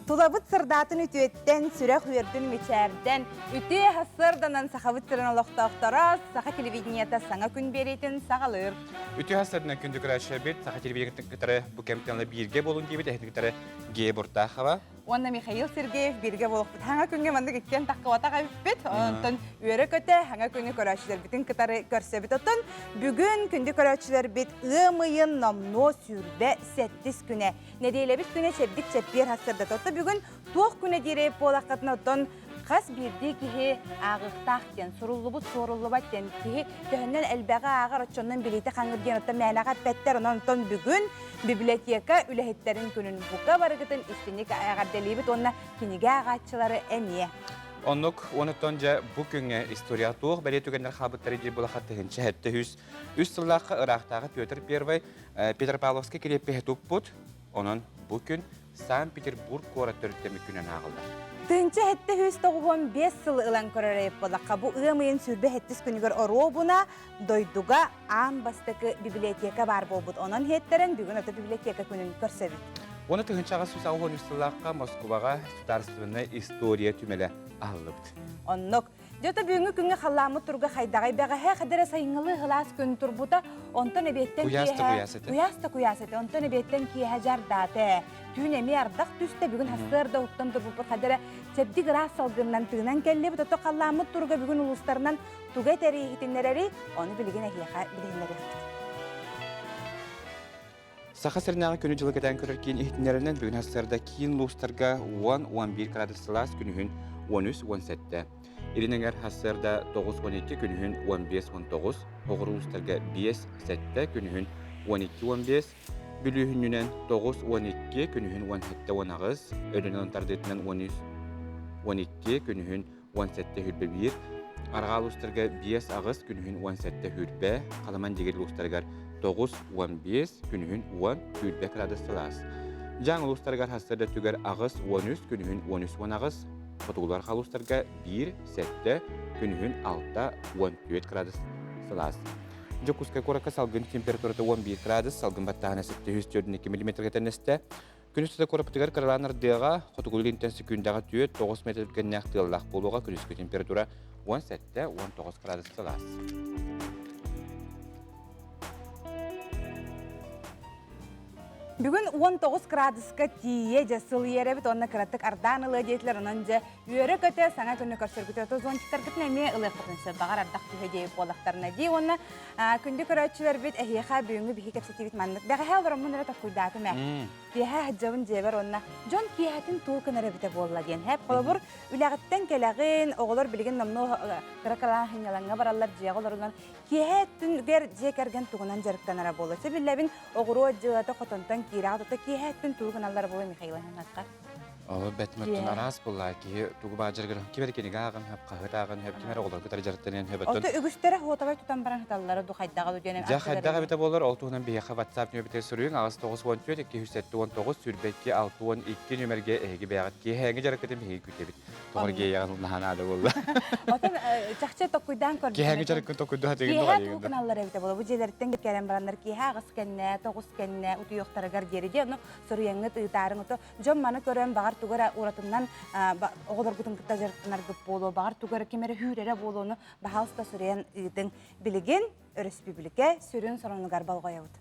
Тулабыт сырдаатын үтүөттэн, сүрэх үөрдүн мичээрдэн, үтүө сарсыарданан Сахабыт сирин олохтоохторо Саха телевидениета саҥа күн биэриитин саҕалыыр. Үтүө сарсыарданан күндү көрөөччүлэрбит Саха телевидениетын кытары бу кэмтэн ыла бииргэ буолун диэбит эһэтин кытары Гея Буртахова уонна Михаил Сергеев бииргэ буолуохпут. Хаҥа күҥҥэ маннык иккиэн таххыбатах эбиппит. Онтон үөрэ-көтө хаҥа күнү көрөөччүлэрбитин кытары көрсөбүт. Оттон бүгүн күндү көрөөччүлэрбит ыам ыйын номнуо 27 күнэ. Нэдиэлэбит күнэ чэбдик чэппиэр сарсыардата. Оттон бүгүн туох күнэ диэри буолаххытына оттон хас биирдии киһи ааҕыахтаах диэн, суруллубут суоруллубат диэн киһи төһөннөн элбэҕи ааҕар, оччоннон билиитэ хаҥыр диэн оттон мээнэҕэ эппэттэр. Онон оттон бүгүн библиотека үлэһиттэрин күнүн бука барыгытын истиҥник эҕэрдэлиибит уонна кинигэ ааҕааччылары эмиэ. Оннук, онуттан дьэ бу күҥҥэ история туох бэлиэ түгэннэр хаалбыттары диир буолахха 1703 сыллаахха ыраахтааҕы Петр I Петропавловскай кириэппэһи туппут, онон бу күн Санкт-Петербург куорат төрүттэммит күнүн ааҕыллар. 1795 сылы ылан көрөр эбит буоллахха, бу ыам ыйын 27 күнүгэр оруобуна дойдуга аан бастакы библиотека баар буолбут. Онон иһиттэрэн бүгүн ото библиотека күнүн көрсөбүт. Уонна 1883 сыллаахха Москубаҕа судаарыстыбаннай история түмэлэ аһыллыбыт. Оннук. Дьэ, ото бүгүҥҥү күҥҥэ халлааммыт туруга хайдаҕай бэҕэһээ хадара сайыҥҥылыы сылаас күн турбута, онтон эбиэттэн Куйаас да киэһэ куйаас этэ. куйаас да куйаас этэ, онтон эбиэттэн киэһэ дьардаата. Түүн эмиэ ардах түстэ, бүгүн сарсыарда уһуктан турбуппут хадара чэбдик ыраас салгынынан тыынан кэллибит. Ото халлааммыт туруга бүгүн улуустарынан тугу этэрий иһитиннэрэри, ону билигин эһиэхэ билиһиннэриэхпит. Саха сиринээҕи күнү-дьылы кэтээн көрөр киин иһитиннэрэринэн бүгүн сарсыарда киин улуустарга 10-11 градус сылаас, күнүһүн 13-17. Илин эҥэр сарсыарда 9-12, күнүһүн 15-19, оҕур улуустарга 5-7, күнүһүн 12-15, Бүлүүһүнүнэн 9-12, күнүһүн 17-18, Өлүнэн тардыытынан 13-12, күнүһүн 17-21, Арҕаа улуустарга 5-8, күнүһүн 17-20, Халаман Дьигир улуустарыгар 9-15, күнүһүн 10-20 градус сылаас. Дьаҥ улуустарыгар сарсыарда өттүгэр 8-13, күнүһүн 13-18, хотугулар улуустарга 1-7, күнүһүн 6-14 градус сылаас. Дьокуускай куоракка салгын температурата 11 градус, салгын баттааһына 742 мм тэннэстэ. Күнүс тута куораппытыгар кыралаан ардыаҕа, хотугу илинтэн секүндэҕэ 4-9 метр түргэннээх тыаллаах буолуоҕа, күнүскү температура 17-19 градус сылаас. Бүгүн 19 градуска тиийэ дьэ сылыйар эбит уонна кыратык ардаан ылыа диэтилэр. Онон дьэ үөрэ-көтө саҥа күнү көрсөргүтүгэр тозончиктаргытын эмиэ ылыаххытын сөп. Баҕар ардах түһэ диэбит буоллахтарына дии. Уонна күндү көрөөччүлэрбит эһиэхэ бүгүҥҥү биһи кэпсэтиибит маннык. Бэҕэһээ олороммун эрэ толкуйдаатым ээ. Киэһэ сылдьабын дьиэбэр уонна дьон киэһэтин тугу гынар эбитэ буолла диэн. Һэп холобур үлэҕиттэн кэлэҕин, оҕолор билигин номнуо кыра-кыралаан сынньалаҥҥа бараллар, дьиэҕэ олорунан киэһэ өттүгэр дьиэ кэргэн тугунан дьарыктанара буолла. Сөбүлэбин оҕуруот дьыалата хотонтон киирэҕэ тута киэһэ өттүн тугу гыналлара буолуо Михаил Ивановка? Ол бэтмөттөн араас буолла киһи тугу баадьаргар ким эрэ кинигэ ааҕан хөп хаһыат ааҕан хөп ким эрэ оҕолорго кытары дьарыктаныан хөп Ото үгүстэрэ хуотабай тутан баран хыталлара ду хайдаҕа ду диэн Дьэ хайдах эбитэ буолар ол туһунан биһиэхэ WhatsApp нөмербитигэр суруйуҥ 8 94 279 22 62 нүмергэ эһиги бэйэҕит киэһээҥи дьарыккытын биһиги күүтэбит. Тоҕор гиэйэҕин наһаа наада буолла. Отон чахчы токкуйдаан көрдүм. Киэһээҥи дьарыккын токкуйдуу сатыгын Киэһээ тугу гыналлар эбитэ буолла. Бу дьиэлэриттэн кэлэн бараннар киэһээ аҕыс кэннэ, тоҕус кэннэ утуйуохтарыгар диэри дии. Ону суруйаҥҥыт ыытаарыҥ. Ото Дьон маны көрөн баҕар тугу эрэ уратынан оҕолоргутун кытта дьарыктанаргыт буолуо, баҕар тугу эрэ ким эрэ үүрэрэ буолуону баһаалыста суруйан ыытыҥ. Билигин өрөспүүбүлүкэ сүрүн сонунугар болҕойобут.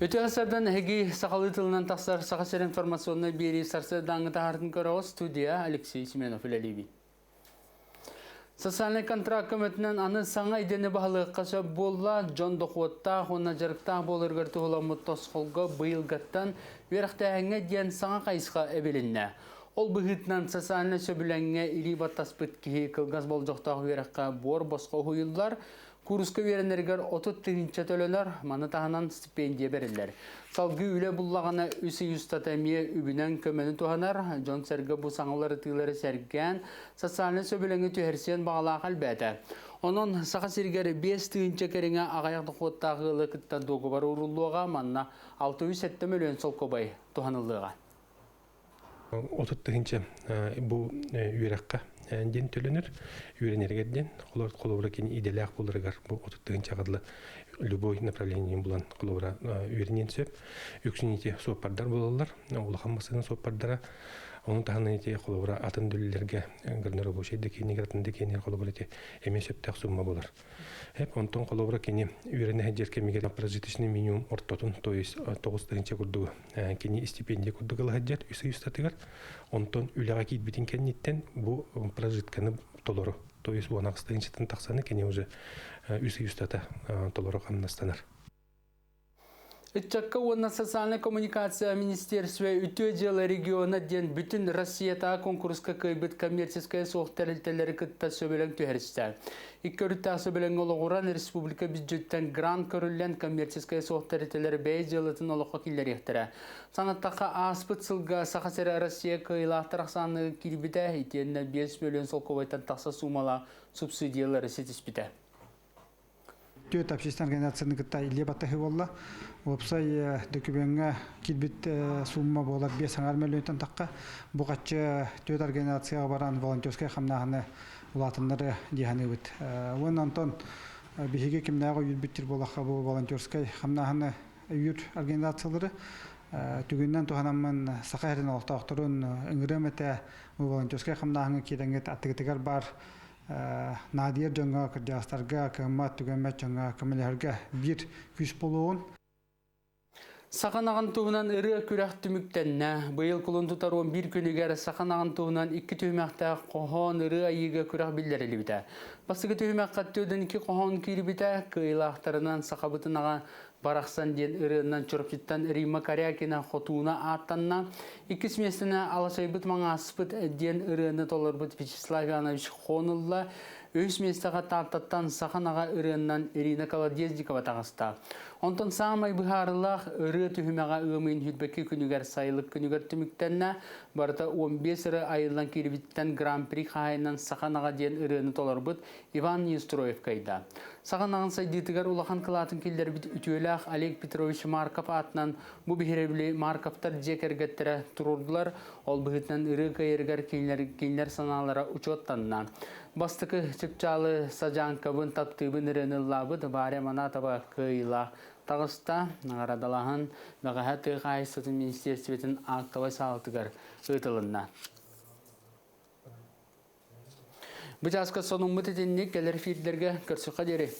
Үтүө сардан эһиги сахалыы тылынан тахсар Саха сир информационнай биэрии сарсыардааҥҥы таһаартын көрөҕүт студия Алексей Семенов үлэлиибин. Социальнай контракт көмөтүнэн аны саҥа идэни баһылыахха сөп буолла. Дьон дохуоттаах уонна дьарыктаах буоларыгар туһуламмыт тосхолго быйылгаттан үөрэхтээһиҥҥэ диэн саҥа хайысха эбилиннэ. Ол быһыытынан социальнай сөбүлэҥҥэ илии баттаспыт киһи кылгас болдьохтоох үөрэххэ буор босхо уһуйуллар, Курска үөрэнэригэр 30 тыһыынча төлөнөр, маны таһынан стипендия бэриллэр. Салгыы үлэ буллаҕына үс ый устата эмиэ үбүнэн көмөнү туһанар, дьон-сэргэ бу саҥалар ытыылары сэргээн, социальнай сөбүлэҥи түһэрсиэн баҕалаах элбээтэ. Онон Саха сиригэр 5 тыһыынча кэриҥэ аҕыйах дохуоттаах ыалы кытта дуогабар ууруллуоҕа, манна 607 мөлүйүөн солкуобай туһаныллыаҕа. 30 тыһыынча бу үөрэххэ диэн төлөнөр. Үөрэнэригэр диэн холобура кини идэлээх буоларыгар бу 30 тыһыынчаҕа дылы любой направление булан холобура үөрэниэн сөп. Үксүн ити суоппардар буолаллар. Улахан массыына суоппардара. Ону таһынан ити холобура атын дүллэргэ горнорабочий да киинигэр атын да киинигэр холобура ити эмиэ сөптөөх сумма буолар. Эп онтон холобура кини үөрэнэ сылдьар кэмигэр прожиточный минимум ортотун, то есть 9 тыһыынча курдугу кини стипендия курдук ыла сылдьар үс ый устатыгар. Онтон үлэҕэ киирбитин кэнниттэн бу прожитканы толору, то есть 18 тыһыынчаттан тахсаны кини уже үс ый устата толору хамнастанар. Ыччакка уонна социальнай коммуникация министерство үтүө дьыала региона диэн бүтүн Россиятааҕы конкурска кыайбыт коммерческай суох тэрилтэлэри кытта сөбүлэҥ түһэристэ. Икки өрүттээх сөбүлэҥҥэ олоҕуран республика бюджеттэн грант көрүллэн коммерческай суох тэрилтэлэр бэйэ дьыалатын олоххо киллэриэхтэрэ. Санаттахха ааспыт сылга Саха сирэ Россия кыайыылаахтар ахсааныгар киирбитэ, итиэннэ 5 миллион солкуобайтан тахса суумалаах субсидиялары ситиспитэ. Түөрт общественнай организацияны кытта илии баттаһыы буолла. Уопсай дөкүмүөҥҥэ киирбит сумма буолар 5,5 мөлүйүөнтэн тахха. Бу хаччы түөрт организацияҕа баран волонтерскай хамнааһыны улаатыннары дии саныыбыт. Уонна онтон биһиги кимнээҕи өйүүрбүт буоллахха бу волонтерскай хамнааһыны өйүүр организациялары түгүнэн туһанаммын Саха сирин олохтоохторун ыҥырыам этэ бу волонтерскай хамнааһыҥҥа киирэҥҥит аттыгытыгар баар наадыйар дьоҥҥо, кырдьаҕастарга, кыаммат, түгэммэт дьоҥҥо көмөлөһөргө биир күүс буолуоҕун. Саха ынаҕын туһунан ырыа күрэх түмүктэннэ. Быйыл кулун тутар 11 күнүгэр саха ынаҕын туһунан икки түһүмэхтээх хоһоон ырыа айыыга күрэх биллэриллибитэ. Бастакы түһүмэххэ 42 хоһоон киирбитэ, кыайыылаахтарынан сахабыт ынаҕа барахсан диэн ырыанан Чурапчыттан Римма Корякина Хотууна ааттанна. Иккис миэстэни Алашайбыт маҥааспыт диэн ырыаны толорбут Вячеслав Иванович Хон ылла. Үһүс миэстэҕэ Тааттаттан Саха ынаҕа ырыаннан Ирина Колодезникова таҕыста. Онтон саамай быһаарылаах ырыа түһүмэҕэ ыам ыйын сүүрбэкки күнүгэр сайылык күнүгэр түмүктэннэ. Барыта 15 ырыа айыллан киирбиттэн Гран-при хаһаайынан Саха ынаҕа диэн ырыаны толорбут Иван Неустроев кыайда. Саха ынаҕын сайдыытыгар улахан кылаатын киллэрбит үтүөлээх Олег Петрович Марков аатынан бу биһирэбили Марковтар дьиэ кэргэттэрэ туруордулар. Ол быһыытынан ырыа кыайарыгар кинилэр, кинилэр санаалара учуоттанна. Бастакы чыпчаалы Садьааҥкабын таптыыбын ырыаны ыллаабыт Варя Манатова кыайыылаах таҕыста. Наҕараадалаһан бэҕэһээ тыа хаһаайыстыбатын министиэристибэтин актовай саалатыгар ыытылынна. Бу чааска сонуммут итинник кэлэр эфирдэргэ көрсүөххэ диэри.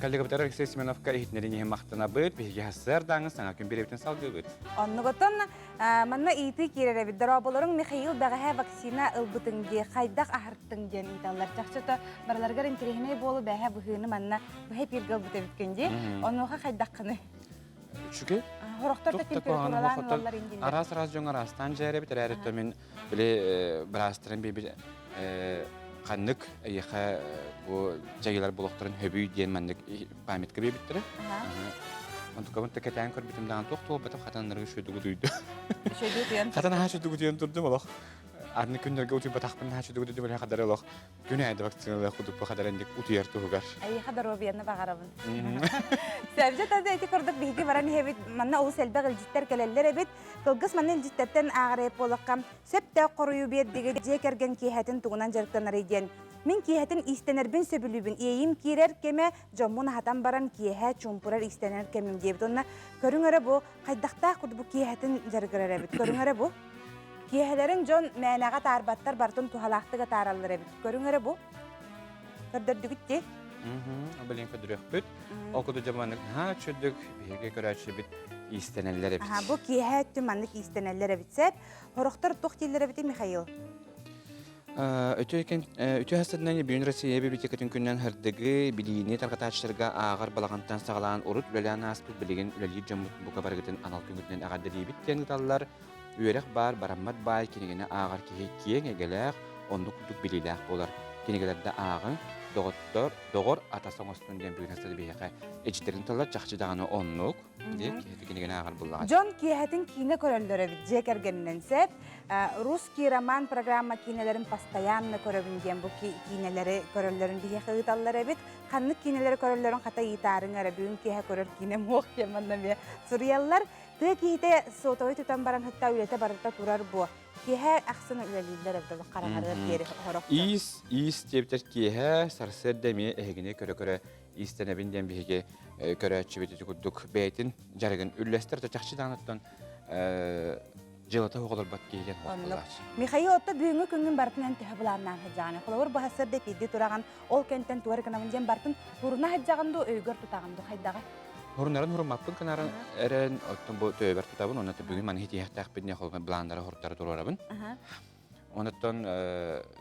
Коллегабытар Алексей Семеновка иһитиннэрин иһин махтанабыт. Биһиги сарсыардааҥы саҥа күн биэрэбитин салгыыбыт. Оннугутун манна ыйытыы киирэр эбит. Дорооболоруҥ Михаил бэҕэһээ вакцина ылбытыҥ дии, хайдах аһартыҥ диэн ыйыталлар. Чахчыта барыларыгар интэриэһинэй буолу бэҕэһээ быһыыны манна быһа эпииргэ ылбыт эбиккин дии. Онуоха хайдаххыный? Үчүгэй. Хорохтор да температуралаан ылаллар индилер. Араас-араас дьон араастаан дьээрэбит, эрээри мин били быраастарын биир ханнык эйиэхэ бу дьайыылар болохторун хөбүй диэн маннык памятка биэрбиттэрэ. Онтукабын да кэтээн көрбүтүм даҕаны туох туолбатах хатаннарга шөдүгү туйду. Хатан аһаа шөдүгү туйан турдум олох. Арны күннэргэ утуйбатахпын наһаа шөдүгү туйдум олох хадары олох Күн аайы вакциналаах кудуппа хадаран утуйар туһугар. Эйиэхэ доруобуйаны баҕарабын. Сөбүчэ тада ити курдук биһиги баран иһэбит. Манна олус элбэх илдьиттэр кэлэллэр эбит. Кылгас манна илдьиттэртэн ааҕарайып буоллахха, сөптөөх хоруйу биэрдиги дьиэ кэргэн киэһэтин тугунан дьарыктанарый диэн. Мин киэһэтин иистэнэрбин сөбүлүүбүн. Иэйим киирэр кэмэ дьоммун аһатан баран киэһэ чуумпурар иистэнэр кэмим диэбит. Онно көрүҥ эрэ бу хайдахтаах курдук бу киэһэтин дьарыгырар эбит. Көрүҥ эрэ бу. Киэһэлэрин дьон мээнэҕэ атаарбаттар, барытын туһалаахтык атаараллар эбит. Көрүҥ эрэ бу. Көрдөрдүгүт дии. Билин көрдөрүөхпүт. Ол курдук дьэ маннык наһаа үчүгдүк биһиги көрөөччүбүт иистэнэллэр эбит. Бу киэһэ өттүн маннык иистэнэллэр эбит сеп. Хорохтор туох дииллэр эбитий Михаил? Үтүө хастарынан Бүгүн Россия библиотекатын күнүнэн һырдыгы, билиини тарҕатааччыларга ааҕар балаҕантан саҕалаан урут үлэлээн ааспыт билигин үлэлиир дьоммут бука барыгытын анал күҥҥүтүнэн эҕэрдэлиибит диэн ыыталлар. Үөрэх баар, бараммат баай кинигэни ааҕар киһи киэҥ эйгэлээх, оннук курдук билиилээх буолар. Кинигэлэрдэ ааҕыҥ, доҕоттор, доҕор атас оҥостун диэн бүгүн хастары биһиэхэ эдьиттэрин тыллар чахчы даҕаны оннук диэн киһи кинигэни ааҕар буллаҕа. Дьон киэһэтин киинэ көрөллөр эбит дьиэ кэргэнинэн сөп. Русский роман программа киинэлэрин постоянно көрөбүн диэн бу киинэлэри көрөллөрүн биһиэхэ ыыталлар эбит. Ханнык киинэлэри көрөллөрүн хата ыйытаарыҥ эрэ бүгүн киэһэ көрөр киинэм уох диэн манна эмиэ суруйаллар. Тыа киһитэ сотовой тутан баран хатта үлэтэ барыта турар буо. Киэһэ ахсын үлэлииллэр эбит олох хараҥарыар диэри хорохтор. Иис, иис диэбитэр киэһэ сарсыарда эмиэ эһигини көрө-көрө иистэнэбин диэн биһиги көрөөччүбүт ити курдук бэйэтин дьарыгын үллэстэр да чахчы даҕаныттан дьыалата оҕолорбот киһи диэн Оннук. Михаил отто бүгүҥҥү күҥҥүн барытынан төһө былааннаан сылдьаҕын? Холобур, бу сарсыарда эпиирдии тураҕын, ол кэнтэн тугу эрэ гынабын диэн бартын хуруна сылдьаҕын дуу, өйгөр тутаҕын дуу, хайдаҕа? Хурунарын хуруммаппын кынарын эрэн, оттон бу төбөбөр тутабын, онно бүгүн маны хитиэхтээхпин диэн холобур былааннары хортары туруорабын. Онуттан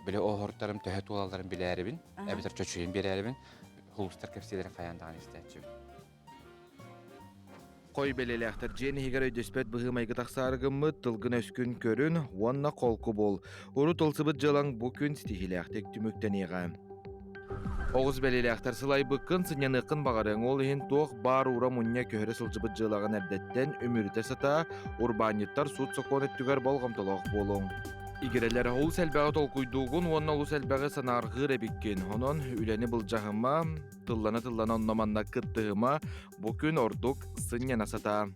били ол хортарым төһө туолалларын билээрибин, эбэтэр чочуйан биэрээрибин, хулустар кэпсиилэрин хайаан даҕаны истээччибин. Хой бэлиэлээхтэр дьиэн иһигэр өйдөспөт быһыы-майгы тахсаары гыммыт, тылгын-өскүн көрүн уонна холку буол. Урут ылсыбыт дьыалаҥ бу күн ситиһиилээхтик түмүктэниэҕэ. Оҕус бэлиэлээхтэр сылайбыккын, сынньаныаххын баҕарыаҥ, ол иһин туох баар уура мунньа көһөрө сылдьыбыт дьыалаҕын эрдэттэн үмүрүтэ сатаа, урбаанньыттар суут-сокуон өттүгэр болҕомтолоох буолуҥ. Игирэлэр олус элбэҕи толкуйдуугун уонна олус элбэҕи санаарҕыыр эбиккин. Онон үлэни былдьаһыма, тыллана-тыллана онно-манна кыттыһыма, бу күн ордук сынньана сатаа.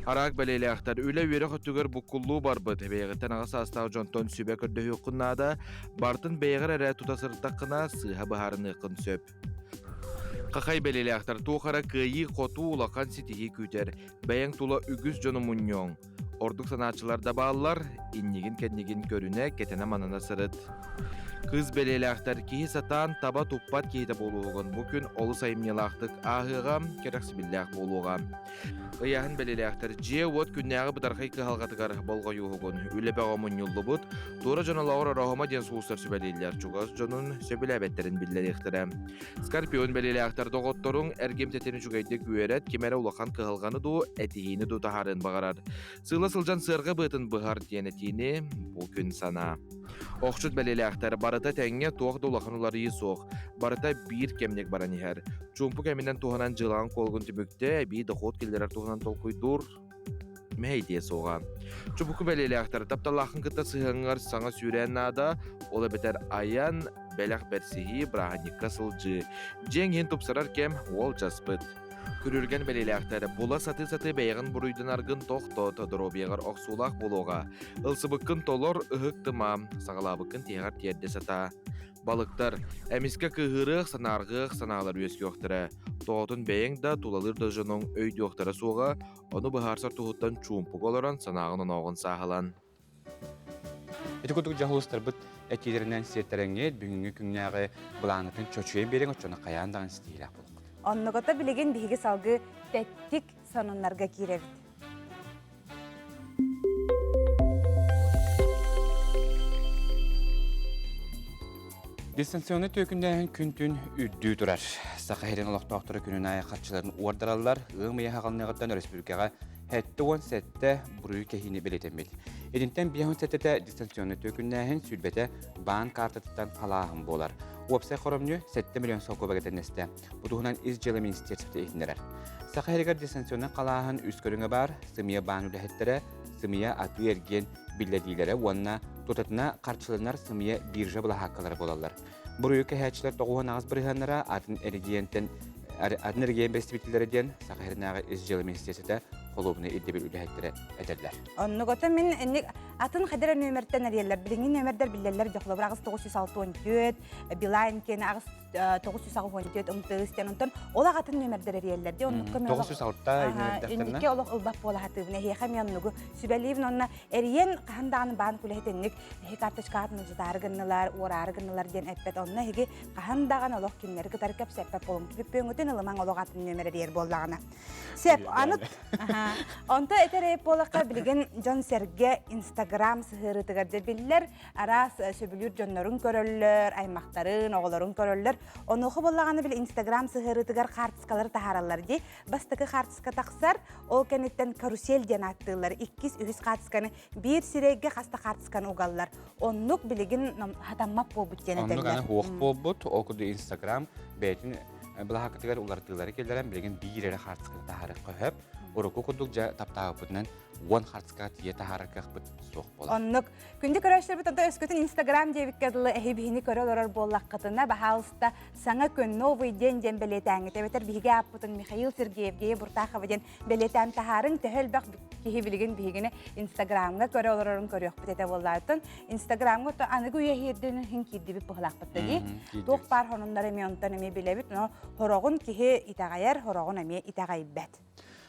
Араак бэлиэлээхтэр үлэ-үөрэх өттүгэр буккуллуу барбыт, бэйэҕиттэн аҕа саастаах дьонтон сүбэ көрдөһүөххүн наада, бартын бэйэҕэр эрэ тута сырыттаххына сыыһа быһаарыныаххын сөп. Хахай бэлиэлээхтэр туох эрэ кыайыы-хотуу улахан ситиһии күүтэр, бэйэҥ тула үгүс дьону мунньуоҥ. Ордук санааччылар да бааллар, иннигин-кэннигин көрүнэ, кэтэнэ-манана сырыт. Кыыс бэлиэлээхтэр киһи сатаан таба туппат киһитэ буолуоҕун бу күн олус айымньылаахтык ааһыаҕа, кэрэхсэбиллээх буолуоҕа. Ыйааһын бэлиэлээхтэр дьиэ-уот күннээҕи бытархай кыһалҕатыгар болҕойууһугун, үлэ бөҕө мунньуллубут, туора дьон олоҕор ороһума диэн сулустар сүбэлииллэр, чугас дьонун сөбүлээбэттэрин биллэриэхтэрэ. Скорпион бэлиэлээхтэр доҕотторуҥ эргимтэтин үчүгэйдик үөрэт, ким эрэ улахан кыһалҕаны дуу, этиһиини дуу таһаарыан баҕарар. Сыыла сылдьан сыарҕа быатын быһар диэн этиини бу күн санаа. Охчут бэлиэлээхтэр барыта тэҥҥэ туох да улахан уларыйыы суох, барыта биир кэмник баран иһэр. Чуумпу кэминэн туһанан дьыалаҕын куолугун түмүктэ, эбии дохуот киллэрэр туһунан толкуйдуур мэһэйдиэ суоҕа. Чубуку бэлиэлээхтэр тапталлааххын кытта сыһыаҥҥар саҥа сүүрээн наада, ол эбэтэр айан, бэлэх бэрсиһии, бырааһынньыкка сылдьыы. Дьиэҥ иһин тупсарар кэм уолдьаспыт. Күрүлгэн бэлиэлээхтэр була сатыы-сатыы бэйэҕин буруйданаргын тохтот, доруобуйаҕар охсуулаах буолуоҕа. Ылсыбыккын толор, ыһык-тыма, саҕалаабыккын тиһэҕэр тиэрдэ сатаа. Балыктар, эмискэ кыыһырыах, санаарҕыах санаалар үөскүөхтэрэ. Тоҕотун бэйэҥ да, тулалыыр да дьонуҥ өйдүөхтэрэ суоҕа, ону быһаарсар туһуттан чуумпуга олорон санааҕын-онооҕун сааһылан. Ити курдук дьаһалыстарбыт этиилэринэн сиэттэрэҥҥит бүгүҥҥү күннээҕи былааҥҥытын чочуйан биэриҥ оччону хайаан даҕаны ситиһиилээх буолуоххут. Оннугата билигин биһиги салгыы тэттик сонуннарга киирэбит. Дистанционнай түөкүннээһин күн-түн үрдүү турар. Саха сирин олохтоохторо күнүн аайы харчыларын уордараллар. Ыам ыйа хаҕылныаҕыттан өрөспүүбүлүкэҕэ 77 буруйу кэһиини бэлиэтэммит. Итинтэн 57-тэ дистанционнай түөкүннээһин, сүүрбэтэ баан каартатыттан халааһын буолар. Уопсай хоромньу 7 миллион солкуобайга тэннэстэ. Бу туһунан Ис дьыала министерствота иһитиннэрэр. Саха сиригэр дистанционнай халааһын үс көрүҥэ баар. Сымыйа баан үлэһиттэрэ, сымыйа атыы-эргиэн биллэриилэрэ уонна тутатына харчыланар сымыйа биржа былаһааккалара буолаллар. Буруйу кэһээччилэр 98 бырыһыаннара атын эрэгийиэнтэн атын эрэгийиэн бэрэстэбиитэллэрэ диэн Саха сиринээҕи Ис дьыала министиэристибэтэ холуобунай ирдэбил үлэһиттэрэ этэллэр. Оннугата мин инник атын хадара нүөмэртэн эрийэллэр. Билиҥҥи нүөмэрдэр биллэллэр дьохлобур 8964, Билайн киэнэ 984 МТС диэн онтон ол аҕатын нүөмэрдэр эрийэллэр ди оннукка мен 906 инникке олох ылбат буола хатыыбын эһиэхэ мен оннугу сүбэлиибин онно эрийэн хаһан даҕаны баан күлэһитинник эһи карточкаҕытын ыдьытаары гыннылар уораары гыннылар диэн эппэт онно эһиги хаһан даҕаны олох кинилэри кытары кэпсэппэт буолуҥ түппүөҥүтүн ылымаҥ олох атын нүөмэр эрийэр буоллаҕына Сеп, аны онто этэр буоллахха билигин дьон-сэргэ Инстаграм сыһыарыытыгар дьэ биллэр араас сөбүлүүр дьоннорун көрөллөр, аймахтарын, оҕолорун көрөллөр. Онуоха буоллаҕына били Инстаграм сыһыарыытыгар хаартыскалары таһаараллар дии. Бастакы хаартыска тахсар, ол кэнниттэн карусель диэн ааттыыллар. Иккис, үһүс хаартысканы биир сирэйгэ хас да хаартысканы угаллар. Оннук билигин хатаммат буолбут диэн Оннук этэллэр. аны хуох буолбут, ол курдук Инстаграм бэйэтин былаһааккатыгар уларытыылары киллэрэн билигин биир эрэ хаартысканы таһаарыахха сөп. Урукку курдук дьэ таптаабыппытынан. 10 хартыскаҕа тиийэ таһаарар кыахпыт суох буолар. Оннук. Күндү көрөөччүлэрбит онто өскөтүн Инстаграм диэбиккэ дылы эһи биһини көрө олорор буоллаххытына, баһаалыста саҥа күн новый день диэн бэлиэтээҥҥит эбэтэр биһиги ааппытын Михаил Сергеев, Гея Буртахова диэн бэлиэтээн таһаарыҥ. Төһө элбэх киһи билигин биһигини Инстаграмҥа көрө олорорун көрүөхпүт этэ буоллаатын. Инстаграмҥа то аныгы үйэ иһирдин иһин киирдибит быһылаахпыт да дии. Туох баар сонуннары эмиэ онтон эмиэ билэбит, но хороҕун киһи итэҕэйэр, хороҕун эмиэ итэҕэйбэт.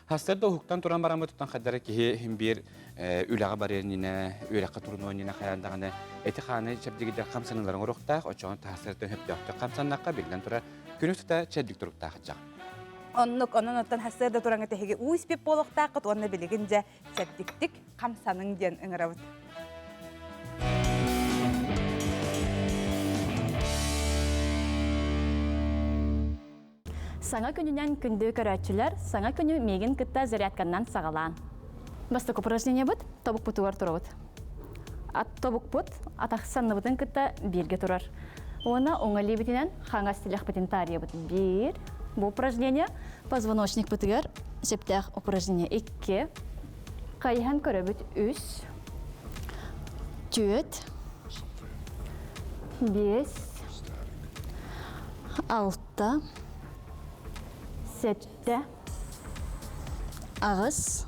Хастар да уһуктан туран бараммыт туттан хаддара киһи иһин биир үлэҕэ барыан иннинэ, үөрэххэ турунуон иннинэ хайаан даҕаны эти-хааны чэбдигирдэр хамсаныыларын оҥоруохтаах, оччоҕо таһастарыттан сөптөөхтүк хамсаннахха, биллэн турар, күнү тута чэбдик туруктаах дьаҕ. Оннук, онон оттон хасыарда тураҥҥа тэһиги уу испит буолуохтааххыт уонна билигин дьэ чэбдиктик хамсаныҥ диэн ыҥырабыт. Саҥа күнүнэн күндү көрөөччүлэр, саҥа күнү миигин кытта зарядканнан саҕалаан. Бастакы упражнениебыт тобукпутугар турабыт. Ат тобукпут атах санныбытын кытта бииргэ турар. Уонна уҥа илиибитинэн хаҥас тилэхпитин таарыйабыт. Биир. Бу упражнение позвоночникпытыгар сөптөөх упражнение. Икки. Хайыһан көрөбүт. Үс. Түөрт. Биэс. Алта. Сэттэ. Аҕыс.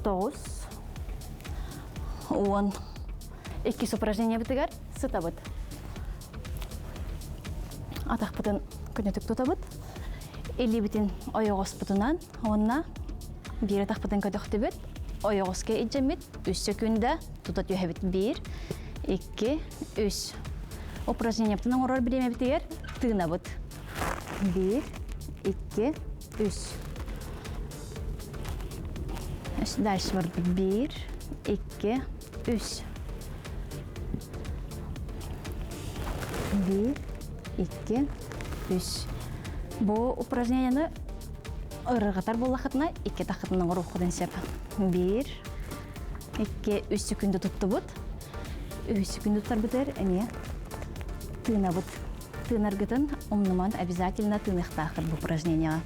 Тоҕус. 10. Иккис упражнениебытыгар сытабыт. Атахпытын күнүтүк тутабыт. Илиибитин ойоҕоспутунан уонна биир атахпытын көтөхтүбүт. Ойоҕоско илдьэммит үс сөкүүндэ тута түһэбит. Биир, икки, үс. Упражнениебытын оҥорор бириэмэбитигэр тыынабыт. Биир, икки, үс. Дальше барбыт. Биир, икки, үс. Биир, икки, үс. Бу упражнениены ырыгатар буоллахытына икки тахытын оҥоруоххутун сөп. Биир, икки, үс секунда туттубут. Үс секунда туттарбытыгар эмиэ тыынабыт. Тыынаргытын умнуман обязательно тыыныахтааххыт бу упражнениеҕа.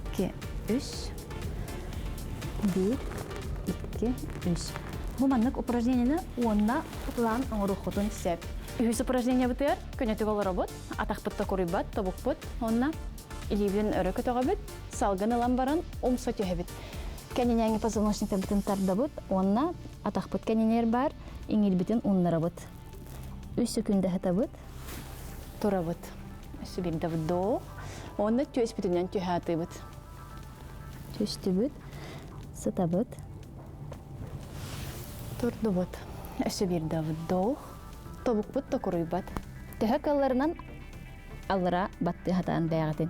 Икки, үс, биир, икки, үс. Бу маннык упражнениены уонна план оҥоруоххутун сөп. Үһүс упражнениебытыгар көнөтүк олоробут, атахпыт токуруйбат, тобукпут, уонна илиибин өрө көтөҕөбүт, салгын ылан баран умса түһэбит. Кэннинээҥи позвоночниктарбытын тардабыт уонна атахпыт кэннинээр баар иҥиирбитин ууннарабыт. Үс сөкүүндэ сытабыт, турабыт. Өссө биирдэ вдох. Уонна түөспүтүнэн түһэ атыыбыт. Түстүбүт, сытабыт, турдубут. Өссө биирдэ вдох. Тобукпут токуруйбат. Төһө кыалларынан аллара баттыы хатаан бэйэҕитин.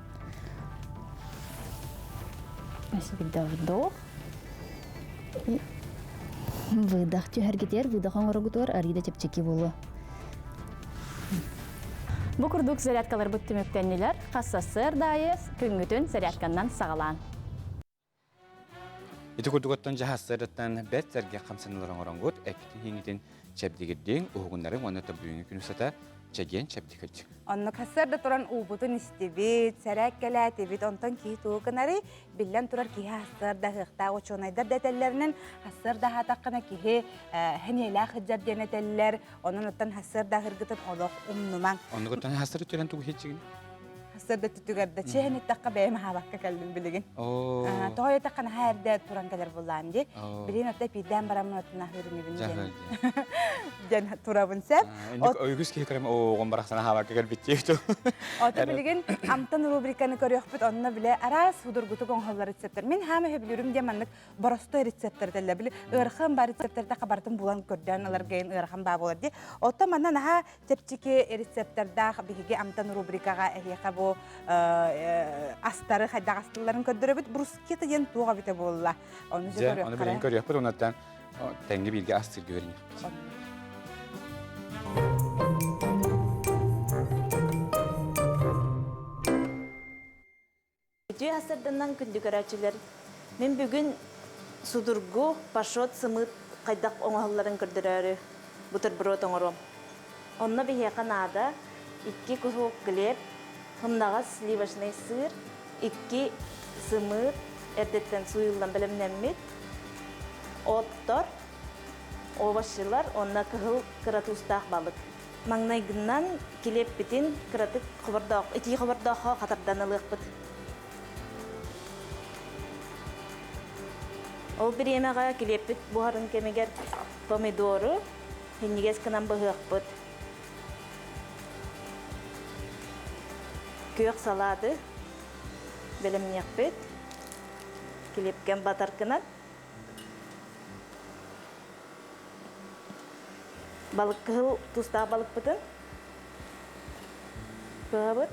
Өссө биирдэ вдох. Выдох түһэргитигэр, выдох оҥорогутугар арыый да чэпчэки буолуо. Бу курдук зарядкаларбыт түмүктэннилэр. Хас сарсыарда аайы күҥҥүтүн зарядканнан саҕалаан. Ити курдук оттон дьаһассыарыттан бэрт сэргэх хамсаныылар оҥороҥҥут, эккитин-иҥитин чэбдигирдиҥ, уһугуннарыҥ уонна бүгүҥҥү күн устата чэгиэн чэбдик сылдьыҥ. Онно сарсыарда туран уубутун истибит, сэрээккэлээтибит, онтон киһи тугу гынарый? Биллэн турар киһи сарсыарда ыһыахтаах учуонайдар да этэллэринэн, сарсыарда аһаатаххына киһи сэниэлээх сылдьар диэн этэллэр. Онон оттон сарсыарда аһыыргытын олох умнумаҥ. Оннугуттан сарсыарда түһэн тугу иһиччигин? Сарсыарда түтүгэр да чиэһин эттэххэ бэйэм аһаабакка кэллим билигин. Тоҕо эттэххэ наһаа эрдэ туран кэлэр буоллаам дии. Билигин отто эпиирдээн бараммын оттон аһыыр инибин диэн диэн турабын сөп. Үгүс киһи көрөм оҕом барахсан аһаабакка кэлбит диэбит. Ото билигин амтан рубриканы көрүөхпүт онно биле араас судургутук оҥоһуллар рецептер. Мин хаама сөбүлүүрүм диэн маннык боростой рецептер этэллэр. Били ыарахан баар рецептер хабартын булан көрдөөн ыларгайын ыарахан баа буолар дии. Отто манна наһаа чэпчэки рецептэрдээх биһиги амтан рубрикаҕа эһиэхэ бу астары хайдах астылларын көрдөрөбүт. Брускета диэн туох эбитэ буолла? Ону дьэ ону билигин көрүөхпүт, онуттан тэҥҥэ бииргэ астыырга үөрэниэхпит. Үтүө сарсыарданан күндү көрөөччүлэр! Мин бүгүн судургу пашот сымыыт хайдах оҥоһулларын көрдөрөөрү бутерброд оҥоруом. Онно биһиэхэ наада икки куһуок хлеб, сымнаҕас сливочнай сыыр, икки сымыыт, Эрдэттэн сууйуллан бэлэмнэммит оттор, овощилар уонна кыһыл кыра туустаах балык. Маҥнайгынан килиэппитин кыратык хобордоох, итии хобордооххо хатардан ылыахпыт. Ол бириэмэҕэ килиэппит буһарын кэмигэр помидору синньигэс гынан быһыахпыт. Күөх салааты бэлэмниэхпит. Килиэпкэн батар гынан. Балык кыһыл тустаах балыкпытын быһабыт.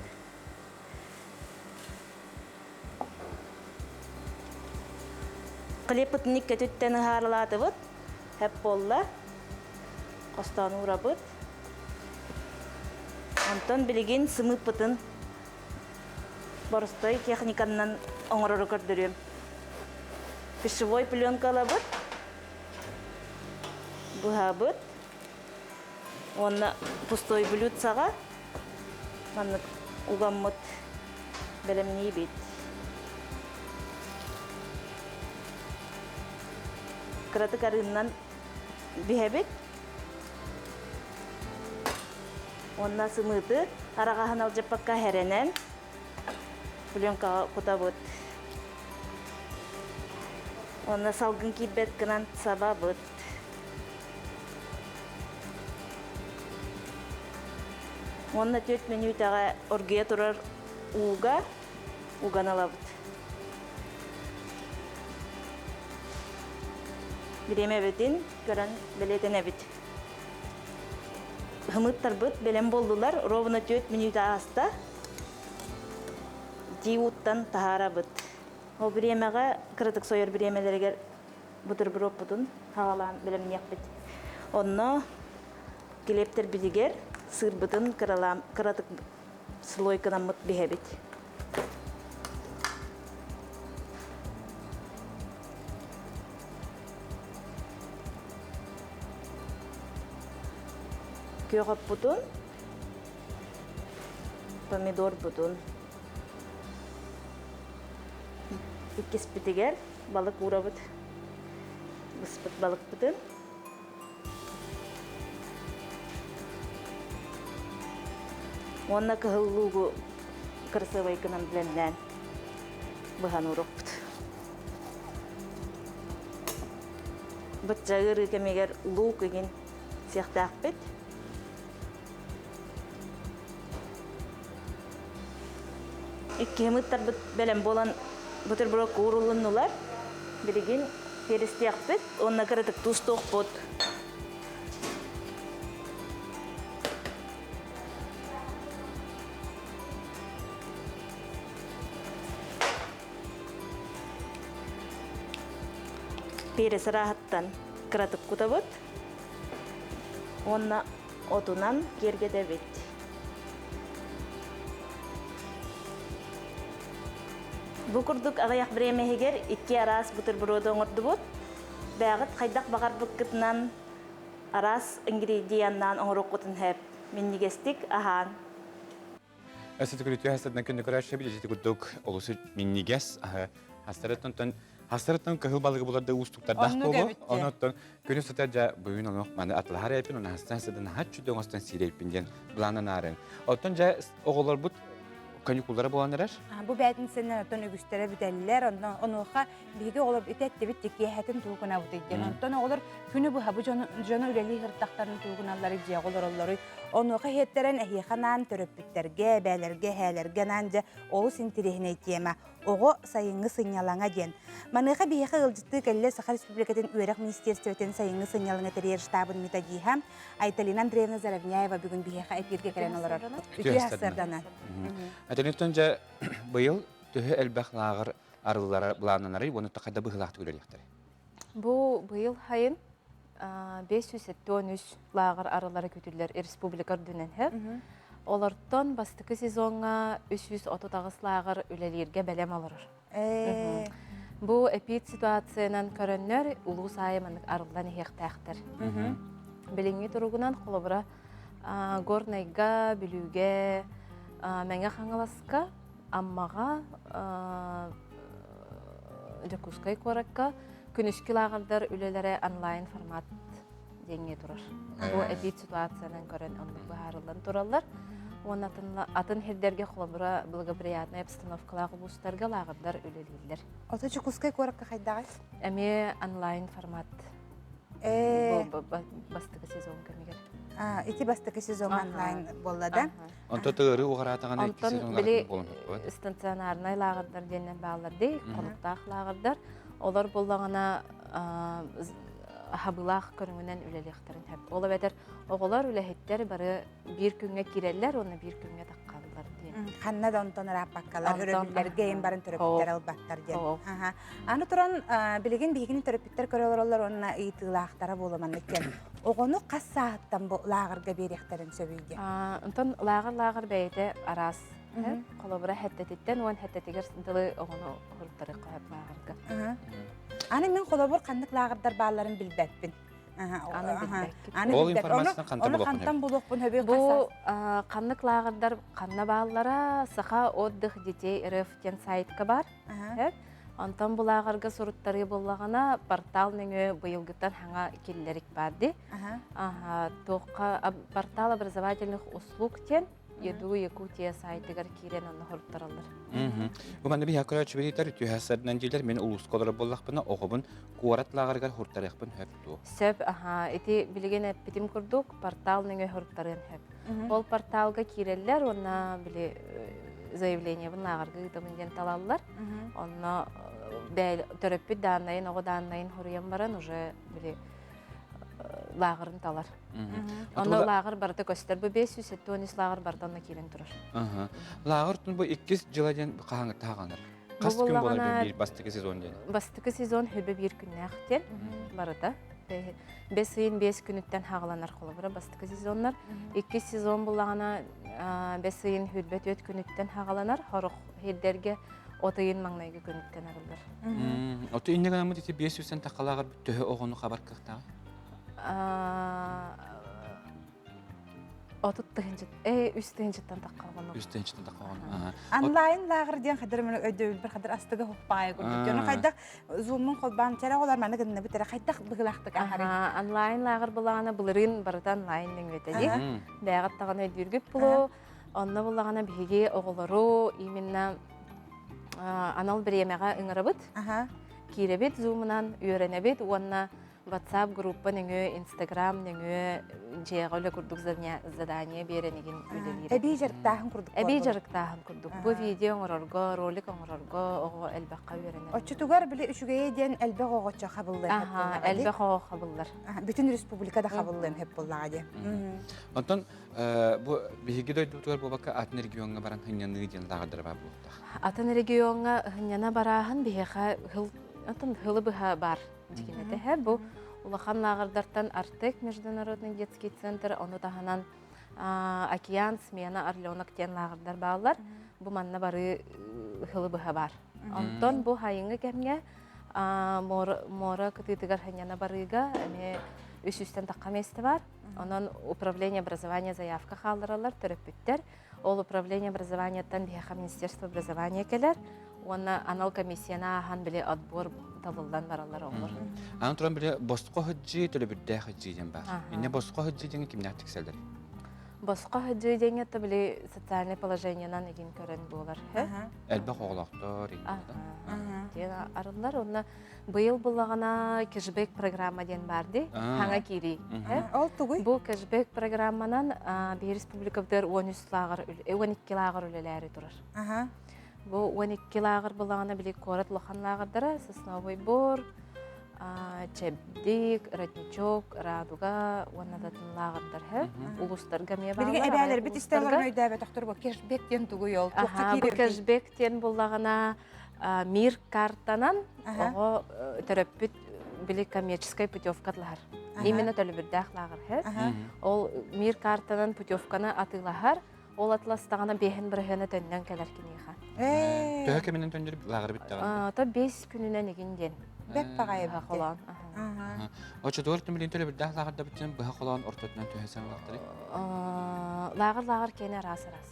Хлебпытын икки ыһаарылаатыбыт. Хэп буолла. Хостоон уурабыт. Онтон билигин сымыыппытын боростой техниканан оҥорору көрдөрүөм. Пищевой пленка ылабыт. Быһабыт. Уонна пустой блюдцаҕа маннык угаммыт бэлэмниибит. Кыратык арыыннан биһэбит. Уонна сымыыты араҕаһын алдьаппакка хэрэнэн пленкаҕа кутабыт. Уонна салгын киирбэт гынан сабабыт. Уонна 4 мүнүүтэҕэ оргуйа турар ууга уган ылабыт. Бириэмэбитин көрөн бэлиэтэнэбит. Хымыттарбыт бэлэм буоллулар, ровно 4 мүнүүтэ ааста. Итии ууттан таһаарабыт. Ол бириэмэҕэ кыратык сойор бириэмэлэригэр бутербродпутун хаҕалаан бэлэмниэхпит. Онно килиэптэрбитигэр сыырбытын кыралаан кыратык слойканаммыт биһэбит. Күөх оппутун, помидорбутун иккиспитигэр балык уурабыт. Быспыт балыкпытын. Уонна кыһыл луугу кырасыабай гынан блэннээн быһан уурукпут. Бычча ыарыы кэмигэр луук игин сиэхтээхпит. Иккиһим ыттарбыт бэлэм буолан бутерброд уурулуннулар. Билигин перестиэхпит уонна кыратык туустуохпут. Перес ырааһыттан кыратык кутабыт уонна отунан киэргэтэбит. Бу курдук аҕыйах бириэмэһигэр икки араас бутерброду оҥордубут. Бэйэҕит хайдах баҕарбыккытынан араас ингредиеннаан оҥоруоххутун сөп. Минньигэстик аһаан. Өссө күлүтүө хастарынан күннү көрөөччү билижити курдук олус минньигэс хастарыттан хастарыттан кыһыл балыгы буларда уустуктардаах буолуо. Онон күнү сытар дьа бүгүн ону маны атылаһар эпин, оны хастан сыдан хаччы оҥостон сиирейпин диэн былаанан Оттон дьэ оҕолорбут каникуллара буолан эрэр. Бу бээтинсэннэн оттон үгүстэрэ бүтэллэр. Онно онуоха биһиги оҕолор ити эттибит киэһэтин тугунабыт диэн. Онтон оҕолор күнү быһа бу дьону дьону үлэлии сырыттахтарын тугуналлары дьиэ олороллоруй. Онуоха иһиэттэрэн эһиэхэ анаан төрөппүттэргэ, эбээлэргэ, эһээлэргэ анаан дьэ олус интириэһинэй тиэмэ оҕо сайыҥҥы сынньалаҥа диэн. Маныаха биһиэхэ ыалдьыттыы кэллэ Саха Республикатын үөрэх министиэристибэтин сайыҥҥы сынньалаҥы тэрийэр штабын методиһа Айталина Андреевна Заровняева бүгүн биһиэхэ эпииргэ кэлэн олорор. Үтүө сарсыарданан. Айталинаттан дьэ быйыл төһө элбэх лааҕыр арыллара былааннанарый уонна хайда быһыылаахтык үлэлиэхтэрэй? Бу быйыл сайын 573 лааҕыр арыллара күтүллэр республика үрдүнэн сөп. Олортон бастакы сезоҥҥа 338 лааҕыр үлэлииргэ бэлэм олорор. Бу эпид ситуациянан көрөннөр улуус аайы маннык арыллан иһиэхтээхтэр. Билиҥҥи туругунан холобура Горнайга, Бүлүүгэ, Мэҥэ Хаҥаласка, Аммаҕа, Дьокуускай куоракка күнүскү лааҕырдар үлэлэрэ онлайн формат диэҥҥэ турар. Бу эпид ситуациянан көрөн оннук быһаарыллан тураллар. Уонна атын сирдэргэ холобура благоприятная обстановкалаах улуустарга лааҕырдар үлэлииллэр. Ото Дьокуускай куоракка хайдаҕай? Эмиэ онлайн формат. Бастакы сезон кэмигэр. Ити бастакы сезон онлайн буолла да? Онто тыыры уҕараатаҕына икки сезон били стационарнай лааҕырдар диэннэр бааллар дии, хонуктаах лааҕырдар. Олор буллаҕына хабылаах көрүҥүнэн үлэлиэхтэрин сөп. Ол эбэтэр оҕолор, үлэһиттэр бары биир күҥҥэ киирэллэр уонна биир күҥҥэ таххаллар диэн. Ханна да онтон ырааппаккалар, өрөбүллэргэ эйин барын төрөппүттэр ылбаттар диэн. Аны туран билигин биһигини төрөппүттэр көрө олороллор уонна ыйытыылаахтара буола маннык диэн. Оҕону хас сааһыттан бу лааҕырга биэриэхтэрин сөбүй диэн. Онтон лааҕыр-лааҕыр бэйэтэ араас. Холобура хэттэтиттэн уон хэттэтигэр дылы оҕону хоруттарыахха сөп лааҕырга. Аны мин холобур ханнык лааҕырдар баалларын билбэппин. Аны билбэккин. Аны Ол билбэт. информацияны хантан Ону булуохпун хантан булуохпун хөбүй Бу ханнык лааҕырдар ханна бааллара Саха отдых детей РФ диэн сайтка бар. Онтон бу лааҕырга суруттарыы буллаҕына портал нөҥүө быйылгыттан хаҥа киллэрик бар ди. Туохха портал образовательных услуг диэн Еду Якутия сайтыгар киирэн онно хоруттараллар. Бу манна биһиэхэ көрөөччү билиитэр түһэ диилэр мин улууска олорор буоллахпына оҕобун куорат лааҕырыгар хуруттарыахпын сөп дуо? Сөп, аха, ити билигин эппитим курдук портал нөҥүө хоруттарыан сөп. Ол порталга киирэллэр уонна били заявлениебын лааҕырга ыытабын диэн талаллар. Онно төрөппүт дааннайын, оҕо дааннайын хоруйан баран уже били лааҕырын талар. Онно лааҕыр барыта көстөр. Бу 573 лааҕыр барыта онно киирэн турар. Лааҕыр бу иккис дьыла диэн хаһааҥҥыта хаҕанар? Хас күн буолар биир бастакы сезон диэн? Бастакы сезон хөбө биир күннээх диэн барыта. Бэс ыйын биэс күнүттэн хаҕаланар холобура бастакы сезоннар. Иккис сезон буллаҕына бэс ыйын хүрбэт үөт күнүттэн хаҕаланар. Хорох хирдэргэ от ыйын маҥнайгы күнүттэн арыллар. Оту инньэ гынаммыт ити 500 тахалааҕар төһө оҕону хабар кыахтааҕый? Отут тыһынчыт, э, үс тыһынчыттан тахха оҕону. Үс тыһынчыттан тахха оҕону. Онлайн лааҕыр диэн хадыр маны өйдөбүлбэр хадыр астыга хоппаайы курдук. Дьону хайдах зуммун холбаан чэрэ оҕолор маны гынныбыт эрэ хайдах быһылаахтык аһарый? Онлайн лааҕыр былаана былырыын барыта онлайн нөҥүөтэ дии. Бэйэҕит даҕаны өйдүүргүт булу. Онно буллаҕына биһиги оҕолору именно анал бириэмэҕэ ыҥырабыт. Киирэбит зумунан үөрэнэбит уонна WhatsApp группа нөҥүө, Instagram нөҥүө дьиэҕэ үлэ курдук задание биэрэн игин үлэлиир. Эбии дьарыктааһын курдук. Эбии дьарыктааһын курдук. Бу видео оҥорорго, ролик оҥорорго оҕо элбэххэ үөрэнэр. Оччотугар били үчүгэйэ диэн элбэх оҕоччо хабыллыан сөп буоллаҕа Элбэх оҕо хабыллар. Бүтүн республика да хабыллыан сөп буоллаҕа дии. Онтон бу биһиги дойдубутугар буолбакка атын региоҥҥа баран сынньаныы диэн лааҕырдара баар буолуохтаах. Атын региоҥҥа сынньана барааһын биһиэхэ атын хылы быһа бар дьикинэтэ бу улахан лааҕырдартан Артек международный детский центр ону таһынан Океан, Смена, Орленок диэн лааҕырдар бааллар. Бу манна бары хылы быһа бар. Онтон бу хайыҥы кэмҥэ муора кытыытыгар сынньана барыыга эмиэ үс үстэн тахха миэстэ бар. Онон управление образования заявка хааллараллар төрөппүттэр. Ол управление образованияттан биһиэхэ министерство образования кэлэр уонна анал комиссияны ааһан били отбор талыллан бараллар оҕолор. Аны туран били босхо сылдьыы төлөбүрдээх сылдьыы диэн баар. Инне босхо сылдьыы диэҥҥэ кимнээх тиксэллэр? Босхо сылдьыы диэҥҥэ то били социальный положениенан игин көрөн буолар. Элбэх оҕолоохтор диэн арыллар. Онно Быйыл буллаҕына кэшбэк программа диэн баар дии. Хаҥа киирии. Ол тугуй? Бу кэшбэк программанан биһи республикабытыгар 13 лааҕыр, 12 лааҕыр үлэлээри турар. Бу 12 лааҕыр буллаҕына били куорат улахан лааҕырдара Сосновый Бор, Чэбдик, Родничок, Радуга уонна да атын лааҕырдар улуустарга эмиэ бааллар. Билигин эбээлэрбит истэллэрин өйдөөбөтөхтөр бу кэшбэк диэн тугуй ол? Туохха киирэр? Бу кэшбэк диэн буллаҕына Мир картанан оҕо төрөппүт били коммерческай путевка атлаһар. Именно төлөбүрдээх лааҕыр. Ол Мир картанан путевканы атыылаһар. Ол атластаҕына биэһин бырыһыана төннөн кэлэр киниэхэ. Төһө кэминэн төннөр лааҕыр бүттэҕин? То бес күнүнэн игин диэн. Бэп баҕайы холоон. Оччотугар түмүлүн төлөбүрдээх лааҕырда бүтүн быһа холоон ортотунан төһө саҥалахтарый? Лааҕыр лааҕыр киэнэ араас араас.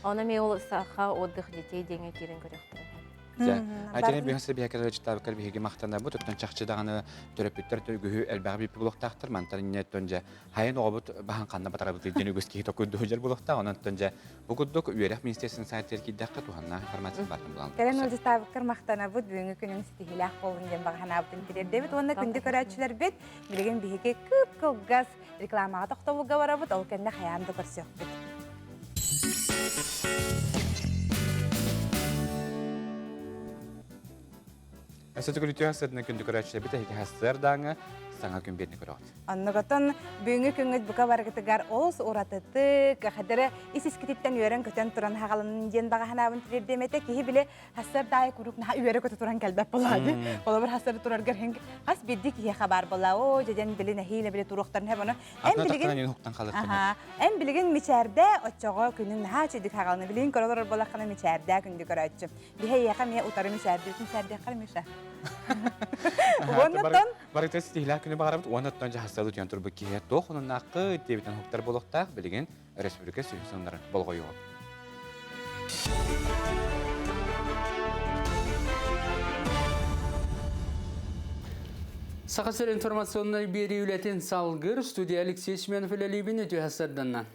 Оны мен ол саха отдых детей диэҥэ киирэн көрүөхтэрин. Дьэ, Айтена биһиги биһиэхэ чытаабыккар биһиги махтанабыт, оттон чахчы даҕаны төрөппүттэр үгүһү элбэҕи билбит буолуохтаахтар, мантан инньэттэн дьэ хайын оҕобут баһан ханна батарабыт диэн үгүс киһи токуйдуу дьэр буолуохтаах, онон дьэ бу курдук үөрэх министерствотын сайтыгар киирдэххэ туһаннаах информация баарын булан. Кэлэн ыалдьыттаабыккар махтанабыт, бүгүҥҥү күнүҥ ситиһиилээх буоллун диэн баҕа санаабытын тириэрдэбит уонна күндү көрөөччүлэрбит, билигин биһиги кып-кылгас рекламаҕа тохтобулга барабыт, ол кэннэ хайаан да көрсүөхпүт. Өссө сытына күндү көрөөччүлэрбит эһиги хассыардааҥы саҥа күн биэрни көрөҕүт. Оннугутун бүгүҥҥү күҥҥүт бука барыгытыгар олус уратытык, хадары ис искититтэн үөрэн-көтөн туран хаҕаланын диэн баҕа санаабын тириэрдиэм этэ. Киһи били хассыардаайы куруук наһаа үөрэ-көтө туран кэлбэт буолаады. Холобур хассыары тураргар хин хас биирдии киһиэхэ баар буолла. Оо, дьэдьэн били нэһиилэ били туруохтарын хэп ону Эн билигин Эн билигин мичээрдээ оччоҕо күнүн наһаа үчүгдүк хаҕалана. Билигин көрө олорор буоллаххына мичээрдээ күндү көрөөччү. Биһи эйиэхэ эмиэ утары мичээрдиибит мичээрдиэххэ Миша. Уоннаттан Барыта ситиһилээх күнү баҕарабыт. Уоннаттан дьаһасталы утуйан турбут киһи туох онуннааххы диэбитин уһуктар буолуохтаах. Билигин республика сүрүн сонуннарын болҕойуоҕа. Саха сир информационнай биэрии үлэтин салгыр студия Алексей Семенов үлэлиибин үтүө сарданна.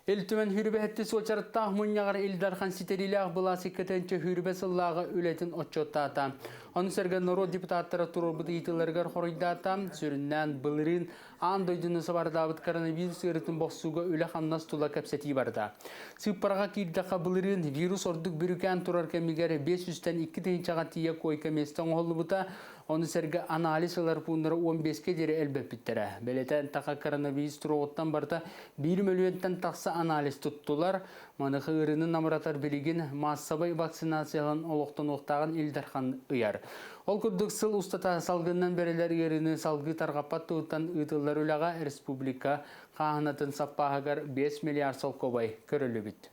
Ил Түмэн хүрүбэһэтти суочараттаах мунньаҕар Ил Дархан ситэриилээх былаас иккитинчи хүрүбэ сыллааҕы үлэтин отчуоттаата. Ону сэргэ норуот депутаттара туруорбут ыйытыыларыгар хоруйдаата. Сүрүннээн былырыын аан дойдуну сабардаабыт коронавирус ыарыытын бохсууга үлэ-хамнас тула кэпсэтии барда. Сыыппараҕа киирдэххэ былырыын вирус ордук бүрүкээн турар кэмигэр 500-тэн 2 тыһыынчаҕа тиийэ койка-миэстэ оҥоһуллубута, ону сэргэ анализ ылар пууннары 15-кэ диэри элбэппиттэрэ. Бэлэтэ таха коронавирус туруоҕуттан барыта 1 мөлүйүөнтэн тахса анализ туттулар. Маныаха ыарыыны намыратар билигин маассабай вакцинациялан олохтонуохтааҕын Ил Дархан ыйар. Ол курдук сыл устата салгынынан бэриллэр ыарыыны салгыы тарҕаппат туһуттан ыытыллар үлэҕэ республика хааһынатын саппааһыгар 5 миллиард солкуобай көрүллүбүт.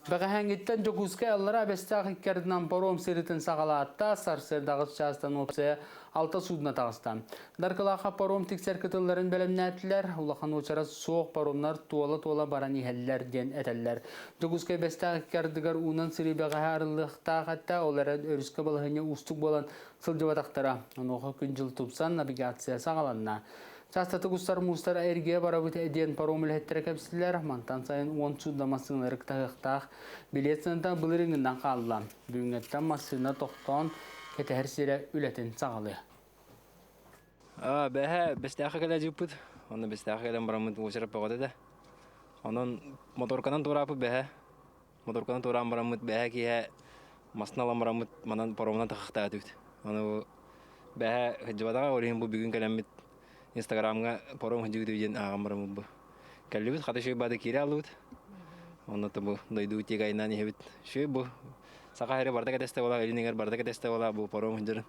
Бэҕэһээҥҥиттэн Дьокуускай Аллараа Бэстээх икки ардынан паром сырыытын саҕалаатта, сарсыардаҕыс чаастан уопсайа алта судно таҕыста. Даркылаахха паром тиксэр кытылларын бэлэмнээтилэр, улахан уочарат суох паромнар туола-туола баран иһэллэр диэн этэллэр. Дьокуускай Бэстээх икки ардыгар уунан сырыы бэҕэһээ арыллыахтаах этэ, ол эрэн өрүскэ балаһыанньа уустук буолан сылдьыбатахтара. Онуоха күн-дьыл тупсан, навигация саҕаланна. Чаастатык устар муустар эргийэ барабыт диэн паром үлэһиттэрэ кэпсэтилэр. Мантан сайын 10 судно массыыналары таһыахтаах. Билиэт сыаната былырыыҥҥынан хаалла. Бүгүҥҥэттэн массыына тохтоон кэтэһэр сирэ үлэтин саҕалыа. Бэһэ Бэстээххэ кэлэ дьыппыт. Онно Бэстээххэ кэлэн бараммыт уочарат бөҕөтө да. Онон моторканан туорааппыт бэһэ. Моторканан туораан бараммыт бэһэ киэһэ масына ылан бараммыт манан паромунан тахахтаатыбыт. Ону бэһэ сылдьыбатаҕа, ол иһин бу бүгүн кэлэммит Инстаграмҥа паром сылдьыбыт диэн ааҕан бараммыт бу. Кэллибит, хата үчүгэй баада киирэ аллыбыт. Онно бу дойду тиэк айнаан иһэбит. Үчүгэй бу. Саха сирэ барда кэтэстэ буолаа, илин эҥэр барда кэтэстэ буолаа бу паром сылдьарын.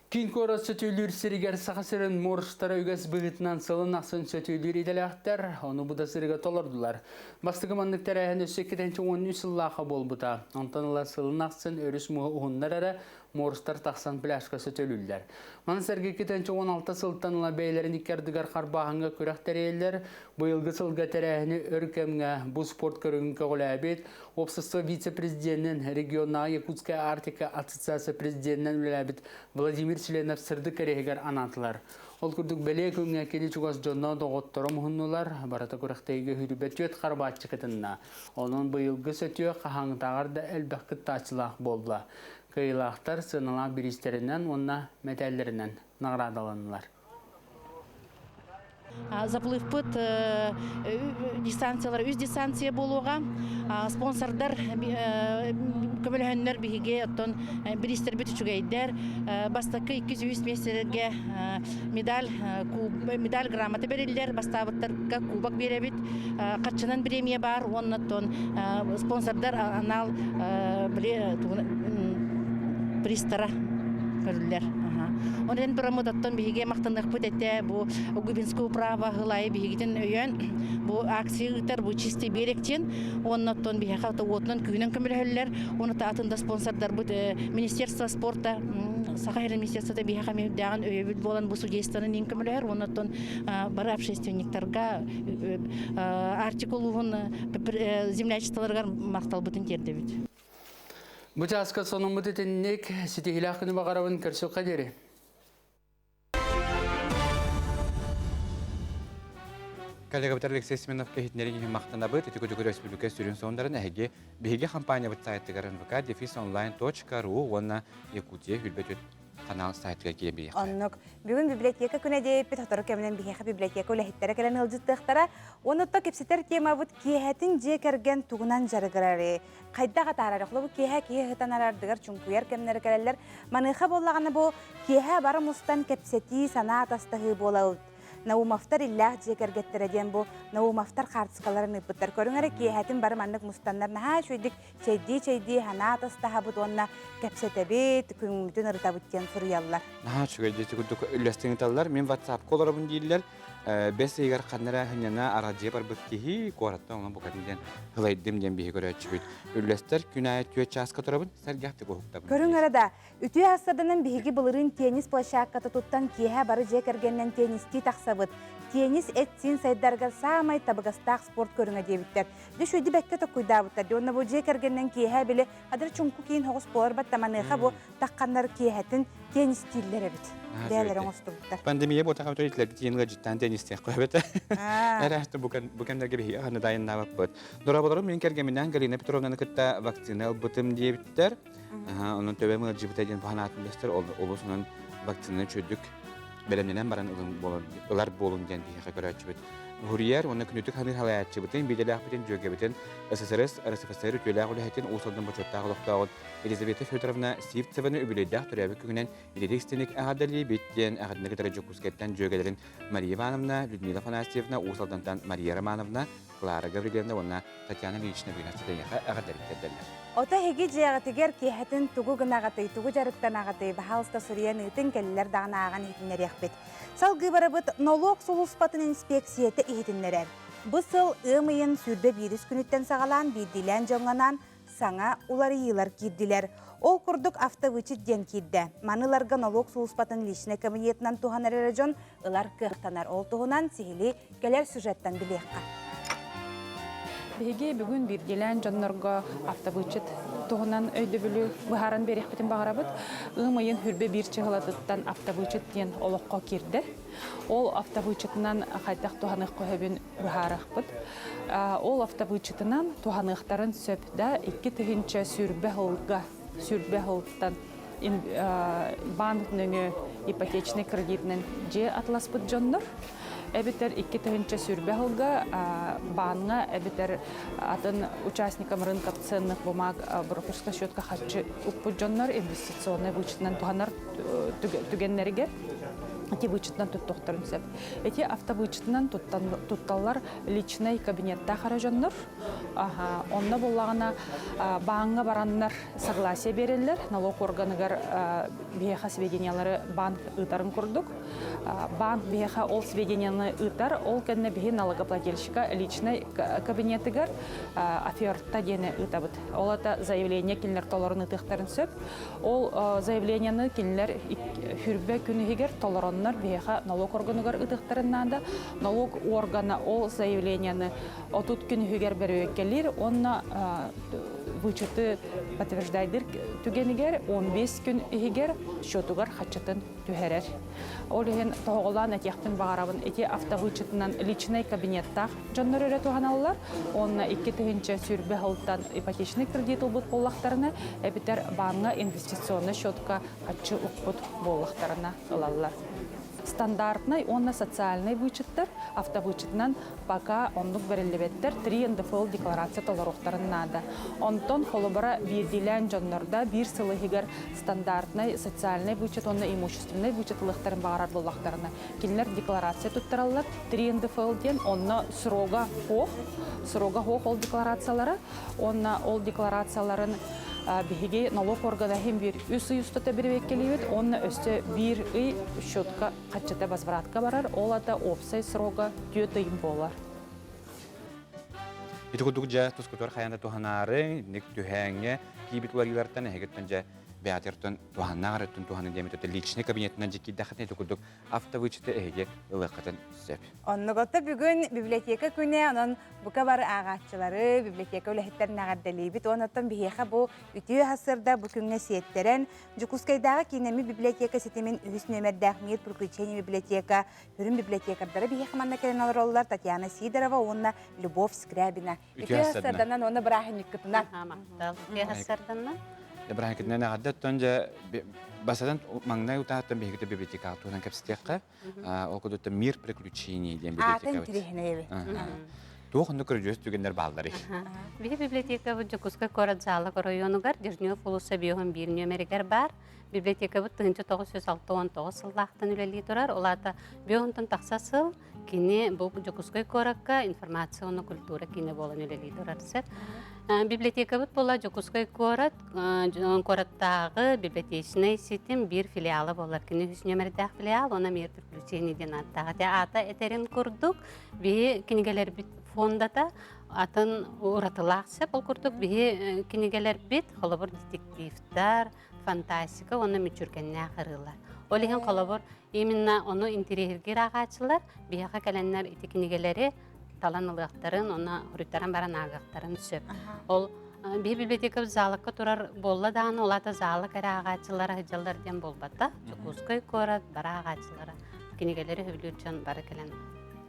Киин куорат сөтүөлүүр сиригэр Саха сирин моржтара үгэс быһыытынан сылын ахсын сөтүөлүүр идэлээхтэр, ону бу да сырыыга толордулар. Бастакы маннык тэрээһин өссө 2013 сыллаахха буолбута. Онтон ыла сылын ахсын өрүс муоһа уһуннар эрэ моржтар тахсан пляжка сөтөлүүллэр. Маны сэргэ 2016 сылтан ыла бэйэлэрин икки ардыгар харбааһыҥҥа күрэх тэрийэллэр. Быйылгы сылга тэрээһини өр кэмҥэ бу спорт көрүҥүн көҕүлээбит Общество вице-президенин, регионнааҕы Якутская Арктика ассоциация президенинэн үлэлээбит Владимир Членов сырдык кэриэһигэр анаатылар. Ол курдук бэлиэ күҥҥэ кини чугас дьоно, доҕотторо муһуннулар, барыта күрэхтэһиигэ сүүрбэ түөрт харбааччы кытынна. Онон быйылгы сөтүө хаһааҥҥытааҕар да элбэх кыттааччылаах буолла. Кыайыылаахтар сыаналаах бириистэринэн уонна мэтээллэринэн наҕараадаланнылар. Заплывпыт дистанциялар үс дистанция буолуоҕа. Спонсордар көмөлөһөннөр биһиги оттон бириистэрбит үчүгэйдэр. Бастакы 203 миэстэлэргэ медаль медаль грамота бэриллэр, бастаабыттарга кубок биэрэбит. Харчынан премия баар уонна оттон спонсордар анал били призтара көрүллэр. Онон тураммыт оттон биһиги махтаныахпыт этэ бу Губинскую право ылайы биһигитин өйөөн бу акция ыытар бу чистый берег диэн уонна оттон биһиэхэ уотунан күүнэн көмөлөһөллөр уонна атын да спонсордарбыт Министерство спорта Саха сирин министерствота биһиэхэ мүһүрдээҕин өйөбүл буолан бу судействоны иин көмөлөһөр уонна оттон бары общественниктарга Арктика улууһун землячестволарыгар махталбытын тиэрдэбит. Бу чааска сонуммут итинник ситиһилээх күнү баҕарабын көрсүөххэ диэри. Коллегабыт Алексей Семеновка иһитиннэрин иһин махтанабыт. Ити күдүк өрөспүүбүлүкэ сүрүн сонуннарын эһиги биһиги компаниябыт сайтыгар nvk-онлайн.ru уонна Якутия хүрбөтүт канал сайтыгар киирэн биһиэхэ. Оннук. Бүгүн библиотека күнэ диэбиппит сотору кэминэн биһиэхэ библиотека үлэһиттэрэ кэлэн ыалдьыттыахтара. Уонна кэпсэтэр темабыт киэһэтин дьиэ кэргэн тугунан дьарыгырары, хайдах атаарар холобу киэһэ киһи ыһытан арардыгар чуҥкуйар кэмнэрэ кэлэллэр. Маныаха буоллаҕына бу киэһэ бары мустан кэпсэтии, санаа атастаһыы буолабыт. Наумовтар иллээх дьиэ кэргэттэрэ диэн бу Наумовтар хаартыскаларын ыыппыттар. Көрүҥ эрэ киэһэтин бары маннык мустаннар наһаа үчүгэйдик чэйдии-чэйдии санаа атастаһабыт уонна кэпсэтэбит, күҥмүтүн ырытабыт диэн суруйаллар. Наһаа үчүгэй дьиэ курдук үллэстэн ыыталлар. Мин WhatsApp-ка олоробун дииллэр. Бэс ыйыгар ханна эрэ сынньана араадьыйа барбыт киһи куораттан онон букатын диэн ылайдым диэн биһи көрөөччүбүт. Үллэстэр күн аайы түөрт чааска турабын, сэргэхтик уһуктабын. Көрүҥ эрэ да, үтүө ассаданан биһиги былырыын теннис площадката туттан киэһэ бары дьиэ кэргэнинэн теннистии тахсабыт. Теннис эт-сиин сайдарыгар саамай табыгастаах спорт көрүҥэ диэбиттэр. Дьэ үчүгэйди бэккэ токкуйдаабыттар. Дьэ уонна бу дьиэ кэргэнинэн киэһэ били адыр чуҥку киин соҕус буолар батта маныаха бу тахханнар киэһэтин теннистииллэр эбит. Бэйэлэрэ оҥостубуттар. Пандемия буотаха өтөр итилэрбит иин ыалдьыттаан теннистиэх көбөтө. Эрээхти бу кэмнэргэ биһиги ханна дайыннаабаппыт. Дорооболорум мин кэргэминээн Галина Петровнаны кытта вакцина ылбытым диэбиттэр. Онон төбөм ыалдьыбыта диэн баһанаатын бэстэр олус онон вакцинаны чөдүк бэлэмнэнэн баран ылар буолун диэн биһиэхэ көрөөччүбүт. Уһуруйар уонна күнүтүк ханыыр халайааччыбытын, биидэлээхпитин, дьүөгэбитин СССР, РСФСР үтүөлээх үлэһитин, Уус Алдан бочуоттаах олохтооҕун Елизавета Федоровна Сивцеваны үбүлүөйдээх төрөөбүт күнүнэн ититик истиник эҕэрдэлиибит диэн эҕэрдэни кытары Дьокуускайтан дьүөгэлэрин Мария Ивановна, Людмила Афанасьевна, Уус Алдантан Мария Романовна, Клара Гаврильевна уонна Татьяна Ильинична Виноградская эҕэрдэлик тиэрдэллэр. Ото эһиги дьиэҕитигэр киэһэтин тугу гынаҕытый, тугу дьарыктанаҕытый, баһаалыста суруйан ыытыҥ, кэллэр даҕаны ааҕан иһитиннэриэхпит. Салгыы барабыт нолуок сулууспатын инспиэксийэтэ иһитиннэрэр. Бу сыл ыам ыйын 21 күнүттэн саҕалаан биирдиилээн дьоҥҥо анаан саҥа уларыйыылар киирдилэр. Ол курдук автовычет диэн киирдэ. Маны ыларга нолуок сулууспатын личнэй кабинетынан туһанар эрэ дьон ылар кыахтанар. Ол туһунан сиһилии кэлэр сюжеттан билиэххэ. Биһиги бүгүн биирдиилээн дьоннорго автовычет туһунан өйдөбүлү быһааран биэриэхпитин баҕарабыт. Ыам ыйын хүрбэ биир чыһылатыттан автовычет диэн олоххо киирдэ. Ол автовычетынан хайдах туһаныахха сөбүн быһаарыахпыт. Ол автовычетынан туһаныахтарын сөп да 2020 сылга сүрбэ сылтан банк нөҥүө ипотечный кредитинэн дьиэ атыласпыт дьоннор эбэтэр 2020 сылга бааҥҥа эбэтэр атын участникам рынка ценных бумаг брокерская счетка харчы укпут дьоннор инвестиционный вычетынан туһанар түгэннэригэр эти вычетынан туттуохтарын сөп. Эти автовычетынан тутталлар личный кабинеттаах эрэ дьоннор. Онно буллаҕына бааҥҥа бараннар согласие биэрэллэр. Налог органыгар биһиэхэ сведениялары банк ыытарын курдук. Банк биһиэхэ ол сведенияны ыытар, ол кэннэ биһи налогоплательщика личный кабинетыгар оферта диэни ыытабыт. Ол это заявление кинилэр толорун ыытыахтарын сөп. Ол заявлениены кинилэр хүрбэ күн иһигэр толороннор биһиэхэ налог органыгар ыытыахтарын наада. Налог органа ол заявлениены 30 күн иһигэр бөрүөккэлиир уонна вычеты подтверждайдыр түгэнигэр 15 күн иһигэр счетугар хаччытын түһэрэр. Ол иһин тоһоҕолоон этиэхпин баҕарабын, ити автовычетынан личный кабинеттаах дьоннор эрэ туһаналлар. Уонна 2020 сылтан ипотечный кредит ылбыт буоллахтарына, эбэтэр бааҥҥа инвестиционный счетка хаччы укпут буоллахтарына ылаллар. Стандартнай уонна социальнай вычеттар автовычетынан пока оннук бэриллибэттэр 3 НДФЛ декларация толоруохтарын наада. Онтон холобура биирдиилээн дьоннордо биир сыл иһигэр стандартнай социальнай вычет уонна имущественнай вычет ылыахтарын баҕарар буоллахтарына, кинилэр декларация туттараллар 3 НДФЛ диэн онно срога суох, срога суох ол декларациялара уонна ол декларацияларын Биһиги налог органа иһин биир үс ый устата бирибиэккэлиибит уонна өссө биир ый счетка хаччата возвратка барар, ол ата уопсай срога түөрт ый буолар. Ити курдук дьэ тускутугар хайаан да туһанаары, инник түһээҥҥэ киирбит уларыылартан эһигиттэн дьэ бэйэтиттэн туһаннаах эрэ туһаны диэмит личный кабинетынан дьэ киирдэххитинэ ити курдук автовычеты эһиги ылыаххытын сөп. Оннугата бүгүн библиотека күнэ, онон бука бары ааҕааччылары, библиотека үлэһиттэрин эҕэрдэлиибит. Онон биһиэхэ бу үтүө сарсыарда бу күҥҥэ сиэттэрэн Дьокуускайдааҕы киинэммит библиотека ситимин үһүс нүөмэрдээх Мир приключений библиотека сүрүн библиотекардара биһиэхэ манна кэлэн олороллор Татьяна Сидорова уонна Любовь Скрябина. Үтүө сарсыарданан уонна бырааһынньыккытынан. Махтал. Үтүө сарсыарданан. Бырааһынньыккытынан эҕэрдэ оттон дьэ басатан маҥнай утааттан биһигитэ библиотекаҕа туһунан кэпсэтиэххэ. Ол курдук Мир приключений диэн библиотека. Аатын тириһинэйэби. Туох онно көрүдьүөс түгэннэр баалларый? Биһи библиотекабыт Дьокуускай куорат Заалак оройуонугар Дежнев уулусса 51 нүөмэригэр баар. Библиотекабыт 1969 сыллаахтан үлэлии турар. Ол аата 50 тахса сыл кини бу Дьокуускай куоракка информация уонна культура киинэ буолан үлэлии турар сир. Библиотекабыт буола Дьокуускай куорат куораттааҕы библиотечнай ситим биир филиала буолар. Кини үһүс нүөмэрдээх филиал, уонна мир приключений диэн ааттаах. Ити аата этэрин курдук, биһи кинигэлэрбит фондата атын уратылаах сөп. Ол курдук биһи кинигэлэрбит, холобур, детективтар, фантастика уонна мүччүргэннээх ырыалар. Ол иһин холобур, именно ону интэриэһиргиир ааҕааччылар биһиэхэ кэлэннэр ити кинигэлэри талан ылыахтарын, уонна хоруйтаран баран ааҕыахтарын сөп. Ол биһи библиотека заалакка турар буолла даҕаны, ол аата заалак эрэ ааҕааччылара сылдьаллар диэн буолбата. Дьокуускай куорат бары ааҕааччылара кинигэлэри сөбүлүүр дьон бары кэлэн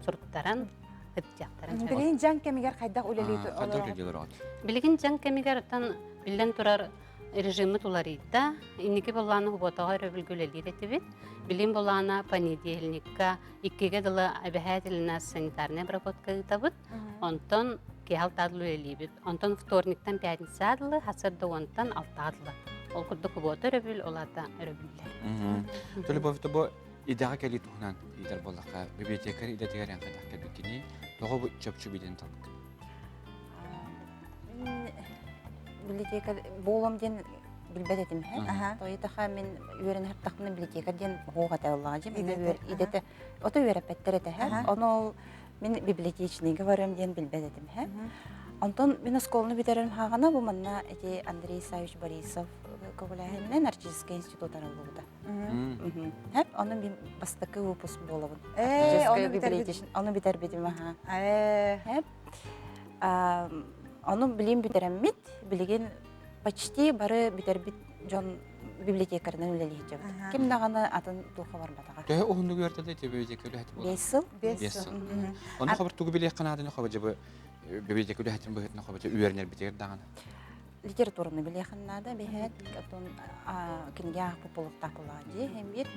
суруттаран сылдьыахтарын сөп. Билигин дьаҥ кэмигэр хайдах үлэлии олороҕут? Билигин дьаҥ кэмигэр оттон биллэн турар режиммит уларыйда. Инники былааны субуотаҕа өрөбүлгэ үлэлиир этибит. Билим былаана понедельникка иккигэ дылы обязательно санитарная обработка ыытабыт. Онтон киһи алтаадылы үлэлиибит. Онтон вторниктан пятница дылы, сарсыарда уонтан алтаадылы. Ол курдук субуота өрөбүл, ол аата өрөбүллэр. Төлөбөв бу идэҕэ кэлии туһунан ыйытар буоллахха, библиотекарь идэтигэр эн хайдах кэлбиккиний? Тоҕо бу чопчу биден талбыккын? Библиотека буолуом диэн билбэт этим һэ. Тойтаха мин үөрэнэхтахпына библиотека диэн оһуох этэ оллаҕа дьи. Мин идэтэ ото үөрэппэттэр этэ һэ. Ону ол мин библиотечныйга барыам диэн билбэт этим һэ. Онтон мин оскуоланы бүтэрэн хаҕана бу манна эти Андрей Исаевич Борисов көҕүлээһининэн Арктический институт арыллыбыта. Хэп, ону мин бастакы выпуск буолабын. Ону бүтэрбитим аха. Хэп. Ону билим бүтэрэммит, билигин почти бары бүтэрбит дьон библиотекарынан үлэлиһичэбит. Ким даҕаны атын туохха барбатаҕа. Төһө уһуннук үөртэлэ ити библиотека үлэһити буолар? Бес сыл. Бес сыл. Онно хабыр тугу билиэххэ нааданы хабыр дьыбы библиотека үлэһитин быһыытынан хабыр үөрэнэрбитигэр даҕаны. Литератураны билиэххин наада биһэт, отон кинигэ аахпыт буолуохтаах буоллаҕа дии, һин биир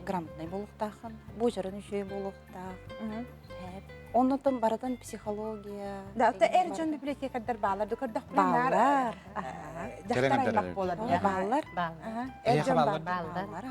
грамотнай буолуохтааххын, буочарын үчүгэй буолуохтаах. Оннотон барытын психология. Да, оттон эр дьон библиотекардар баалар, көрдөхпүнэ Бааллар. Дьахтар аймах буолар. Бааллар. Эр дьон бааллар.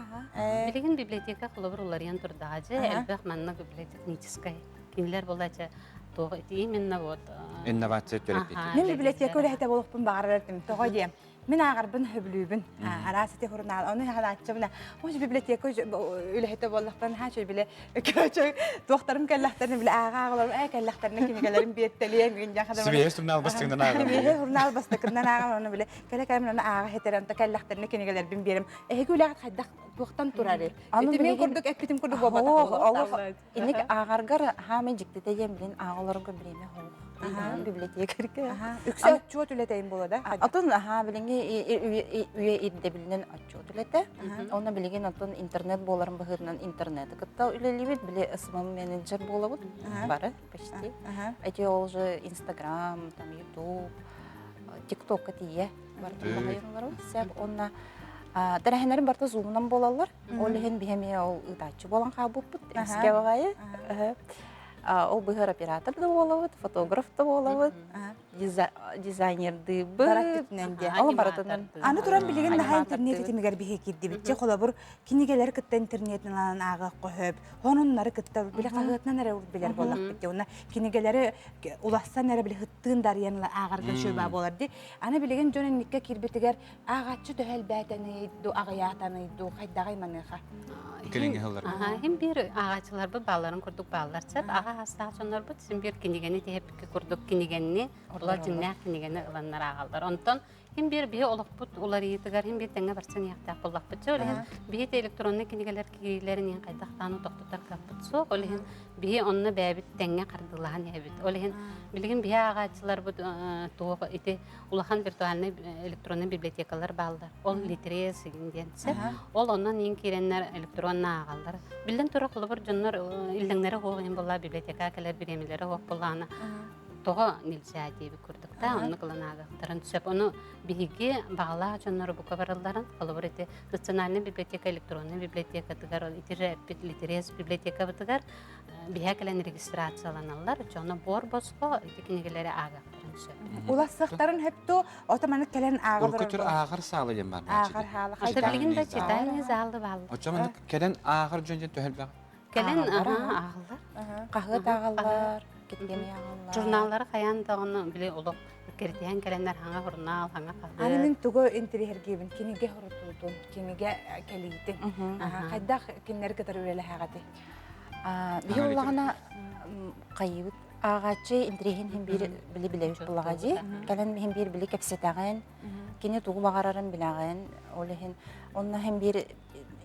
Билигин библиотека холобур уларыйан турдаҕа дьэ, элбэх манна библиотехническай кинилэр буолааччы туох именно вот инновация төрөппүт. Мин библиотека үлэһитэ буолуохпун баҕарар этим. Тоҕо диэм. Мин ааҕарбын сөбүлүүбүн. Араас ити журнал. Ону ханааччыбына. Ой, библиотека үлэһитэ буоллахпын хаачы биле көчө туохтарым кэллэхтэрин биле ааҕа ааҕаларым ээ кэллэхтэринэ кинигэлэрин биэртэлиэм гин дьахадым. Сибиэһэ журнал бастыгынан ааҕам. Сибиэһэ журнал бастакынан ааҕам ону биле кэлэ кэлэм ону ааҕа хетерем та кэллэхтэринэ кинигэлэрбин биэрем. Эһиги үлэҕит хайдах туохтан турарый? Ити мин курдук эппитим курдук буолбатах. Инник ааҕаргар хаамай дьиктитэ диэн билин ааҕаларга бириэмэ хоох. Библиотекарьга. Үксэ отчуот үлэтэйин буола да? Отун аха билиҥҥи үйэ ирдэбилинэн отчуот үлэтэ. Онно билигин отун интернет буоларын быһыытынан интернеты кытта үлэлиибит. Били СММ менеджер буолабыт бары почти. Эти ол уже Инстаграм, там Ютуб, ТикТокка тиийэ бартын баҕайыларым. Сеп онна тэрээһиннэрим барыта зумунан буолаллар. Ол иһин биһи эмиэ ол ыытааччы буолан хаалбыппыт. Эмискэ баҕайы. Ол быһар оператор да буолабыт, фотограф да буолабыт. дизайнердыыбыт. Ол барытынан. Аны туран билигин наһаа интернет ситимигэр биһи киирдибит. Че холобур кинигэлэри кытта интернетинэн ааҕа көһөп, сонуннары кытта биле хаһыатынан эрэ билэр буоллахпыт. Уонна кинигэлэри улассан эрэ биле хыттыын дарыйан ааҕарга шөба буолар ди. Аны билигин дьон инникке киирбитигэр ааҕааччы төһө элбээтэний ду аҕыйаатаный ду хайдаҕай маныаха? Кэлиҥҥи сылларга. Хим биир ааҕааччыларбыт баалларын курдук бааллар сөп. Аҕа аастаах дьоннорбут син биир кинигэни тиһэппиккэ курдук кинигэни, ула дьиҥнээх кинигэни ыланнар ааҕаллар. Онтон хим биир биһи олохпут уларыйыытыгар хим биир тэҥҥэ барсан иһиэхтээх буоллахпыт. Ол иһин биһи электроннай кинигэлэр киириилэрин иһин хайдахтааны тохтотор кыахпыт суох. Ол иһин биһи онно бэйэбит тэҥҥэ хардыылаһан иһэбит. Ол иһин билигин биһи ааҕааччыларбыт туох ити улахан виртуальнай электроннай библиотекалар бааллар. Ол Литрес диэн сөп. Ол онон иин киирэннэр электронно ааҕаллар. Биллэн турар, холобур дьоннор иллэҥнэрэ суох иһин буолла библиотека кэлэр бириэмэлэрэ суох буоллаҕына тоҕо нельзя диэбит курдук да оннук ылан ааҕыахтарын сөп. Ону биһиги баҕалаах дьоннору бука баралларын, холобур ити национальнай библиотека электроннай библиотекатыгар, ол ити эппит Литрес библиотекабытыгар биһэ кэлэн регистрацияланаллар. Дьоно буор босхо ити кинигэлэри ааҕыахтарын сөп. Улассахтарын хөпту отоманы кэлэн ааҕар Уркутур ааҕар саала диэн бар. Ааҕар хаала. Ата билигин да читальный залы бааллар. Оччо маннык кэлэн ааҕар дьон диэн төһөлбөх. Кэлэн ааҕаллар. Хаһыат ааҕаллар, китгэми ааҕаллар. Журналлары хайаан даҕаны били олох киртиһэн кэлэннэр хаҥа журнал, хаҥа хаһыат. Аны мин тугу интириһэргиибин кинигэ хорутуутун, кинигэ кэлиитин. Хайдах кинилэри кытары үлэлэһэҕити? Биһи улаҕана хайыбыт ааҕааччы интириэһин иһин биир били билэбит булаҕа дии. Кэлэн иһин биир били кэпсэтэҕин, кини тугу баҕарарын билэҕин. Ол иһин онно иһин биир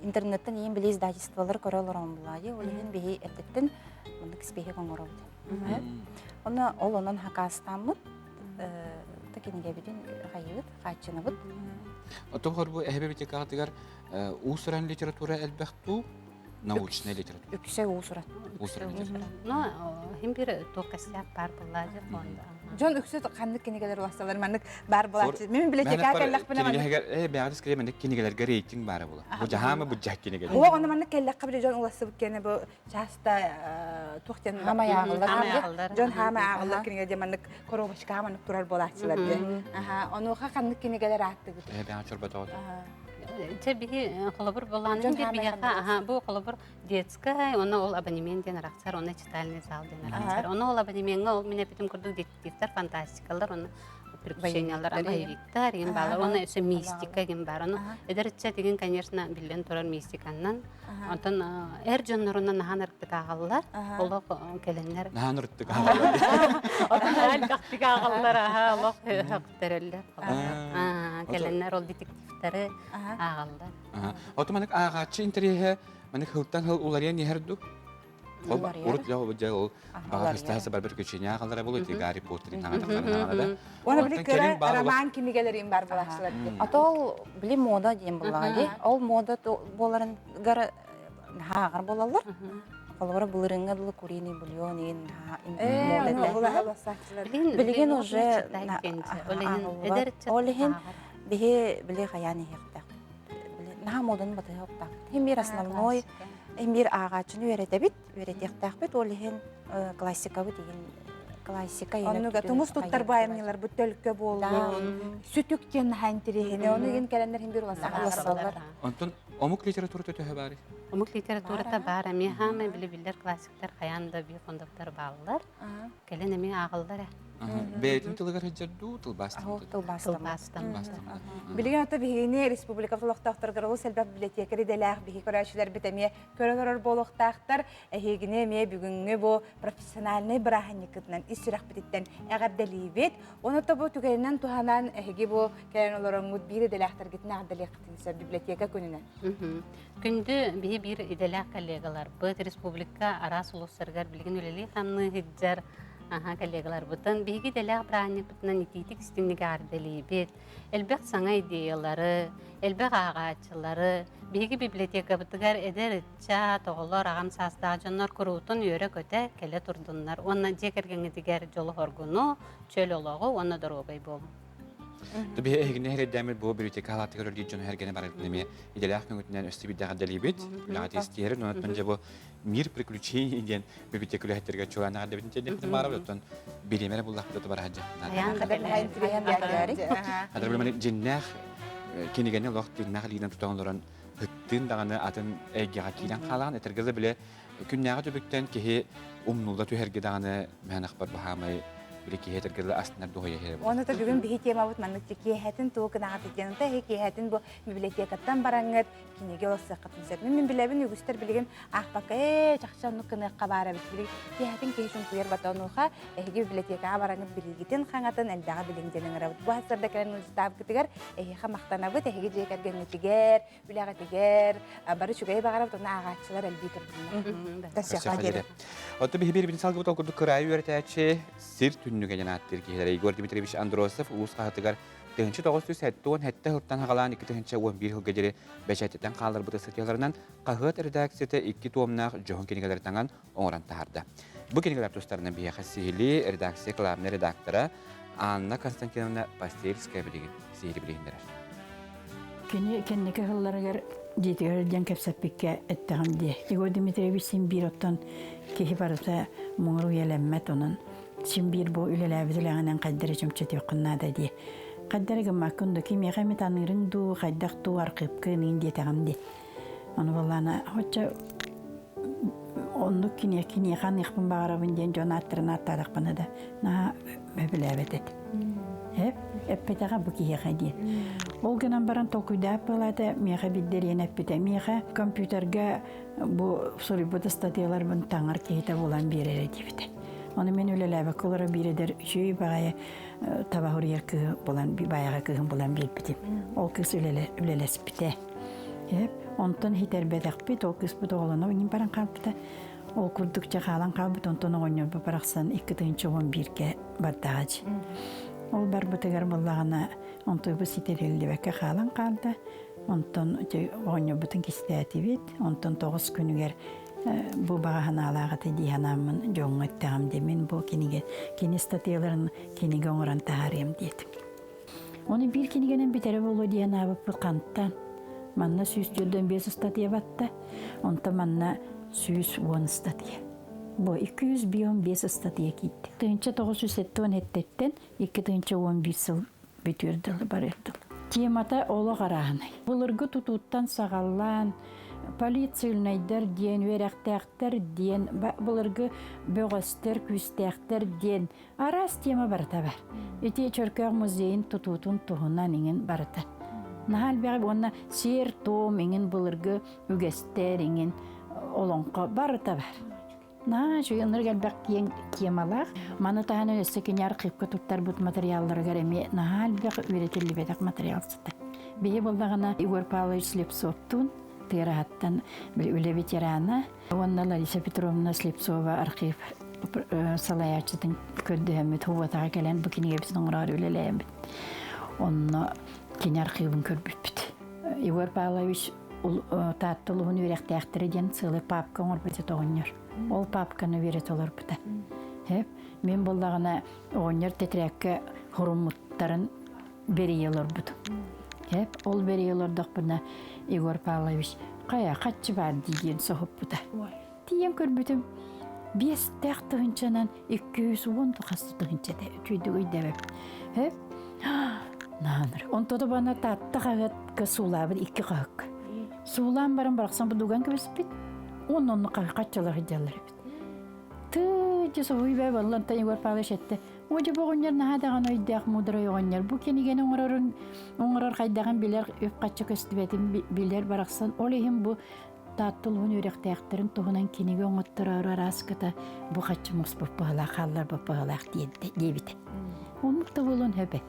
интернеттэн иһин били издательстволар көрө олорон булаа дии. Ол иһин биһи эрдэттэн маннык спиһик оҥоробут. Онно ол онон хакаастааммыт та кинигэбитин хайыбыт, хааччынабыт. Оттон хорбу эһэбэ библиотекаҕытыгар уус-уран литература элбэх дуу, научная литература? Үксэ уус-уран. Уус-уран литература. Но хим бир туох косяк бар буолла дьэ фонда. Дьон үксэ ханнык кинигэлэр уласталар маннык бар булааччы. Мен библиотека кэллэхпинэ маннык Кинигэлэр бэҕэс скорее маннык кинигэлэргэ рейтинг баара була. Бу жаһаама бу жах кинигэлэр. О, оны маннык кэллэххэ били дьон улассыбыт киэнэ бу часто туох диэн Хаамай ааҕыллар. Дьон хаамай ааҕыллар кинигэ диэн маннык коробочка маннык турар буолааччылар диэн. Аха, онуоха ханнык кинигэлэр ааттыгыт? Э бэҕэ чорботоҕот. Чэ биһи холобур болаанын диир биһиэхэ аха бу холобур детскай, онно ол абонемент диэн арахсар, онно читальный зал диэн арахсар. Онно ол абонемеҥҥа ол мин эппитим курдук детективтэр, фантастикалар, онно приключениялар, боевиктар деген баалар, онно өссө мистика деген бар. Ону эдэр ыччат деген, конечно, биллэн турар мистиканнан. Онтон эр дьоннорунан наһаан ырыттык ааҕаллар. Олох кэлэннэр. Наһаан ырыттык ааҕаллар. Отон элбэхтик ааҕаллар, аха, олох өһөхтөрөллөр. Кэлэннэр ол детективтары ааҕаллар. Ото маннык ааҕааччы интэриэһэ маннык хылтан хыл уларыйан иһэр ду? Урут дьэ ол баҕар хыстаһа бар бір көчүнэ ааҕаллара буолуо ити Гарри Поттерин хаҥатахтарына да. Оны били кыра роман кинигэлэрин бар булааччылар ди. Ато ол били мода диэн буоллаҕа дии. Ол мода буоларын гара ааҕар буолаллар. Холобура былырыҥҥа дылы куриный бульон иин Билигин уже ол иһин биһи били хайаан иһиэхтээх. Наһаа модун батыһыахтаах. Хим биир основной, хим биир ааҕааччыны үөрэтэбит, үөрэтиэхтээхпит. Ол иһин классикабыт иһин классика Оннуга тумус туттар баайымньыларбыт төлкө буоллун, сүтүк диэн наһаа интириэһинэй. Ону иһин кэлэннэр хим биир уласаллар. Онтон омук литературата төһө баарый? Омук литературата баар эмиэ хаамай били биллэр классиктар хайаан да биир фондовтар бааллар. Кэлин эмиэ ааҕаллар ээ. Бэйэтин тылыгар сылдьар дуу, тылбаастаммыт? Тылбаастаммыт. Билигин ото биһигини республика олохтоохторугар олус элбэх библиотекарь идэлээх биһи көрөөччүлэрбит эмиэ көрөн олорор буолуохтаахтар. Эһигини эмиэ бүгүҥҥү бу профессиональнай бырааһынньыккытынан ис сүрэхпититтэн эҕэрдэлиибит. Ону бу түгэнинэн туһанан эһиги бу кэлэн олороҥҥут биир идэлээхтэргитин эҕэрдэлиэххитин сөп библиотека күнүнэн. Күндү биһи биир идэлээх коллегаларбыт республика араас улуустарыгар билигин үлэлии-хамныы сылдьар коллегаларбытын биһиги идэлээх бырааһынньыкпытынан итиитик истиҥник эҕэрдэлиибит. Элбэх саҥа идеялары, элбэх ааҕааччылары биһиги библиотекабытыгар эдэр ыччат, оҕолор, аҕам саастаах дьоннор куруутун үөрэ-көтө кэлэ турдуннар уонна дьиэ кэргэҥҥитигэр дьолу-соргуну, чөл олоҕу уонна доруобай буолуҥ. Биһи эһигини эһэрдээммит бу библиотека халаатыгар өлүү дьон эргени барытын эмиэ идэлээх көҥүтүнэн өссө биирдээх дэлиибит. Үлэҕэ тиэстиһэрин, онон дьэ бу мир приключений диэн библиотека үлэһиттэргэ чугаан эҕэрдэбитин тиэрдиэхпитин баарабыт. Оттон бириэмэ эрэ буллахпыт бара сылдьа. Хадыр дьиннээх кинигэни олох тыыннаах илиинэн тутан олорон ыттыын даҕаны атын эйгэҕэ киирэн хаалаҕын этэргэ бile күннээҕи түбүктэн киһи умнулла түһэргэ даҕаны мээнэхпэр баһаамай били киһи этэргэ астынар дуһуйа иһэр. Оны та бүгүн биһи темабыт маннык киэһэтин тугу гынаҕыт диэн та киэһэтин бу библиотекаттан бараҥҥыт кинигэ олорсуоххытын сөп. Мин билэбин үгүстэр билигин аахпакка ээ чахчы оннук гыныахха баар эбит. Билигин киэһэтин киһи чуҥкуйар батонуха эһиги библиотекаҕа бараҥҥыт билиигитин хаҥатын элбэҕи билиҥ диэн ыҥырабыт. Бу сарда кэлэн ыалдьытаабыкытыгар эһиэхэ махтанабыт, эһиги дьиэ кэргэҥҥитигэр, үлэҕитигэр бары үчүгэйи баҕарабыт уонна ааҕааччылар элбии турдуннар. Көрсүөххэ Оттон биһи биирбитин салгыбыт ол курдук кыраайы үөрэтээччи сир түннүгэ диэн ааттыыр киһилэрэ Егор Дмитриевич Андросов улуус хаһыатыгар 1977 сылтан хагалаан 2011 сылга диэри бэчээттэтэн хаалларбыт ыстатыйаларынан хаһыат редакцията икки туомнаах дьоһун кинигэлэри таҥан оҥорон таһаарда. Бу кинигэлэр тустарынан биһиэхэ сиһилии редакция главнай редактора Анна Константиновна Постельская билигин сиһили билиһиннэрэр. Кини кэнники сылларыгар дьиэтигэр диэн кэпсэппиккэ эттэҕим дии. Егор Дмитриевич син биир оттон киһи барыта муҥур үйэлэммэт онон син биир бу үлэлээбит үлэҕинэн хайдары чөмчөтүөххүн наада дии. Хайдары гыммаккын дуу, кимиэхэ эмит аныырыҥ дуу, хайдах дуу архыыпка ыныын диэтэҕим дии. Ону буоллаана оччо оннук киниэхэ аныахпын баҕарабын диэн дьон ааттарын ааттаатахпына да наһаа сөбүлээбэт этим. Эп, эппэтэҕэ бу киһиэхэ диэн. Ол гынан баран толкуйдаах буолаата миэхэ биллэриэн эппитэ. Миэхэ компьютерга бу суруйбут ыстатыйаларбын таҥар киһитэ булан биэрэрэ диэбитэ. Ону мин үлэлээбэккэ олоро биир эдэр үчүгэй баҕайы таба суруйар кыыһы булан баайаҕа кыыһын булан биэрбитим. Ол кыыс үлэлэспитэ. Эп, онтон хитэрбэтэхпит, ол кыыспыт оҕолоно иҥин баран хаалбыта. Ол курдук чэ хаалан хаалбыт, онтон оҕонньорбу барахсан 2011-гэ бардаҕа Ол барбытыгар буоллаҕына, онтуйбут ситэриллибэккэ хаалан хаалда. Онтон оҕонньорбутун кистээтибит. Онтон тоҕус күнүгэр бу баҕа санаалаах этэ дии санааммын дьоҥҥо эттэҕим дии. Мин бу кинигэ, кини ыстатыйаларын кинигэ оҥорон таһаарыам диэтим. Оны биир кинигэнэн бүтэрэ буолуо диэн аабыппыт хантан. Манна 145 ыстатыйа батта, онтон манна 110 ыстатыйа. Бу 205 ыстатыйа киирдэ. 1977-тэн 2011 сыл бүтүөр дылы барыар дылы. Темата олох арааһынай. Былыргы тутууттан саҕалаан, полицейнайдар диэн, үөрэхтээхтэр диэн, былыргы бөҕөстөр, күүстээхтэр диэн Араас тема барыта бар. Ити Чөркөөх музейын тутуутун туһунан иҥин барыта. Наһаа элбэҕи уонна сиэр-туом иҥин былыргы үгэстэр иҥин олоҥхо барыта бар. Наһаа үчүгэй ынырык элбэх киэҥ темалаах. Маны таһынан өссө кини архивка туттарбыт материалларыгар эмиэ наһаа элбэх үөрэтиллибэтэх материал сытар. Биһи буоллаҕына Егор Павлович Слепцовтуун Тыараһаттан үлэ ветерана уонна Лариса Петровна Слепцова архив салайааччытын көрдөһөммүт ХУВАТаҕа кэлэн бу кинигэбитин оҥороору үлэлээммит. Онно кини архивын көрбүппүт. Егор Павлович Таатта улууһун үөрэхтээхтэрэ диэн сыалы папка оҥорбут этэ оҕонньор. Ол папканы үөрэтэ олорбута. Мин буоллаҕына оҕонньор тэтэрээккэ хуруммуттарын бэрийэ олорбутум. Эп, ол бэрийэ олордохпуна Егор Павлович хайа хаччы баар дии диэн соһуппута. Тиийэн көрбүтүм биэстээх тыһынчанан 210 хас тыһынча этэ үчүйдүк өйдөбөп. Эп, нааныр. Онтото бана таатта хаһыатка суулаабыт икки хаһыкка. Суулаан баран барахсан будуган кэбиспит. Онно онно хаччалар сылдьаллар эбит. Тыы, дьэ соһуй бээ баллантан Егор Павлович этте. О дьэ бу оҕонньор наһаа даҕаны өйдөөх муударай оҕонньор. Бу кинигэни оҥорорун оҥорор хайдаҕын билэр, үп-харчы көстүбэтин билэр барахсан. Ол иһин бу Таатта улууһун үөрэхтээхтэрин туһунан кинигэ оҥоттороору арааската бу хаччы муспут быһалаах хаалларбыт быһалаах диэбитэ. Оннук да буолуон сөп.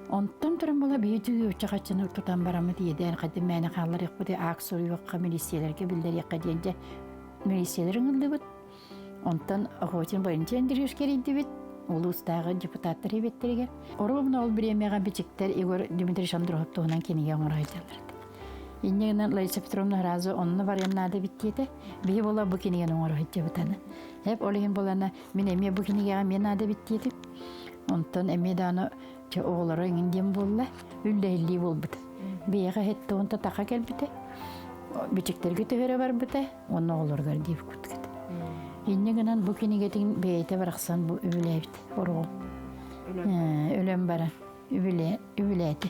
Онтон туран була биһиги үччэ хаччыны тутан бараммыт иэдээн хадым мээнэ хаалларыахпыт аак суруйуохха милициялэргэ биллэриэххэ диэн дьэ милициялэр ыҥыллыбыт. Онтон Охотин Валентин Андреевич кэрийдибит, улуустааҕы депутаттар эбиттэригэр. Ровно ол бириэмэҕэ бичиктэр Егор Дмитриевич Андросов туһунан кинигэ оҥоро сылдьаллар этэ. Инньэ гынан Лариса Петровна сразу онно барыам наада эбит диэтэ. Биһи буола бу кинигэни оҥоро сылдьабытаны. Эп ол иһин буолана мин эмиэ бу кинигэҕэ эмиэ наада эбит диэтим. Онтон эмиэ даҕаны Чэ оҕолоро эҥин диэн буолла, үллэһиллии буолбута. Биһиэхэ һэттэ таха кэлбитэ, бичиктэргэ төһөрө барбыта, уонна оҕолоругар диэбиккит. Инньэ гынан бу кинигэтин бэйэтэ барахсан бу үбүлээбит ороҕум. Өлөн баран үбүлээтэ.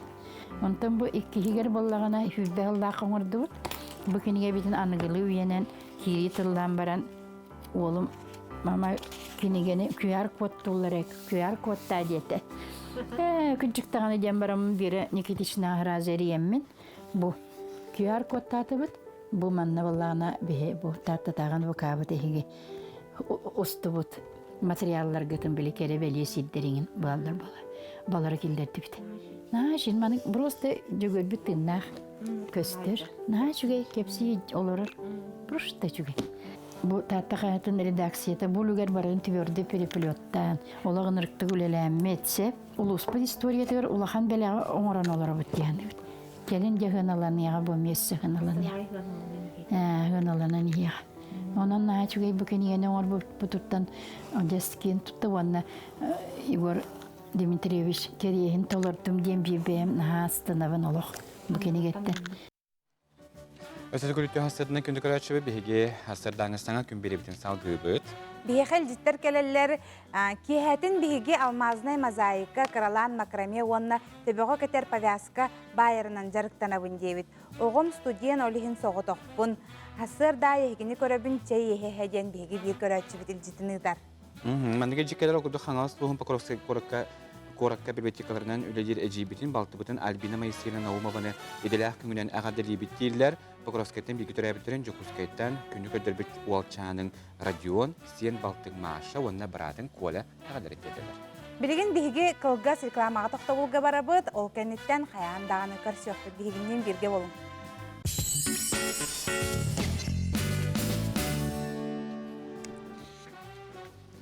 Онтон бу иккиһигэр буоллаҕына сүүрбэ сыллаах оҥордубут. Бу кинигэбитин аныгылыы үйэнэн киирии тыллаан баран уолум мама кинигэни QR кодтууллар QR кодтаа диэтэ. Ээ, күнчүк диэн бараммын Вера Никитична сразу эрийэммин бу QR кодтаатыбыт. Бу манна буоллаҕына биһи бу тааттатааҕын вкбыт эһиги устубут материалларгытын били кэрэ бэлиэ сирдэриҥин бааллар буола балары киллэрдибит. Наһаа шин маны просто дьөгөрбүт тыыннаах көстөр. Наһаа үчүгэй кэпсии олорор. Просто үчүгэй. Бу Таатта хаһыатын редакцията бу үлүгэр барын твердый переплеттаан, олох ынырыктык үлэлээммит, сөп. Улууспут историятыгар улахан бэлэҕи оҥорон олоробут диэхнибит. Кэлин дьэ сыаналаныаҕа бу миэсэ сыаналаныаҕа. Сыаналанан иһиэҕэ. Онон наһаа үчүгэй бу кинигэни оҥорбуппутуттан дьэ тутта уонна Егор Дмитриевич кэриэһин толордум диэн биир бэйэм наһаа астынабын олох бу кинигэттэн. Өссө күлүттүү хастырдынан күндү көрөөччүбүт биһиги хастырдааҥы саҥа күн биэрэбитин салгыыбыт. Биһиэхэ илдьиттэр кэлэллэр. Киэһэтин биһиги алмазнай мозаика, кыралаан макраме уонна төбөҕө кэтэр повязка баайарынан дьарыктанабын диэбит. Оҕом студент ол иһин соҕотохпун. Хасыарда эһигини көрөбүн чэй иһэ диэн биһиги биир көрөөччүбүт илдьитин ыытар. Маннык илдьиккэлэр курдук Хаҥалас улууһун Покровскай куоракка куоракка библиотекаларынан үлэлиир эдьиийбитин, балтыбытын Альбина Моисеевна Наумованы идэлээх күҥүнэн эҕэрдэлиибит дииллэр. Покровскайтан бииргэ төрөөбүттэрин Дьокуускайтан күнү көрдөрбүт уолчааныҥ Родион, сиэн балтыҥ Маша уонна быраатыҥ Коля эҕэрдэлэр диэтилэр. Билигин биһиги кылгас рекламаҕа тохтобулга барабыт, ол кэнниттэн хайаан даҕаны көрсүөхпүт. Биһигинниин бииргэ буолуҥ.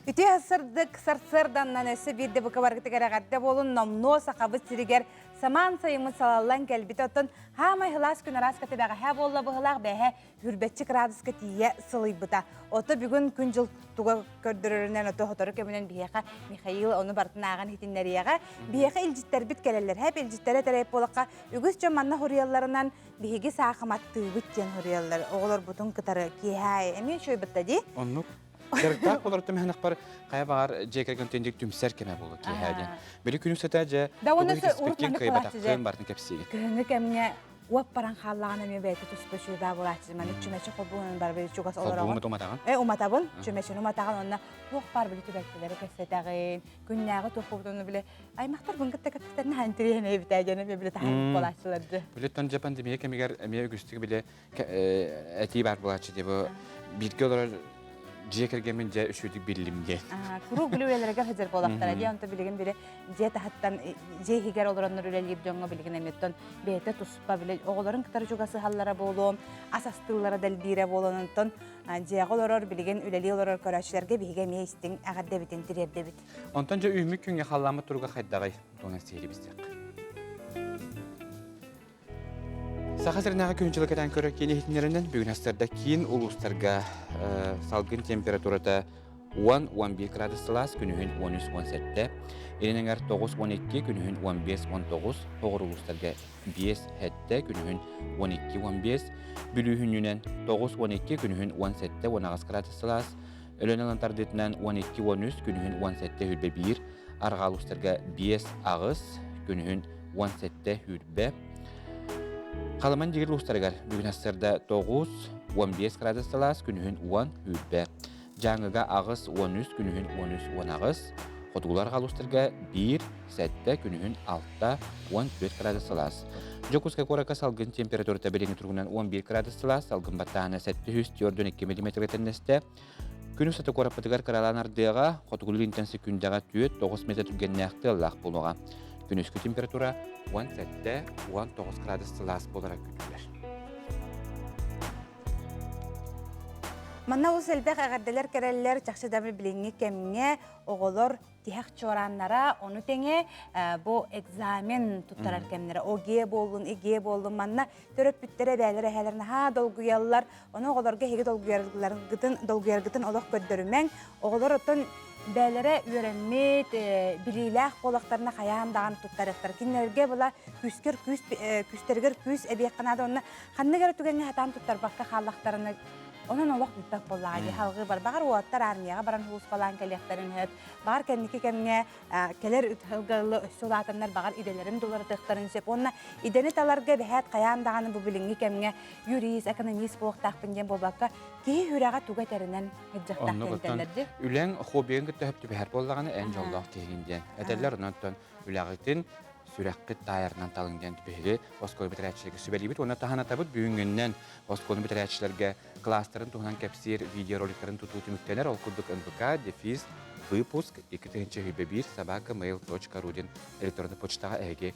Үтүө сырдык сарсыарданнан өссө биирдэ бука баргытыгар эҕэрдэ буолун номнуо сахабыт сиригэр самаан сайыммыт салаллан кэлбит оттон хаамай сылаас күн араас кэтэбэҕэһээ буолла быһылаах бэһэ хүрбэччи кыраадыска тиийэ сылыйбыта. Ото бүгүн күн-дьыл туга көрдөрөрүнэн ото сотору кэминэн биһиэхэ Михаил ону барытын ааҕан иһитиннэриэҕэ. Биһиэхэ илдьиттэрбит кэлэллэр. Хэп илдьиттэрэ тэрээп буолахха үгүс дьон манна хоруйалларынан биһиги саахыматтыыбыт диэн хоруйаллар. Оҕолорбутун кытары киэһээ эмиэ үчүгэй бытта дии. Оннук. Дьарыктаах болор түмэһэнэхпар хайа баҕар дьиэ кэргэн түндүк түмсэр кэмэ буолу киэһээ диэн. Били күнү сэтэ дьэ Да уонна урут маннык кыайбатаххын бартын кэпсиигин. Кыһыҥҥы кэмҥэ уоп баран хааллаҕына эмиэ бэйэтэ туспа үчүгэй буолааччы. Маннык чүмэчи холбуунан барбы чугас олороҕун. Холбуумут уматаҕын. Э уматабын, чүмэчини уматаҕын уонна туох баар били түбэлтэлэри кэпсэтэҕин, күннээҕи туох били аймахтар бын кытта кэпсэтэрин хаан интэриэһинэй эбитээ диэн эмиэ били таһаарбыт буолааччылар дьэ. Билеттон дьэ пандемия кэмигэр эмиэ үгүстүк били этии баар буолааччы дии бу бииргэ олорор дьиэ кэргэммин дьэ үчүгүйдүк биллим диэн. Куруук били үлэлэригэр сылдьар буолахтара дии онто билигин били дьиэ таһыттан дьиэ иһигэр олороннор үлэлиир дьоҥҥо билигин эмиэттэн бэйэтэ туспа били оҕолорун кытары чугасыһаллара буолуом ас астыыллара дэлбиирэ буолан онтон дьиэҕэ олорор билигин үлэлии олорор көрөөччүлэргэ биһиги эмиэ истиҥ эҕэрдэбитин тириэрдэбит. Онтон дьэ үүммүт күҥҥэ халлааммыт туруга хайдаҕый? Туонан сиһилии билсиэххэ. Саха сиринээҕи күн дьылы кэтээн көрөр киин иһитиннэринэн бүгүн астарда киин улуустарга салгын температурата 10-11 градус сылаас, күнүһүн 13-17, илин эҥэр 9-12, күнүһүн 15-19, оҕор улуустарга 5-7, күнүһүн 12-15, Бүлүүһүнньүнэн 9-12, күнүһүн 17-18 градус сылаас, Өлөөн ылан тардыытынан 12-13, күнүһүн 17-21, арҕаа улуустарга 5-8, күнүһүн 17-20. Халаман дигир улуустарыгар бүгүн сарсыарда 9, 15 градус сылаас, күнүһүн 10-20. Дьааҥыга 8, 13, күнүһүн 13, 18. Хотугулар улуустарга 1, 7, күнүһүн 6, 14 градус сылаас. Дьокуускай куоракка салгын температурата билиҥҥи туругунан 11 градус сылаас, салгын баттааһына 742 мм тэннэстэ. Күн устата куораппытыгар кыралаан ардыаҕа, хотугулуу-илинтэн секүндэҕэ 4-9 метр түргэннээх тыаллаах буолуоҕа. Күнүскү температура 17-19 градус сылаас буолара күүтүллэр. Манна олус элбэх эҕэрдэлэр кэрэллэр, чахчы да билиҥҥи кэмҥэ оҕолор тиһэх чуорааннара, ону тэҥэ бу экзамен туттарар кэмнэрэ ОГЭ буоллун, ЕГЭ буоллун, манна төрөппүттэрэ, эбээлэр, эһээлэр наһаа долгуйаллар. Ону оҕолорго эһиги долгуйаргытын, долгуйаргытын олох көрдөрүмэҥ. Оҕолор оттон Бээлэрэ үөрэммит, билиилээх буолахтарына хайаан даҕаны туттарыахтара. Кинилэргэ була күүскэр күүс күүстэригэр күүс эбиэххэ наада уонна ханнык эрэ түгэҥҥэ сатаан туттарбакка хааллахтарына онон олох бүппэт буоллаҕа дии халҕыы бар. Баҕар уолаттар армияҕа баран сулууспалаан кэлиэхтэрин сөп. Баҕар кэнники кэмҥэ кэлэр ыһылга өссө улаатаннар баҕар идэлэрин дуларытыахтарын сөп. Уонна идэни таларга эбэһээт хайаан даҕаны бу билиҥҥи кэмҥэ юрист, экономист буолуохтаахпын диэн буолбакка, киһи сүрэҕэ туга этэринэн сылдьыахтаах Оннук диэн оттон этэллэр дии. Үлэҥ хоббигын кытта сөп түбэһэр буоллаҕына, эн дьоллоох киһигин диэн этэллэр. Онон оттон үлэҕитин сүрэххит таайарынан талыҥ диэн биһиги оскуола бүтэрээччилэргэ сүбэлиибит уонна таһанатабыт. Бүгүҥҥүнэн оскуоланы бүтэрээччилэргэ кылаастарын туһунан кэпсиир видеороликтарын тутуу түмүктэнэр. Ол курдук НВК, дефис, выпуск 2021 собака mail.ru диэн электронный почтаҕа эһиги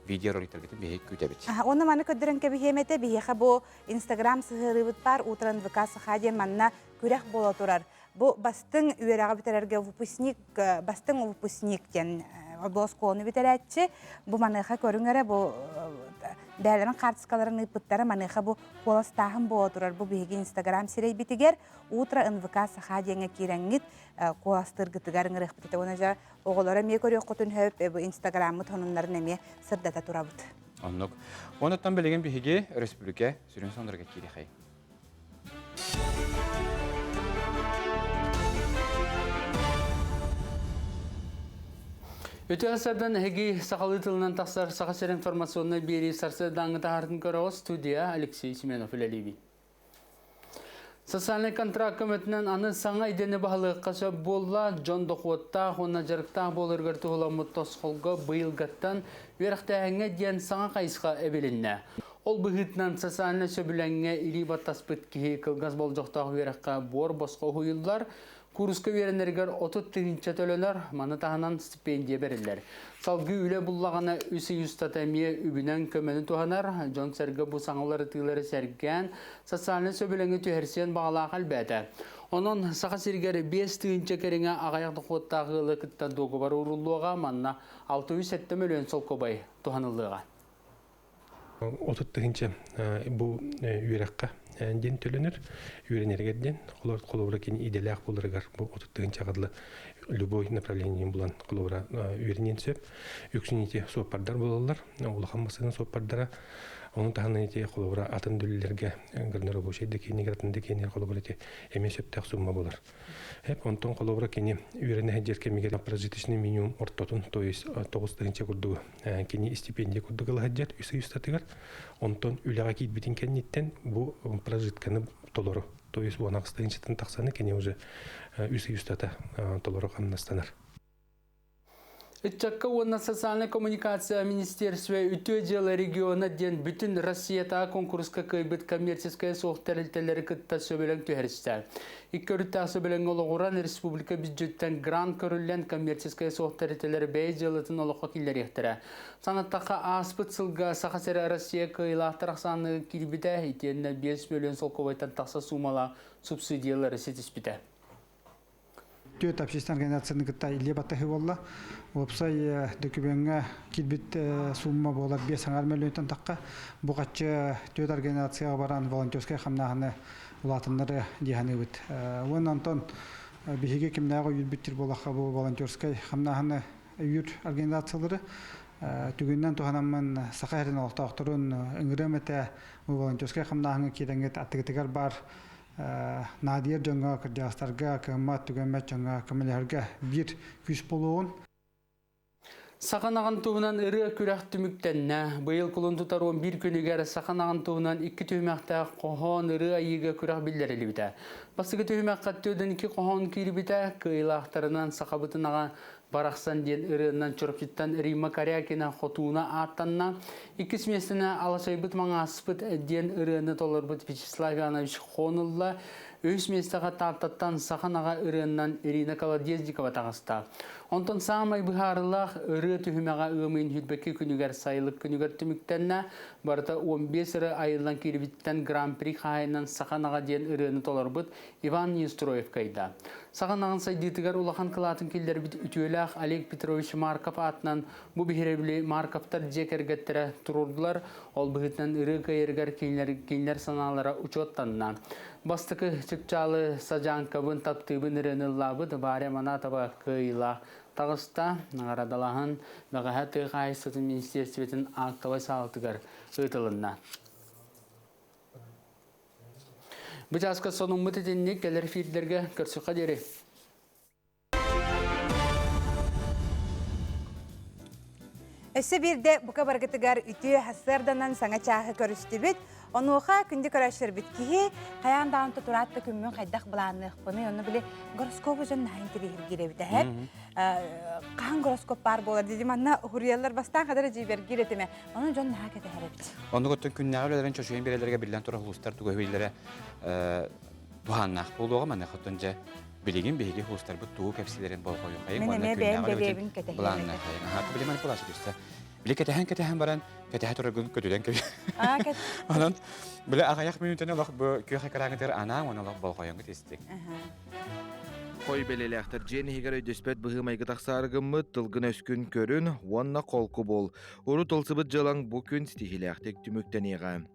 видеороликтаргытын биһиги күүтэбит. Уонна маны көрдөрөн кэбиһиэм этэ, биһиэхэ бу Инстаграм сыһыарыыбыт баар, Утро НВК Саха диэн манна күрэх буола турар. Бу бастыҥ үөрэҕи бүтэрэргэ выпускник, бастыҥ выпускник диэн бу оскуоланы бүтэрээччи. Бу маныаха көрүҥ эрэ, бу бэйэлэрин хаартыскаларын ыыппыттара, маныаха бу куоластааһын буола турар. Бу биһиги Инстаграм сирэйбитигэр Утро НВК Саха диэҥҥэ киирэҥҥит куоластыыргытыгар ыҥырыахпыт этэ. Уонна дьэ оҕолоро эмиэ көрүөххүтүн сөп, бу Инстаграммыт сонуннарын эмиэ сырдата турабыт. Оннук. Онуттан билигин биһиги өрөспүүбүлүкэ сүрүн сонуннарга киириэхэй. Үтүө сардан эһиги сахалыы тылынан тахсар Саха сир информационнай биэрии сарсыардааҥҥы таһаартын көрөҕүт студия Алексей Семенов үлэлиибин. Социальнай контракт көмөтүнэн аны саҥа идэни баһылыахха сөп буолла. Дьон дохуоттаах уонна дьарыктаах буоларыгар туһуламмыт тосхолго быйылгаттан үөрэхтээһиҥҥэ диэн саҥа хайысха эбилиннэ. Ол быһыытынан социальнай сөбүлэҥҥэ илии баттаспыт киһи кылгас болдьохтоох үөрэххэ буор босхо уһуйуллар, Курска үөрэнэригэр 30 тыһыынча төлөнөр, маны таһынан стипендия бэриллэр. Салгыы үлэ буллаҕына үс ый устата эмиэ үбүнэн көмөнү туһанар, дьон-сэргэ бу саҥалар ытыылары сэргээн, социальнай сөбүлэҥи түһэрсиэн баҕалаах элбээтэ. Онон Саха сиригэр 5 тыһыынча кэриҥэ аҕыйах дохуоттаах ыалы кытта дуогабар ууруллуоҕа, манна 607 мөлүйүөн солкуобай туһаныллыаҕа. 30 тыһыынча бу үөрэххэ диэн төлөнөр, үөрэнэригэр диэн, холобура кини идэлээх буоларыгар бу 30 тыһыынчаҕа дылы любой направление булан холобура үөрэниэн сөп. Үксүн ити суоппардар буолаллар, улахан массыына суоппардара. Ону таһынан ити холобура атын дүллэргэ горнорабочий да киинигэр, атын да киинигэр холобура ити эмиэ сөптөөх сумма буолар. Эп онтон холобура кини үөрэнэ сылдьар кэмигэр прожиточный минимум ортотун, то есть 9 тыһыынча курдугу кини стипендия курдук ыла сылдьар үс ый устатыгар. Онтон үлэҕэ киирбитин кэнниттэн бу прожитканы толору, то есть 18 тыһыынчаттан тахсаны кини уже үс ый устата толору хамнастанар. Ыччакка уонна социальнай коммуникация министерство үтүө дьыала региона диэн бүтүн Россиятааҕы конкурска кыайбыт коммерческай суох тэрилтэлэри кытта сөбүлэҥ түһэристэ. Икки өрүттээх сөбүлэҥҥэ олоҕуран республика бюджеттэн грант көрүллэн коммерческай суох тэрилтэлэр бэйэ дьыалатын олоххо киллэриэхтэрэ. Санаттахха ааспыт сылга Саха сирэ Россия кыайыылаахтар ахсааныгар киирбитэ, итиэннэ 5 миллион солкуобайтан тахса суумалаах субсидиялары ситиспитэ. Түөрт общественной организацияны кытта илии баттаһыы буолла. Уопсай докумуоҥҥа киирбит сумма буолар 5,5 мөлүйүөнтэн тахха. Бу хаччы түөрт организацияҕа баран волонтерскай хамнааһыны улаатыннары дии саныыбыт. Уонна онтон биһиги кимнээҕи өйүүрбүт буоллахха бу волонтерскай хамнааһыны өйүүр организациялары түгүнэн туһанаммын Саха сирин олохтоохторун ыҥырыам этэ бу волонтерскай хамнааһыҥҥа киирэҥҥит аттыгытыгар баар наадыйар дьоҥҥо, кырдьаҕастарга, кыаммат, түгэммэт дьоҥҥо көмөлөһөргө биир күүс буолуоҕун. Саха ынаҕын туһунан ырыа күрэх түмүктэннэ. Быйыл кулун тутар 11 күнүгэр саха ынаҕын туһунан икки түһүмэхтээх хоһоон ырыа айыыга күрэх биллэриллибитэ. Бастакы түһүмэххэ 42 хоһоон киирбитэ, кыайыылаахтарынан сахабыт ынаҕа барахсан диэн ырыанан Чурапчыттан Римма Корякина Хотууна ааттанна. Иккис миэстэни Алашайбыт маҥааспыт диэн ырыаны толорбут Вячеслав Иванович Хон ылла. Үһүс миэстэҕэ Тааттаттан Саха ынаҕа ырыаннан Ирина Колодезникова таҕыста. Онтон саамай быһаарыылаах ырыа түһүмэҕэ ыам ыйын 22 күнүгэр сайылык күнүгэр түмүктэннэ. Барыта 15 ырыа айыллан киирбиттэн Гран-при хаһаайынан Саха ынаҕа диэн ырыаны толорбут Иван Неустроев кыайда. Саха ынагын сайдыытыгар улахан кылаатын киллэрбит үтүөлээх Олег Петрович Марков аатынан бу биһирэбили Марковтар дьиэ кэргэттэрэ туруордулар. Ол быһыытынан ырыа кыайарыгар кинилэр санаалара учуоттанна. Бастакы чыпчаалы Садьааҥкабын таптыыбын ырыаны ыллаабыт Варя Манатова кыайыылаах таҕыста. Наҕараадалаһан бэҕэһээ тыа хаһаайыстыбатын министиэристибэтин актовай саалатыгар ыытылынна. Бу чааска сонуммут итинник кэлэр эфирдэргэ көрсүөххэ диэри. Өссө биирдэ бука баргытыгар үтүө сарсыарданан саҥа чааһы көрүстүбүт. Онуоха күндү көрөөччүлэрбит киһи хайаан даҕаны тутураат да күммүн хайдах былаанныахпыный, онно били гороскобу дьон наһаа интэриэһиргиир эбит эһэт. Хаһан гороскоп баар буолар дии манна уһуруйаллар бастаан хадара дьиибэргиир этимэ. Ону дьон наһаа кэтэһэр эбит. Оннук оттон күннээҕи үлэлэрин чочуйан биэрэллэргэ биллэн турар улуустар тугу өһүллэрэ туһааннаах буолуоҕа. Маныаха оттон дьэ билигин биһиги улуустарбыт тугу кэпсиилэрин болҕойуохайыҥ Мин уонна эмиэ бэйэм күннээҕи үлэбитин бэлиэбин кэтэһиэм этэ. былаанныахайыҥ. Аһаа, били манипуляция түстэ. Били кэтэһэн-кэтэһэн баран, кэтэһэ тураргын көтүтэн кэбиһ. Аа, кэт. Онон били аҕыйах мүнүүтэни олох бу күөх экраҥҥытыгар анаан уонна олох болҕойоҥҥут истиҥ. Хой бэлиэлээхтэр дьиэн иһигэр өйдөспөт быһыы-майгы тахсаары гыммыт, тылгын-өскүн көрүн уонна холку буол. Урут ылсыбыт дьыалаҥ бу күн ситиһиилээхтик түмүктэниэҕэ.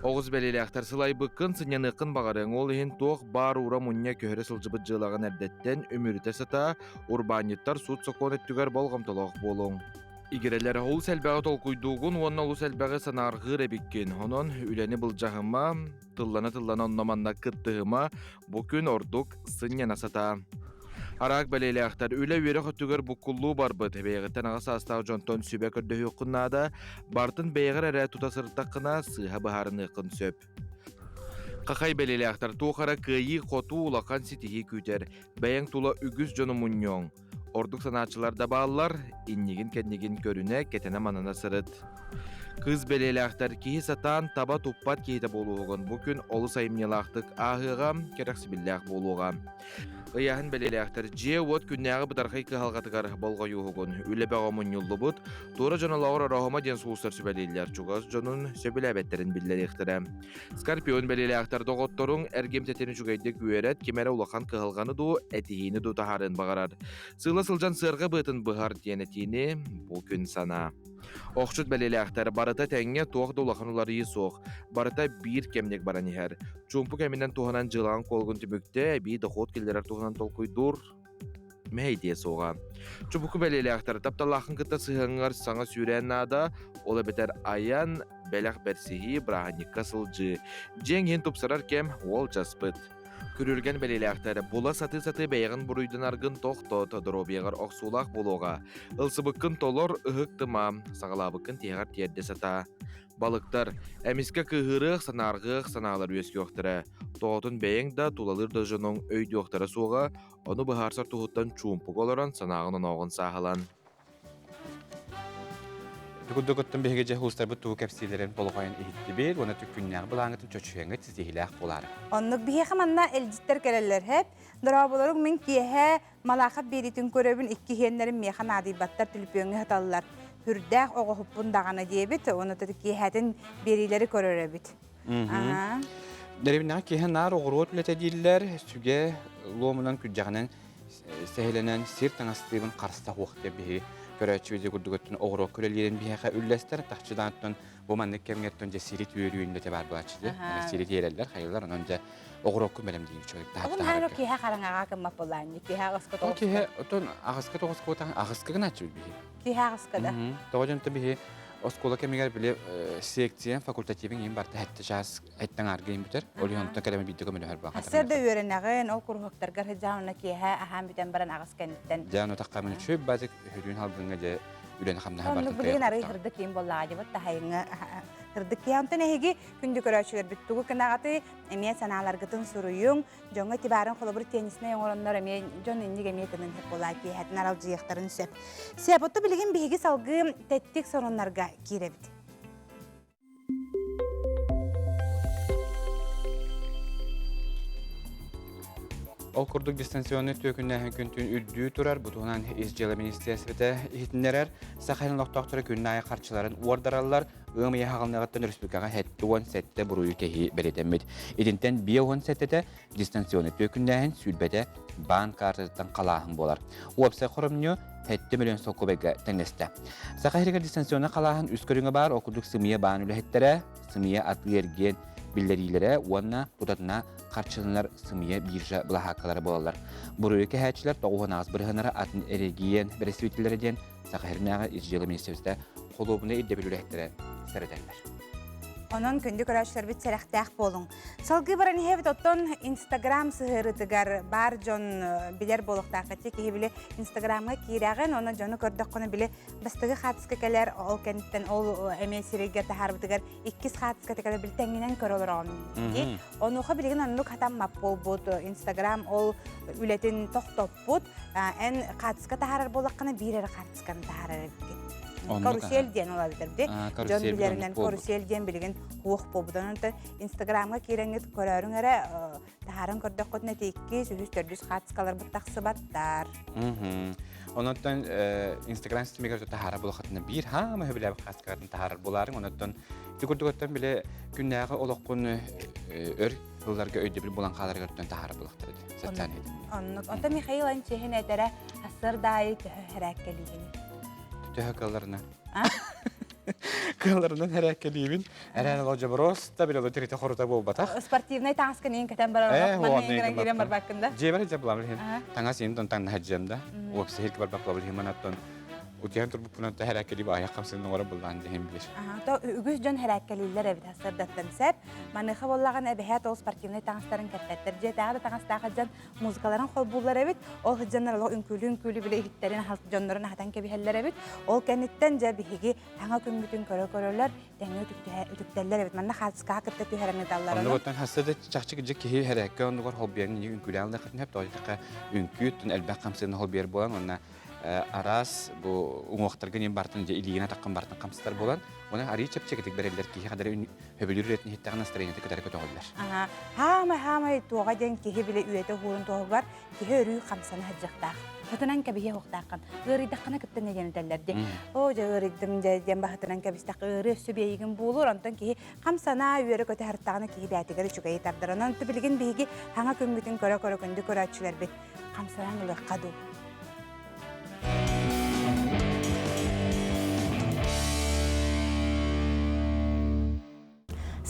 Оҕус бэлиэлээхтэр сылайбыккын, сынньаныаххын баҕарыаҥ, ол иһин туох баар уура мунньа көһөрө сылдьыбыт дьыалаҕын эрдэттэн үмүрүтэ сыта, урбаанньыттар суут-сокуон өттүгэр болҕомтолоох буолуҥ. Игирэлэр олус элбэҕи толкуйдуугун уонна олус элбэҕи санаарҕыыр эбиккин. Онон үлэни былдьаһыма, тыллана-тыллана онно-манна кыттыһыма, бу күн ордук сынньана сатаа. Араак бэлиэлээхтэр үлэ-үөрэх өттүгэр буккуллуу барбыт, бэйэҕиттэн аҕа саастаах дьонтон сүбэ көрдөһүөххүн наада, бартын бэйэҕэр эрэ тута сырыттаххына сыыһа быһаарыныаххын сөп. Хахай бэлиэлээхтэр туох эрэ кыайыы-хотуу улахан ситиһии күүтэр, бэйэҥ тула үгүс дьону мунньуоҥ. Ордук санааччылар да бааллар, иннигин-кэннигин көрүнэ, кэтэнэ-манана сырыт. Кыыс бэлиэлээхтэр киһи сатаан таба туппат киһитэ буолуоҕун бу күн олус айымньылаахтык ааһыаҕа, кэрэхсибиллээх буолуоҕа. Ыйааһын бэлиэлээхтэр дьиэ-уот күннээҕи бытархай кыһалҕатыгар болҕойууһугун, үлэ бөҕө мунньуллубут, туора дьон олоҕор ороһума диэн сулустар сүбэлииллэр, чугас дьонун сөбүлээбэттэрин биллэриэхтэрэ. Скорпион бэлиэлээхтэр доҕотторуҥ эргимтэтин үчүгэйдик үөрэт, ким эрэ улахан кыһалҕаны дуу, этиһиини дуу таһаарыан баҕарар. Сыыла сылдьан сыарҕа быатын быһар диэн этиини бу күн санаа. Охчут бэлиэлээхтэр барыта тэҥҥэ туох да улахан уларыйыы суох, барыта биир кэмник баран иһэр. Чуумпу кэминэн туһанан дьыалаҕын куолугун түмүктэ, эбии дохуот киллэрэр туһунан толкуйдуур мэһэйдиэ суоҕа. Чубуку бэлиэлээхтэр тапталлааххын кытта сыһыаҥҥар саҥа сүүрээн наада, ол эбэтэр айан, бэлэх бэрсиһии, бырааһынньыкка сылдьыы. Дьиэҥ иһин тупсарар кэм уолдьаспыт. Күрүлгэн бэлиэлээхтэр була сатыы-сатыы бэйэҕин буруйданаргын тохтот, доруобуйаҕар охсуулаах буолуоҕа. Ылсыбыккын толор, ыһык-тыма, саҕалаабыккын тиһэҕэр тиэрдэ сатаа. Балыктар, эмискэ кыыһырыах, санаарҕыах санаалар үөскүөхтэрэ. Тоҕотун бэйэҥ да, тулалыыр да дьонуҥ өйдүөхтэрэ суоҕа, ону быһаарсар туһуттан чуумпуга олорон санааҕын-онооҕун сааһылан. Курдук оттон биһиги дьэ уустарбыт тугу кэпсиилэрин болҕойон иһиттибит уонна күннээҕи былааҥҥытын чочуйаҥҥыт ситиһиилээх буолаары. Оннук биһиэхэ манна илдьиттэр кэлэллэр һэп. Дорооболоруҥ мин киэһэ Малаахап биэриитин көрөбүн иккиһиэннэрим миэхэ наадыйбаттар түлүпүөҥҥэ сыталлар. Хүрдээх оҕоһуппун даҕаны диэбит уонна киэһэтин биэриилэри көрөр эбит. Аха. Дэриэбинэҕэ киэһэ наар оҕуруот үлэтэ дииллэр, сүгэ луомунан күрдьэҕинэн сэһилэнэн сир таҥастыыбын харса суох диэн биһиги көрөөччү видео курдук өттүн оҕуруокка үлэлиирин биһиэхэ үллэстэр тахчыдаантан бу маннык кэмҥэ өттүн дьэ сири түөрүүн дэтэ баар буолааччы дьэ сири тиэрэллэр хайыллар онон дьэ оҕуруокку бэлэм диин үчүгэй Оҕун хаһан киһи хараҥаҕа кыммат буолаанньы киһи аҕыска тоҕус киһи отон аҕыска тоҕус куотаҥ аҕыска гынааччы биһи киһи аҕыска да тоҕо дьонто биһи оскуола кэмигэр били секция факультативын иин барта хэтте чаас эттэн ааргыйын бүтэр. Ол иһин онтон кэлэмэ биирдэ көмөлөһөр баҕа. Сарсыарда үөрэнэҕин, ол куруһуктаргар сылдьаҕын, уонна киэһэ аһаан бүтэн баран аҕыс кэнниттэн. Дьэ, ону таххамын үчүгэй базик хүрүүн халгыҥҥа дьэ үлэни хамнаһа бартын. Оннук билигин арый хырдык киин буоллаҕа дьыбыт таһайыҥҥа хырдык киһи. Онтон эһиги күндү көрөөччүлэрбит тугу кынаҕаты эмиэ санааларгытын суруйуҥ. Дьоҥҥо тибаарын холобур тенниснэй оҥороннор эмиэ дьон инник эмиэ тынын сөп буолаа киэһэтин аралдьыйыахтарын сөп. Сөп, отто билигин биһиги салгыы тэттик сонуннарга киирэбит. Ол курдук дистанционнай түөкүннээһин күн-түүн үрдүү турар, бу туһунан Ис дьыала министиэристибэтэ иһитиннэрэр. Саха сирин олохтоохторо күн аайы харчыларын уордараллар. Ыам ыйа хаҕылныаҕыттан өрөспүүбүлүкэҕэ 77 буруйу кэһии бэлиэтэммит. Итинтэн 57-тэ дистанционнай түөкүннээһин, сүүрбэтэ баан каартатыттан халааһын буолар. Уопсай хоромньу 7 миллион солкуобайга тэҥнэстэ. Саха сиригэр дистанционнай халааһын үс көрүҥэ баар, ол курдук сымыйа баан үлэһиттэрэ, сымыйа атыы-эргиэн биллэриилэрэ уонна тутатына харчыланар сымыйа биржа былаһааккалара буолаллар. Буруйу кэһээччилэр 98 бырыһыаннара атын эрэгийиэн бэрэстэбиитэллэрэ диэн Саха сиринээҕи Ис дьыала министиэристибэтэ холуобунай ирдэбил үлэһиттэрэ сэрэтэллэр. Онон күндү көрөөччүлэрбит сэрэхтээх буолуҥ. Салгыы баран иһэбит оттон Инстаграм сыһыарытыгар баар дьон билэр буолуохтааххыт. Киһи били Инстаграмҥа киирэҕин, онно дьону көрдөххүнэ били бастакы хаатыска кэлэр, ол кэнниттэн ол эмиэ сирэйгэ таһаарбытыгар иккис хаатыската кэлэр били тэҥҥинэн көрө олороҕун дии. Онуоха билигин оннук хатаммат буолбут Инстаграм ол үлэтин тохтоппут. Эн хаатыска таһаарар буоллаххына биир эрэ хаартысканы таһаарар эбиккин. Карусель диэн ол эбитэр ди. Дьон билэринэн карусель диэн билигин хуох буолбут. Онон Инстаграмҥа киирэҥҥит көрөөрүҥ эрэ таһааран көрдөххүтүнэ ити иккис, үһүс, төрдүс хаартыскаларбыт тахсыбаттар. Ононтон Инстаграм системигэр таһаара булахатына биир хаама хөбүлээбит хаартыскаларын таһаарар булаарыҥ. Ононтон ити курдук биле күннээҕи олоххун өр сылларга өйдөбүл булан хааларыгар таһаара булахтар социальный. Оннук. Онтон Михаил Анчехин этэрэ ассыр даайы төһө хэрээккэлиигин? Төһө кылларына. Кылларынан хэрээккэлиибин. Эрээн ол дьобороос та биле тирите хорута буолбатах. Спортивный таҥаска нин кэтэн барар манна киирэн барбаккын да. Дьиэбэр дьэ булам билин. Таҥас иин тон таҥна хаджем да. Уопсай барбак булам манаттан утуйан турбуппунан та хэрээккэлиип айах хамсыгын оҥоро буллаан диһин билир. То үгүс дьон хэрээккэлииллэр эбит сырдаттан сеп. Маныха боллаҕын эбэһээт ол спортивный таҥастарын кэппэттэр. Дьиэтээҕи да таҥастаах дьон музыкаларын холбууллар эбит. Ол дьоннор олох үҥкүүлүү-үҥкүүлүү бile иһиттэрин дьоннорун аһатан кэбиһэллэр эбит. Ол кэнниттэн дьэ биһиги таҥа күммүтүн көрө-көрөлөр тэҥҥэ үтүктэллэр эбит. Манна хаалыскаҕа кытта түһэрэн ыталлар. Оннугуттан хасса да чахчы кырдьык киһи хэрээккэ оннугар холбуйан үҥкүүлээн ылыаххытын сөп. Тоҕо үҥкүү элбэх хамсыгын холбуйар буолан уонна араас бу уҥуохтарга ньим бартын дьэ илиигин атаххын бартын хамсатар буолан онон арыый чэпчэкитик бэриллэр киһи хадары хөбүлүүр үлэтин иһиттэҕин настроениета кытары көтөҕүллэр. Хаамай хаамай туоҕа диэн киһи били үйэтэ уһуурун туһугар киһи өрүү хамсана сылдьыахтаах. Хытынан кэбиһиэ уохтааххын. Ыарыйдаххына кытта не диэн этэллэр дии. Оо дьэ ыарыйдым дьэ диэн баһытынан кэбистэххэ ыарыы өссө биэйигин буолур. Онтон киһи хамсана үөрэ көтө сырыттаҕына киһи бээтигэр үчүгэйи тардар. Онон билигин биһиги хаҥа күммүтүн көрө-көрө күндү көрөөччүлэрбит хамсанан ылыахха дуу.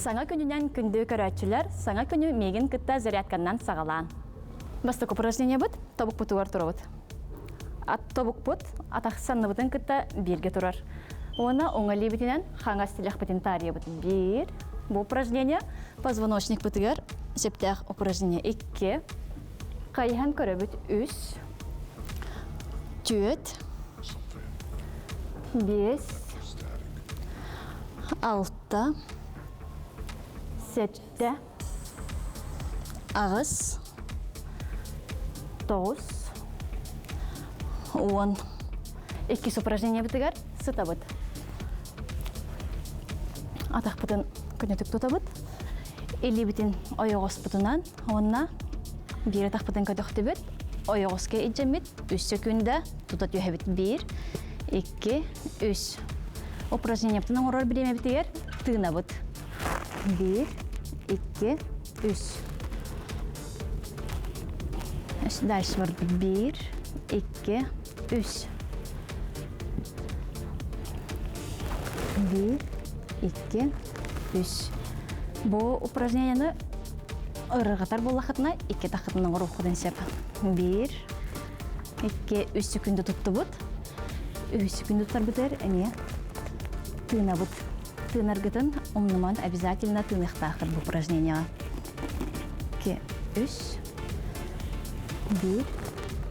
Саҥа күнүнэн күндү көрөөччүлэр, саҥа күнү миигин кытта зарядканнан саҕалаан. Бастакы упражнениебыт тобукпутугар турабыт. Ат тобукпут атах санныбытын кытта бииргэ турар. Уонна уҥа илиибитинэн хаҥас тилэхпитин таарыйабыт. Биир. Бу упражнение позвоночникпытыгар сөптөөх упражнение. Икки. Хайыһан көрөбүт үс, түөрт, биэс, алта, сэттэ, аҕыс, тоҕус, уон. Иккис упражнениебытыгар сытабыт. Атахпытын көнөтүк тутабыт. Илиибитин ойоҕоспутунан Уонна биир атахпытын көтөхтүбүт, ойоҕоско илдьэммит, үс сөкүүндэ тута түһэбит. Биир, икки, үс. Упражнениебытын оҥорор бириэмэбитигэр тыынабыт. Биир, икки, үс. Дальше барбыт. Биир, икки, үс. Биир, икки, үс. Бу упражнениены ырыгатар буоллахытына икки тахытын оҥоруоххутун сөп. Биир, икки, үс секунда туттубут. Үс секунда туттарбытыгар эмиэ тыынабыт. Тыынаргытын умнуман обязательно тыыныахтааххыт бу упражнениеҕа. Икки, үс, биир,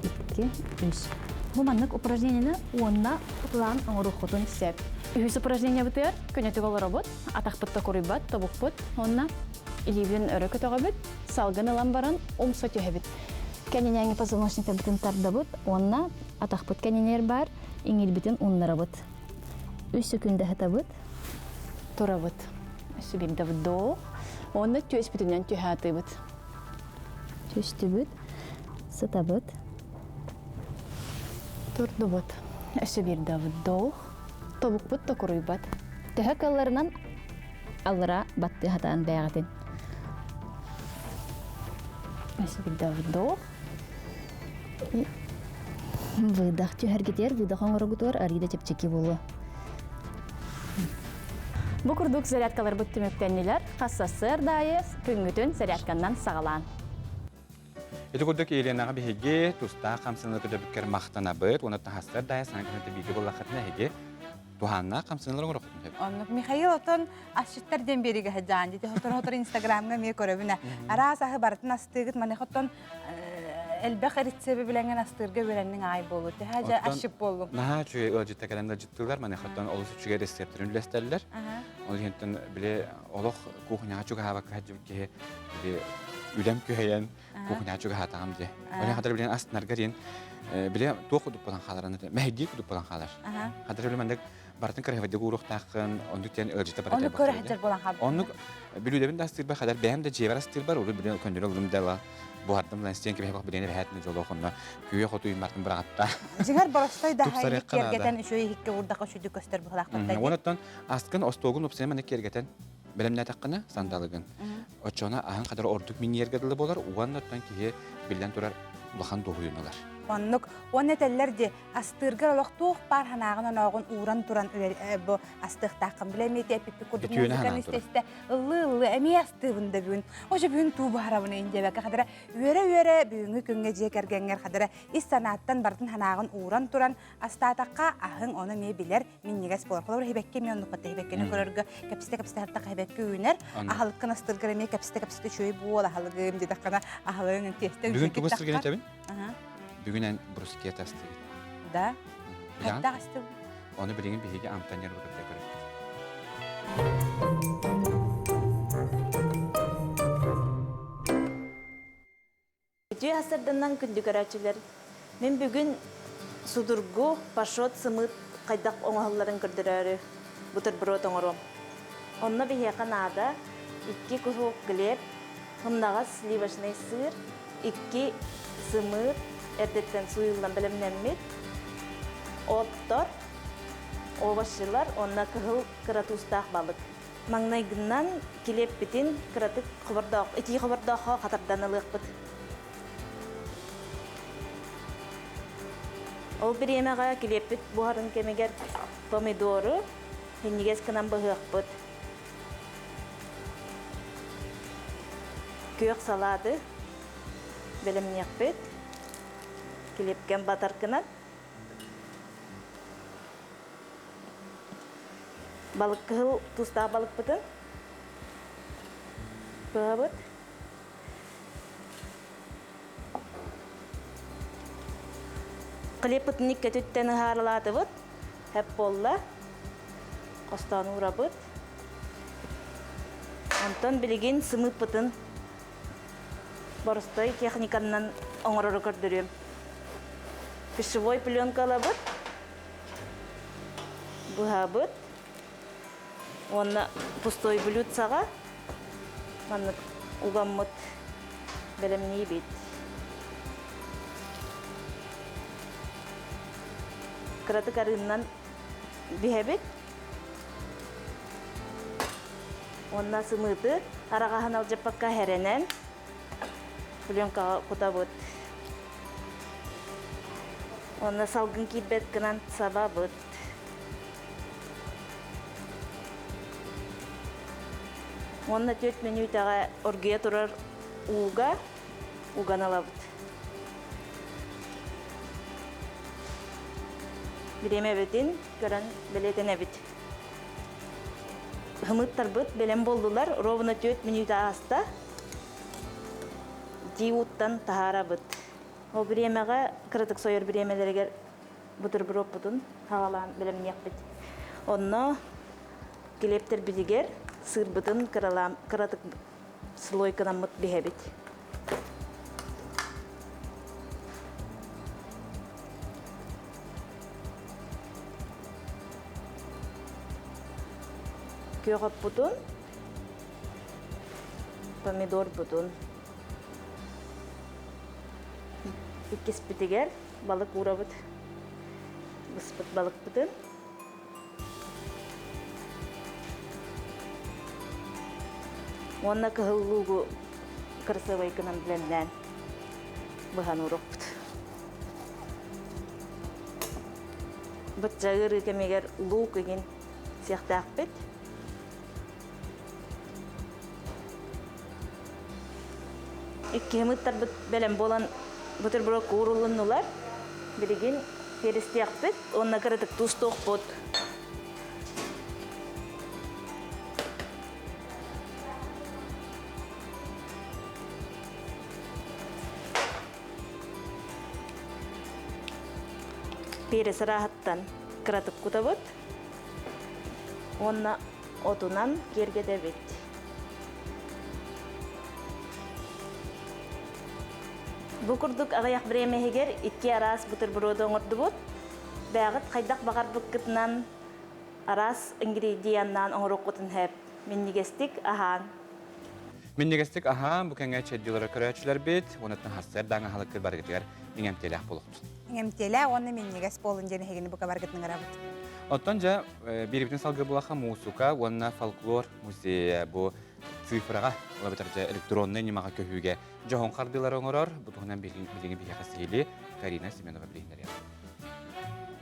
икки, үс. Бу маннык упражнениены уонна план оҥоруоххутун сөп. Үһүс упражнениебытыгар көнөтүк олоробут, атахпыт токуруйбат, тобукпут уонна илиибитин өрө көтөҕөбүт, салгын ылан баран умса түһэбит. Кэннинээҥи позвоночниктарбытын тардабыт уонна атахпыт кэннинээр баар иҥиирбитин уннарабыт. Үс сөкүүндэ сытабыт, турабыт. Өссө биирдэ вдох. Уонна түөспүтүнэн түһэ атыыбыт. Түстүбүт. Сытабыт. Турдубут. Өссө биирдэ вдох. Тобукпут токуруйбат. Төһө кылларынан аллара баттыы хатаан бэйэҕитин. Өссө биирдэ вдох. Выдох түһэргитигэр, выдох оҥорогутугар арыйда чэпчэки буолуо. Бу курдук зарядкаларбыт түмүктэннилэр. Хас сарсыарда аайы күҥҥүтүн зарядканнан саҕалаан. Ити курдук Еленаҕа биһиги тустаах хамсаныылар көтөбүккэр махтанабыт уонна таһастар дайа саҥа күнүтэ бииргэ буоллаххытына эһиги туһааннаах хамсаныылар оҥороххутун сөп. Оннук Михаил отон асчыттар диэн биэригэ сылдьаан дии хотор-хотор Инстаграмҥа эмиэ көрөбүн араас аһы барытын астыыгыт маныха оттон элбэх рецеби билэҥҥин астыырга үөрэнниҥ аай буолу төһө дьэ асчыт буоллуҥ. Наһаа үчүгэй ыалдьытта кэлэн ыалдьыттыылар маныхаттан олус үчүгэй рецептэрин үллэстэллэр. Ол иһинтэн били олох кухняҕа чугаһаабакка сылдьыбыт киһи били үлэм күһэйэн кухняҕа чугаһаатаҕым дии. Ол хатар билэн астынарга диэн били туох кудук буолан хааларын мэһэйдии кудук буолан хаалар. Хатар биле маннык барытын кыраһыбайдык ууруохтааххын, оннук диэн ыалдьыта барыта Оннук көрө сылдьар буолан хаалбыт. Оннук бүлүүдэбин да астыырбар хатар бэйэм да дьиэбэр астыырбар урут билен көннөрү ыллым да ыла буһардым лан стен кэбиһэ билен эбэһээтин дьолуох онно күө хоту мартын быраҕатта. Дьиҥэр боростой да киэргэтэн үчүгэй иһиккэ уурдахха үчүгэй көстөр быһылаахпатта. Онуттан аскын остуогун упсайа маннык киэргэтэн бэлэмнээтэххинэ сандалыгын. Оччоҕуна аһын хадара ордук минньийэргэ дылы буолар уонна оттон киһи биллэн турар улахан дуоһуйуну ылар. Оннук. Уонна этэллэр дии, астыыргар олох туох баар санааҕын-онооҕун ууран туран бу астыахтааххын. Бile эмиэ эппиппит курдук музыканы истэ-истэ ыллыы-ыллыы эмиэ астыыбын да бүгүн. Оже бүгүн туу буһарабын ин диэбэккэ хадара үөрэ-үөрэ бүгүҥҥү күҥҥэ дьиэ кэргэҥҥэр хадара ис санааттан барытын санааҕын ууран туран астаатахха аһыҥ ону эмиэ билэр минньигэс буолар. Холобур, хибэкки эмиэ оннук батта хибэккини көрөргө кэпсэтэ-кэпсэтэ хартаха хибэкки үүнэр. Аһылыккын астыргар эмиэ кэпсэтэ-кэпсэтэ үчүгэй буол аһылыгым диэтэххинэ аһылыгыҥ тиэстэ Бүгүн тугу астыргын этэбин? Бүгүн эн брускетта астыгын. Да. Хайдах астыбын? Ону билигин биһиги амтан нервы кытта көрөбүт. Үтүө сарданнан күндү көрөөччүлэр, мин бүгүн судургу пашот сымыыт хайдах оҥоһулларын көрдөрөөрү бутерброд оҥоруом. Онно биһиэхэ наада икки куһуок хлеб, сымнаҕас сливочнай сыыр, икки сымыыт эрдэттэн сууйуллан бэлэмнэммит, оттор, овощилар уонна кыһыл кыра туустаах балык. Маҥнайгынан килиэппитин кыратык хобордоох, итии хобордооххо хатардан ылыахпыт. Ол бириэмэҕэ килиэппит буһарын кэмигэр помидору синньигэс гынан быһыахпыт. Күөх салааты бэлэмниэхпит. Килиэпкэн батар гынан. Балык кыһыл тустаах балыкпытын быһабыт. Хлебпытын икки өтүттэн ыһаарылаатыбыт. Хэп буолла. Хостоон уурабыт. Онтон билигин сымыыппытын боростой техниканан оҥорору көрдөрүөм. Пищевой пленка ылабыт. Быһабыт уонна пустой блюдцаҕа маннык угаммыт бэлэмниибит. Кыратык арыыннан биһэбит. Уонна сымыыты араҕаһын алдьаппакка хэрэнэн пленкаҕа кутабыт. Уонна салгын киирбэт гынан сабабыт. Уонна 4 мүнүүтэҕэ оргуйа турар ууга уган ылабыт. Бириэмэбитин көрөн бэлиэтэнэбит. Хымыттарбыт бэлэм буоллулар, ровно 4 мүнүүтэ ааста. Итии ууттан таһаарабыт. Ол бириэмэҕэ, кыратык сойор бириэмэлэригэр бутербродпутун хаҕалаан бэлэмниэхпит. Онно килиэптэрбитигэр сыырбытын кыралаан кыратык слойканаммыт биһэбит. Күөх оппутун, помидорбутун. Иккиспитигэр балык уурабыт. Быспыт балыкпытын. Уонна кыһыл луугу кырасыабай гынан блэннээн быһан уурукпут. Бычча ыарыы кэмигэр луук игин сиэхтээхпит. Иккиһим ыттарбыт бэлэм буолан бутерброд уурулуннулар. Билигин перестиэхпит уонна кыратык туустуохпут. Перес ырааһыттан кыратык кутабыт уонна отунан киэргэтэбит. Бу курдук аҕыйах бириэмэһигэр икки араас бутерброду оҥордубут. Бэйэҕит хайдах баҕарбыккытынан араас ингредиеннаан оҥоруоххутун сөп. Минньигэстик аһааҥ. Минньигэстик аһаан, бу кэҥэ чэйдиилэрэ көрөөччүлэрбит, уонаттан хассыар даҥ аһалыккыт барыгытыгар иҥэмтиэлээх буолуохтун. Иҥэмтиэлээх уонна минньигэс буолун диэн эһигини бука баргытын ыҥырабыт. Оттон дьэ, биирбитин салгыы булаха муусука уонна фольклор музейа бу цифраҕа, эбэтэр дьэ электроннай ньымаҕа көһүүгэ дьоһун хардыылары оҥорор. Бу туһунан билиҥҥи биһиэхэ сиһилии Карина Семенова билиһиннэриэҕэ.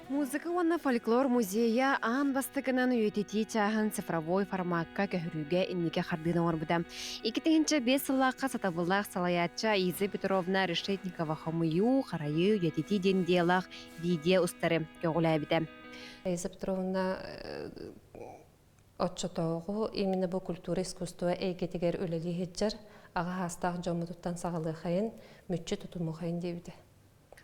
Музыка уонна фольклор музейа аан бастакынан үйэтитии чааһын цифровой формакка көһөрүүгэ инники хардыыны оҥорбута. 2005 сыллаахха сатабыллаах салайааччы Аиза Петровна Решетникова хомуйуу, харайыы, үйэтитии диэн идеялаах видео устары көҕүлээбитэ. Аиза Петровна оччотооҕу именно бу культура искусство эйгэтигэр үлэлии сылдьар аҕа саастаах дьоммутуттан саҕалыахайын, мүччү тутумуохайын диэбитэ.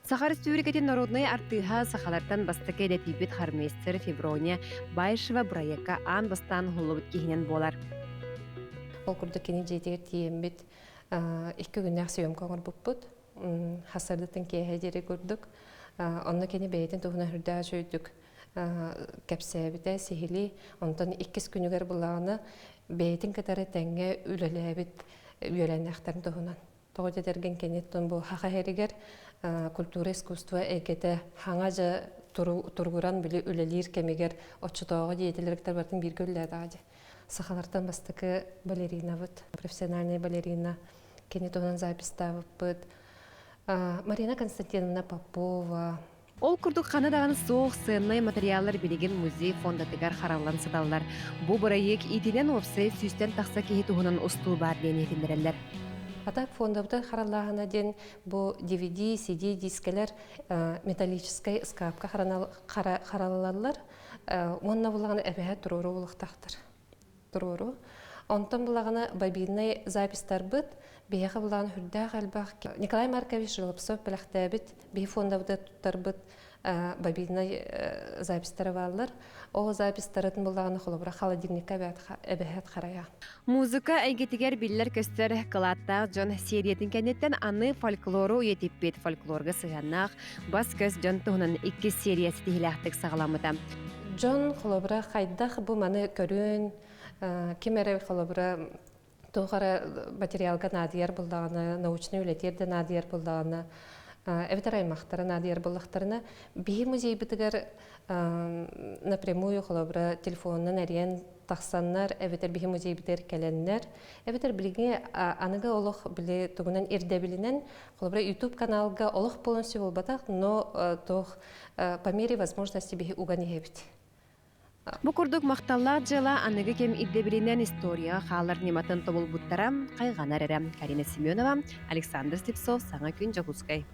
Саха Республикатын народнай артыыһа сахалартан бастакы идэтийбит хормейстер Феврония Баишева бырайыакка аан бастаан уһуллубут киһинэн буолар. Ол курдук кини дьиэтигэр тиийэммит икки күннээх съемка оҥорбуппут. Хасардытын киэһэ диэри курдук. Онно кини бэйэтин туһунан үрдээх үчүгүйдүк кэпсээбитэ, сиһилии. Онтон иккис күнүгэр буллаҕына бэйэтин кытары тэҥҥэ үлэлээбит үөлээннээхтэрин туһунан. Тоҕо дэтэргин киниттэн бу хаха иһэригэр культура искусство эйгэтэ хаҥа дьа тургуран били үлэлиир кэмигэр оччотооҕу деятеллэргитэр барытын бииргэ үлэлээтэҕэ дии. Сахалартан бастакы балеринабыт, профессиональная балерина, кини туһунан записьтаабыппыт. Марина Константиновна Попова. Ол курдук хана даҕаны суох сыаннай материаллар билигин музей фондатыгар хараллан сыталлар. Бу бырайыак иитинэн уопсай сүүстэн тахса киһи туһунан устуу баар диэн иһитиннэрэллэр. А так фондабытын хараллааһына диэн бу DVD, CD дискэлэр металлическай ыскаапка хараллаллар уонна булаҕына эбэһэ туруору булуохтаахтар. Туруору. Онтон булаҕына бобиннай записьтарбыт биһиэхэ булаҕына үрдээх элбэх Николай Маркович Желобцов бэлэхтээбит биһи фондабыта туттарбыт бобиннай записьтара бааллар. Ол записьтарын буллаҕына холобура холодильникка эбэһэт харайа. Музыка эйгэтигэр биллэр-көстөр кылааттаах дьон сериятын кэнниттэн аны фольклору үйэтиппит фольклорга сыһыаннаах бас-көс дьон туһунан иккис серия ситиһилээхтик саҕаламмыта. Дьон холобура хайдах бу маны көрүөн, ким эрэ холобура туох эрэ материалга наадыйар буоллаҕына, научнай үлэтигэр да наадыйар буоллаҕына, эбэтэр аймахтара наадыйар буоллахтарына, биһи музейбытыгар напрямую холобура телефонунан эрийэн тахсаннар, эбэтэр биһи музейбытыгар кэлэннэр, эбэтэр билиҥҥи аныгы олох били тугунан ирдэбилинэн, холобура YouTube каналга олох полностью буолбатах, но туох по мере возможности биһи уган иһэбит. Бу курдук махталлаах дьыала аныгы кэм ирдэбилинэн историяҕа хаалар ньыматын тобулбуттара хайҕанар эрэ. Карина Семенова, Александр Слепцов, Саҥа күн Дьокуускай.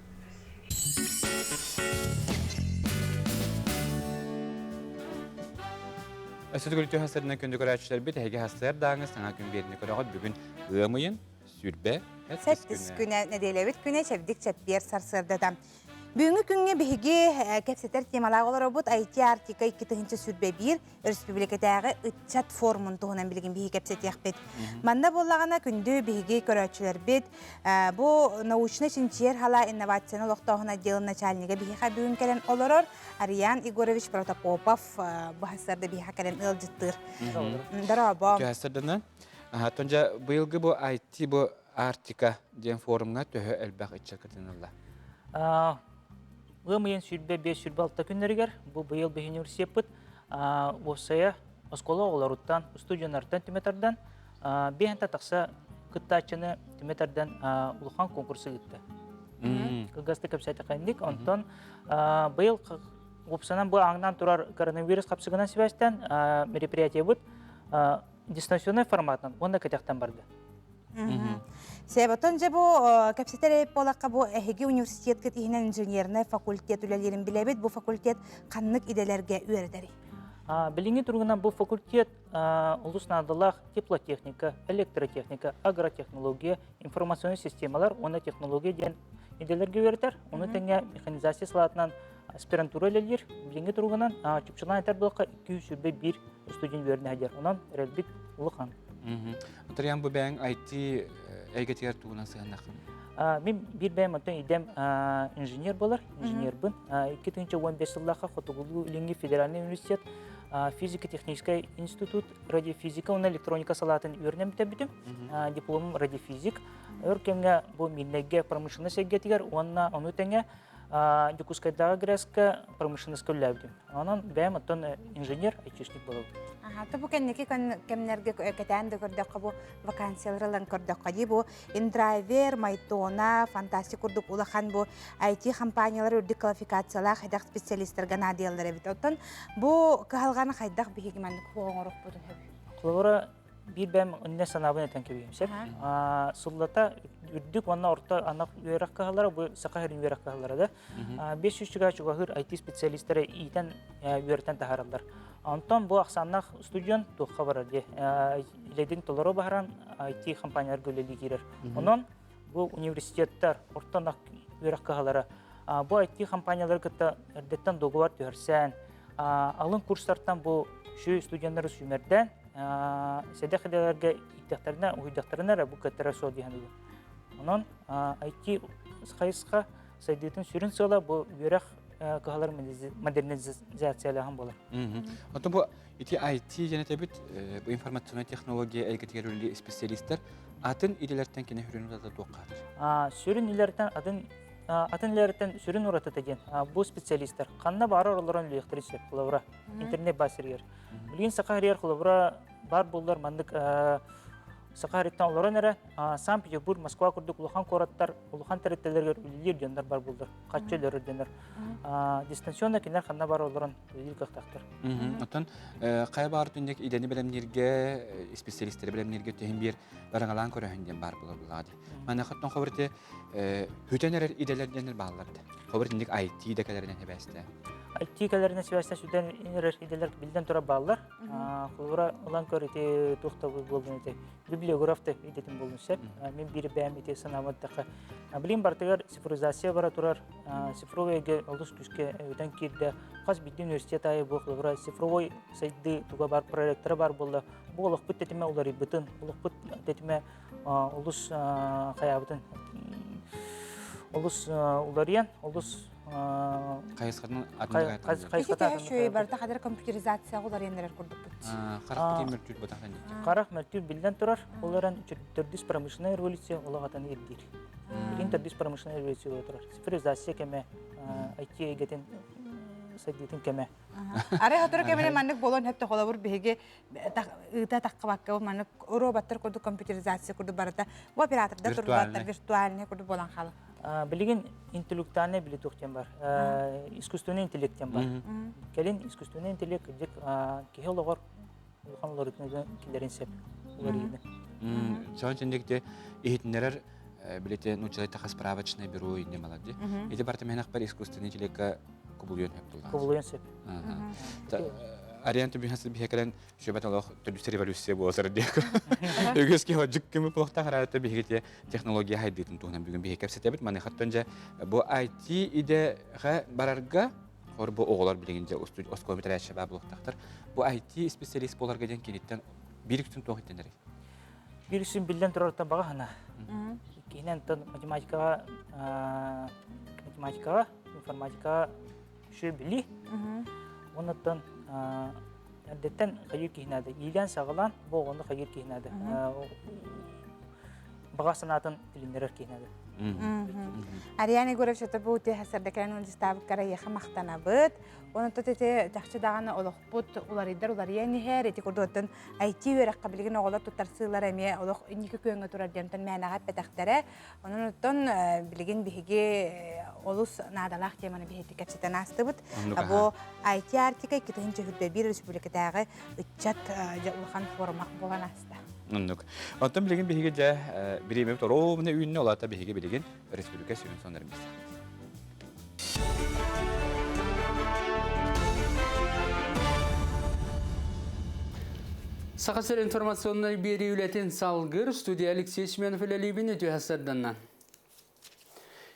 Өссө төгүл түһэ күндү көрөөччүлэрбит эһиги хастыар дааҥы саҥа күн биэрини көрөҕүт бүгүн ыам ыйын сүрбэ Сэттис күнэ нэдиэлэбит күнэ чэбдик чэппиэр сарсыардата. Бүгүҥҥү күҥҥэ биһиги кэпсэтэр темалаах олоробут IT Арктика 2021 өрөспүүбүлүкэтээҕи ыччат форумун туһунан билигин биһиги кэпсэтиэхпит. Манна буоллаҕына күндү биһиги көрөөччүлэрбит бу научнай чинчийэр халаа инновацияны олохтооһун отделын начальнига биһиэхэ бүгүн кэлэн олорор Ариан Егорович Протопопов бу сарда биһиэхэ кэлэн ыалдьыттыыр. Дорообо. Сарданан. Тонжа быйылгы бу IT бу Арктика диэн форумҥа төһө элбэх ыччат кытынылла? Ыам ыйын 25-26 күннэригэр бу быйыл биһи университеппыт уопсайа оскуола оҕолоруттан, студеннартан түмэ тардан, биэһэнтэ тахса кыттааччыны түмэ тардан улахан конкурсу ыытта. Кылгастык кэпсээтэхинник, онтон быйыл уопсанан бу ааҥнаан турар коронавирус хапсыгынан сибээстэн мероприятиебыт дистанционный форматынан уонна кэтэхтэн барды. Себотон же бу кэпсэтэр буолакка бу эһиги университеткыт иһинэн инженернай факультет үлэлиирин билэбит. Бу факультет ханнык идэлэргэ үөрэтэрий? Билиҥҥи туругунан бу факультет олус наадалаах теплотехника, электротехника, агротехнология, информационный системалар уонна технология диэн идэлэргэ үөрэтэр. Ону тэҥэ механизация салаатынан аспирантура үлэлиир. Билиҥҥи туругунан чопчулаан этэр буоллахха 221 студент үөрэнэ сылдьар. Онон эрэлбит улахан. Антарьян бу бэйэҥ IT эйгэтигэр тугунан сыһыннаххын? Мин биир бэйэм оттон идэм инженер буолар, инженербын. 2015 сыллаахха Хотугулуу-Илиҥҥи федеральный университет физико-техническай институт радиофизика уонна электроника салаатын үөрэнэн бүтэрбитим. Дипломум радиофизик. Өр кэмҥэ бу Мирнэйгэ промышленность эйгэтигэр уонна ону тэҥэ Дьокуускайдааҕы ГРЭС-ка промышленноска үлэлээбитим. Онон бэйэм оттон инженер, айтишник буолабын. Аха, бу кэнники кэмнэргэ кэтээн да көрдөххө бу вакансиялары ылан көрдөххө дии бу Индрайвер, Майтона, Фантастик курдук улахан бу IT компаниялар үрдүк квалификациялаах эдэх специалистарга наадыйаллар эбит. Оттон бу кыһалҕаны хайдах биһиги маннык оҥоруохпутун сөбүй? Холобура, биир бэйэм иннэ санаабын этэн кэбиһиэм сөп. Сыллата үрдүк уонна орто анал үөрэх кыһалара бу саха сирин үөрэх кыһалара да 500 чугаһ чугаһыыр IT специалистары иитэн үөрэтэн таһаараллар. Онтон бу ахсааннаах студент туохха барар диye илэдин толору баһаран IT компанияларга үлэлии киирэр. Онон бу университеттар, орто анал үөрэх кыһалара бу IT компаниялары кытта эрдэттэн договор түһэрсэн, алын курстартан бу шү студенттары сүүмэрдээн сэдэх идэлэргэ ииттэхтэринэ, уһуйдахтарына эрэ бу кыаттара суол дии саныыбын. Онон IT хайысха сайдыытын сүрүн сыала бу үөрэх кыһалар модернизациялааһын буолар. Оттон бу ити IT диэн этэбит, бу информационнай технология эйгэтигэр үлэлиир специалистар атын идэлэртэн кини сүрүн уратыта туохха Сүрүн идэлэртэн атын атын идэлэртэн сүрүн уратыта диэн бу специалистар ханна баарар олорон үлэлиэхтэрин сөп холобура интернет баар сиригэр. Билигин саха сиригэр холобура баар буоллар маннык саха сириттэн олорон эрэ Санкт-Петербург, Москва курдук улахан куораттар улахан тэрилтэлэригэр үлэлиир дьоннор бар буоллар, хаччы өлөрөр дьоннор. Дистанционно кинилэр ханна бар олорон үлэлиир кыахтаахтар. Оттон хайа баар түннүк идэни бэлэмнииргэ, специалистэри бэлэмнииргэ түһэн биэр бараҥалаан көрөһүн диэн баар буолар булаады. Маныаха оттон хобурти хүтэн эрэр идэлэр диэннэр бааллар да. Хобур итинник IT да кэлэринэн сибээстээн. IT кэлэринэн сибээстээн сүтэн эрэр идэлэр биллэн турар бааллар. Холобура ылан көр ити туох да буоллун ити библиограф да идэтин буолун сөп. Мин биир бэйэм ити санаабын эттэххэ, билим барытыгар цифровизация бара турар. Цифровой эйгэ олус күүскэ өтөн киирдэ. Хас биирдии университет аайы бу холобура цифровой сайдыы туга бар проекторы бар буолла. Бу олохпут тэтимэ уларыйбытын, олохпут тэтимэ олус хайаабытын олус уларыйан, олус хайысхатын хайысхата үчүгэй барыта хадыр компьютеризация уларыйан эрэр курдукпут. Харах битин мөлтүүр батахан Харах мөлтүүр биллэн турар. Ол эрэн төрдүс промышленная революция олох атын ирдиир. Билин төрдүс промышленная революция буола турар. Цифровизация кэмэ, IT эйгэтин сайдыытын кэмэ. Арай сотору кэминэн маннык буолуон сөп холобур биһиги ыыта таххыбакка маннык роботтар курдук компьютеризация курдук барыта бу оператордар турбаттар виртуальный курдук буолан хаалар. Билигин интеллектуальный билии туох диэн бар. Искусственный интеллект диэн бар. Кэлин искусственный интеллект кырдьык киһи олоҕор улахан уларытыыны киллэрин сөп уларыйыыны. Соһон сендикте иһитиннэрэр билете нууччалай таха справочное бюро инне малади. Ити барта искусственный интеллектка кубулуйан сөп булла. Кубулуйан сөп. Ариан түбүһэн биһэ кэлэн сүбэт олох төрдүс революция буолар диэк. Үгүс киһи жык кими пулохтан хараата биһиги технология хайдыытын туһунан бүгүн биһи кэпсэтэбит. Маныхаттан дьэ бу IT идэҕэ барарга хор бу оҕолор билигин дьэ оскуола бүтэрээччи баа булуохтаахтар. Бу IT специалист буоларга диэн киниттэн биир үксүн туох иттэнэрий? Биир үксүн биллэн турарыттан баҕа хана. Иккиһинэн математикаҕа математикаҕа информатикаҕа үчүгэй билии. Оннуттан эрдэттэн хайыыр киһи наада. Иилээн-саҕалаан бу оҕону хайыыр киһи наада. Баҕа санаатын тилиннэрэр киһи наада. Ариан Егорович это бу үтүө сарда кэлэн ылдьыстаабыккара эйиэхэ махтанабыт. Онон ити чахчы даҕаны олохпут уларыйдар уларыйан иһэр. Ити курдук IT үөрэххэ билигин оҕолор туттарсыылара эмиэ олох инники күөҥҥэ турар диэн мээнэҕэ эппэтэхтэрэ. Онон оттон билигин биһиги олус наадалаах теманы биһиги кэпсэтэн аастыбыт. Бу IT Арктика 2021 республикатааҕы ыччат улахан форума буолан ааста. Оннук. Оттон билигин биһиги дьэ бириэмэбит оруобуна үүннэ, ол аата биһиги билигин республика сүрүн соннарын билсэбит. Саха сир информационнай биэрии үлэтин салгыр студия Алексей Семенов үлэлиибин үтүө сарданна.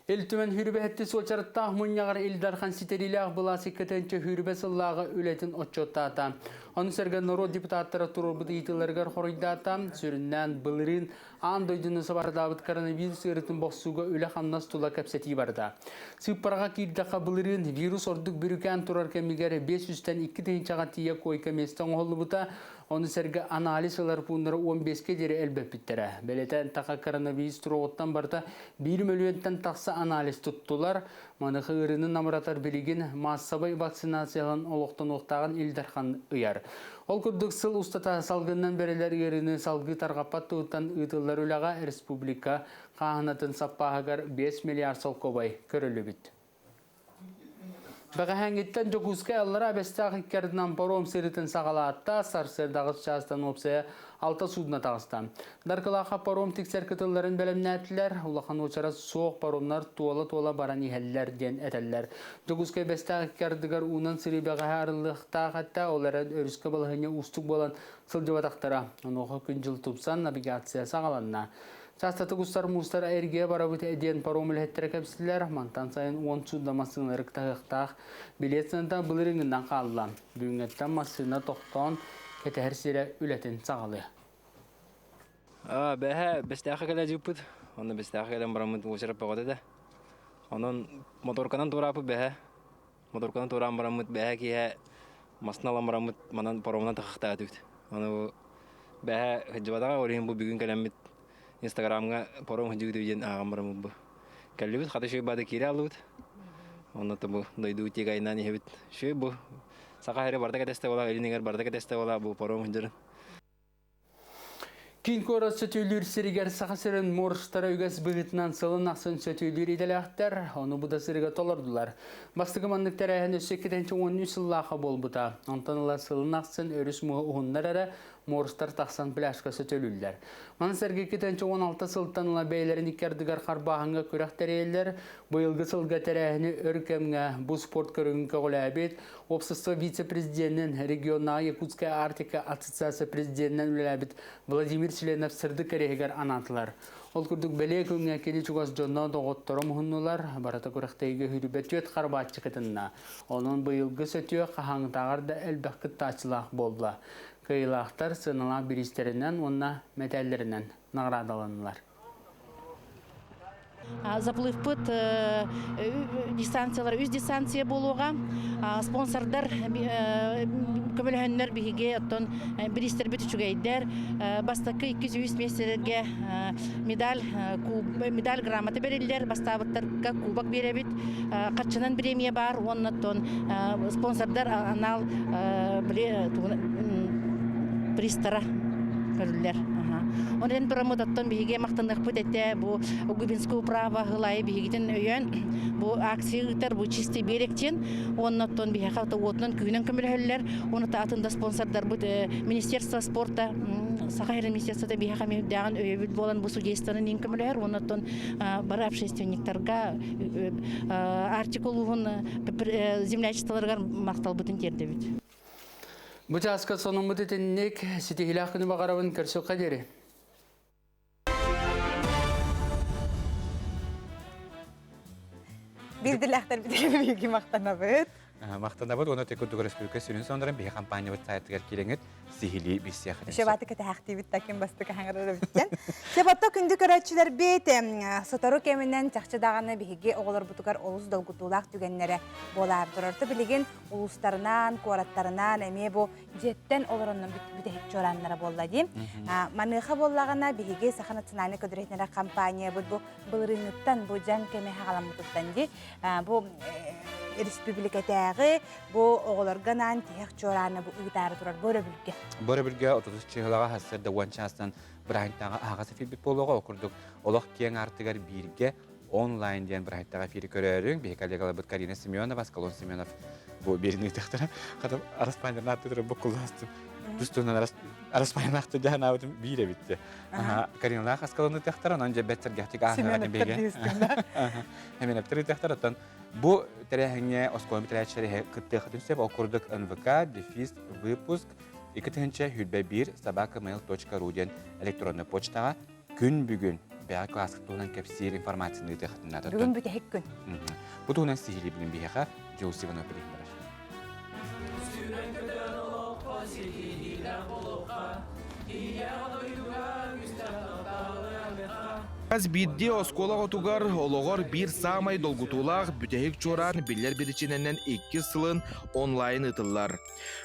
Ил Түмэн хүрүбэһэтти суочарыттаах мунньаҕар Ил Дархан ситэриилээх былаас иккитинчи хүрүбэ сыллааҕы үлэтин отчуоттаата. Ону сэргэ норуот депутаттара туруорбут ыйытыыларыгар хоруйдаата. Сүрүннээн былырыын аан дойдуну сабардаабыт коронавирус ыарыытын бохсууга үлэ-хамнас тула кэпсэтии барда. Сыыппараҕа киирдэххэ былырыын вирус ордук бүрүкээн турар кэмигэр 500-тэн 2 тыһыынчаҕа тиийэ койка-миэстэ оҥоһуллубута. Ону сэргэ анализ ылар пууннары 15-кэ диэри элбэппиттэрэ. Бэлэтэ таха коронавирус туруоҕуттан барыта 1 мөлүйүөнтэн тахса анализ туттулар. Маныаха ыарыыны намыратар билигин маассабай вакцинациялан олохтонуохтааҕын Ил Дархан ыйар. Ол курдук сыл устата салгынынан бэриллэр ыарыыны салгыы тарҕаппат туһуттан ыытыллар үлэҕэ республика хааһынатын саппааһыгар 5 миллиард солкуобай көрүллүбүт. Бэҕэһээҥҥиттэн Дьокуускай Аллараа Бэстээх икки ардынан паром сырыытын саҕалаатта, сарсыарда аҕыс чаастан уопсайа алта судно таҕыста. Даркылаахха паром тиксэр кытылларын бэлэмнээтилэр, улахан уочарат суох паромнар туола-туола баран иһэллэр диэн этэллэр. Дьокуускай Бэстээх икки ардыгар уунан сырыы бэҕэһээ арыллыахтаах этэ, ол эрэн өрүскэ балаһыанньа уустук буолан сылдьыбатахтара. Онуоха күн-дьыл тупсан, навигация саҕаланна. Чаастатык устар муустар эргийэ барабыт диэн паром үлэһиттэрэ кэпсилэр. Мантан сайын уон судно массыыналары таһыахтаах. Билиэт сыаната былырыыҥҥынан хаалла. Бүгүҥҥэттэн массыына тохтоон кэтэһэр сирэ үлэтин саҕалыа. Бэһэ Бэстээххэ кэлэ дьыппыт. Онно Бэстээххэ кэлэн бараммыт уочарат бөҕөтө да. Онон моторканан туорааппыт бэһэ. Моторканан туораан бараммыт бэһэ киэһэ массыына ылан бараммыт манан паромунан тахахтаатыбыт. Ону бэһэ сылдьыбатаҕа, ол иһин бу бүгүн кэлэммит Инстаграмҥа паром сылдьыбыт диэн ааҕан бараммыт бу. Кэллибит, хата үчүгэй баада киирэ аллыбыт. Онно бу дойду тиэк айнаан иһэбит. Үчүгэй бу. Саха сирэ барыта кэтэстэ буолаа, илин эҥэр барыта кэтэстэ буолаа бу паром сылдьарын. Киин куорат сөтүөлүүр сиригэр Саха сирин моржтара үгэс быһыытынан сылын ахсын сөтүөлүүр идэлээхтэр, ону бу да сырыыга толордулар. Бастакы маннык тэрээһин өссө 2013 сыллаахха буолбута. Онтон ыла сылын ахсын өрүс муоһа уһуннар эрэ моржтар тахсан пляжка сөтөлүүллэр. Маны сэргэ 2016 сылтан ыла бэйэлэрин икки ардыгар харбааһыҥҥа күрэх тэрийэллэр. Быйылгы сылга тэрээһини өр кэмҥэ бу спорт көрүҥүн көҕүлээбит Общество вице-президенин, регионнааҕы Якутская Арктика ассоциация президенинэн үлэлээбит Владимир Членов сырдык кэриэһигэр анаатылар. Ол курдук бэлиэ күҥҥэ кини чугас дьоно, доҕотторо муһуннулар, барыта күрэхтэһиигэ сүүрбэ түөрт харбааччы кытынна. Онон быйылгы сөтүө хаһааҥҥытааҕар да элбэх кыттааччылаах буолла. Кыайыылаахтар сыаналаах бириистэринэн уонна мэтээллэринэн наҕараадаланнылар. Заплывпыт дистанциялар үс дистанция буолуоҕа. Спонсордар көмөлөһөннөр биһиги оттон бириистэрбит үчүгэйдэр. Бастакы 2-3 миэстэлэргэ медаль медаль грамота бэриллэр, бастаабыттарга кубок биэрэбит. Харчынан премия баар уонна оттон спонсордар анал призтара көрүллэр. Онон тураммыт оттон биһиги махтаныахпыт этэ бу Губинскую управа ылайы биһигитин өйөөн бу акция ыытар бу чистый берег диэн уонна оттон биһиэхэ уотунан күүнэн көмөлөһөллөр уонна атын да спонсордарбыт Министерство спорта Саха сирин министерствота биһиэхэ мүһүрдээҕин өйөбүл буолан бу судействоны иин көмөлөһөр уонна оттон бары общественниктарга Арктика улууһун землячестволарыгар махталбытын тиэрдэбит. Бу чааска сонуммут итинник ситиһиилээх күнү баҕарабын көрсүөххэ диэри. Биирдилээхтэр биһиги махтанабыт. Махтанабыт уонна тек курдук республика сүрүн сонуннарын биһи компаниябыт сайтыгар киирэҥит сиһилии билсиэххитин сөп. Шебаты кэтэһэхтиибит таким бастык аһаҥарар эбиттэн. Себатта күндү көрөөччүлэрбит сотору кэминэн чахчы даҕаны биһиги оҕолорбутугар олус долгутуулаах түгэннэрэ буолаар турар. Билигин улуустарынан, куораттарынан эмиэ бу дьиэттэн олороннор бүтэһик чуорааннара буолла дии. Маныаха буоллаҕына биһиги Саха национальнай көдүрэтинэрэ компаниябыт бу былырыыҥҥыттан бу дьаҥ кэмэ хаҕаламмытыттан дии бу республикатааҕы бу оҕолорго анаан тиһэх чуорааны бу ыытаары турар бу өрөбүлгэ. Бу өрөбүлгэ 30 чыһылаҕа сарсыарда уон чаастан бырааһынньыктааҕы аһаҕас эфирбит буолуоҕа. Ол курдук олох киэҥ аартыгар бииргэ онлайн диэн бырааһынньыктааҕы эфири көрөөрүҥ. Биһи коллегаларбыт Карина Семенова, Аскалон Семенов бу биэрини ыытыахтара. Хата араспаанньарын ааттыыры буккуллаастым. Тус-туһунан араспааннаахты дьаһанаабытым биир эбит. Кариналаах Аскалон ыытыахтара, онон дьэ бэрт сэргэхтик ааһыаҕа биһиги. Семеновтар ыытыахтар, оттон бу тэрээһиҥҥэ оскуола бүтэрээччилэр кыттыаххытын сөп. Ол курдук НВК, дефис, выпуск, 2021 собакamail.ru диэн электроннай почтаҕа күн бүгүн бэҕэ класска туһунан кэпсиир информацияны ыытыаххытын наада. Бүгүн бүтэһик күн. Бу туһунан сиһилии билин биһиэхэ Дьулус Иванов билиһиннэрэр. Хас биирдии оскуола оҕотугар олоҕор биир саамай долгутуулаах бүтэһик чуораан биллэр биричиинэнэн иккис сылын онлайн ыытыллар.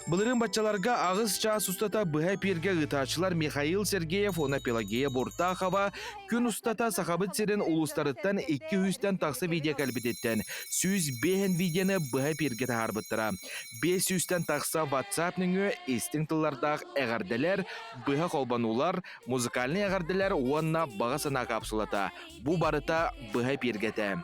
Былырыын баччаларга аҕыс чаас устата быһа эпииргэ ыытааччылар Михаил Сергеев уонна Пелагея Буртахова күн устата Сахабыт сирин улуустарыттан икки сүүстэн тахса видео кэлбититтэн 105 видеоны быһа эпииргэ таһаарбыттара. 500-тэн тахса WhatsApp нөҥүө истиҥ тыллардаах эҕэрдэлэр, быһа холбонуулар, музыкальнай эҕэрдэлэр уонна баҕа санаа капсулата. Бу барыта быһа эпииргэ этэ.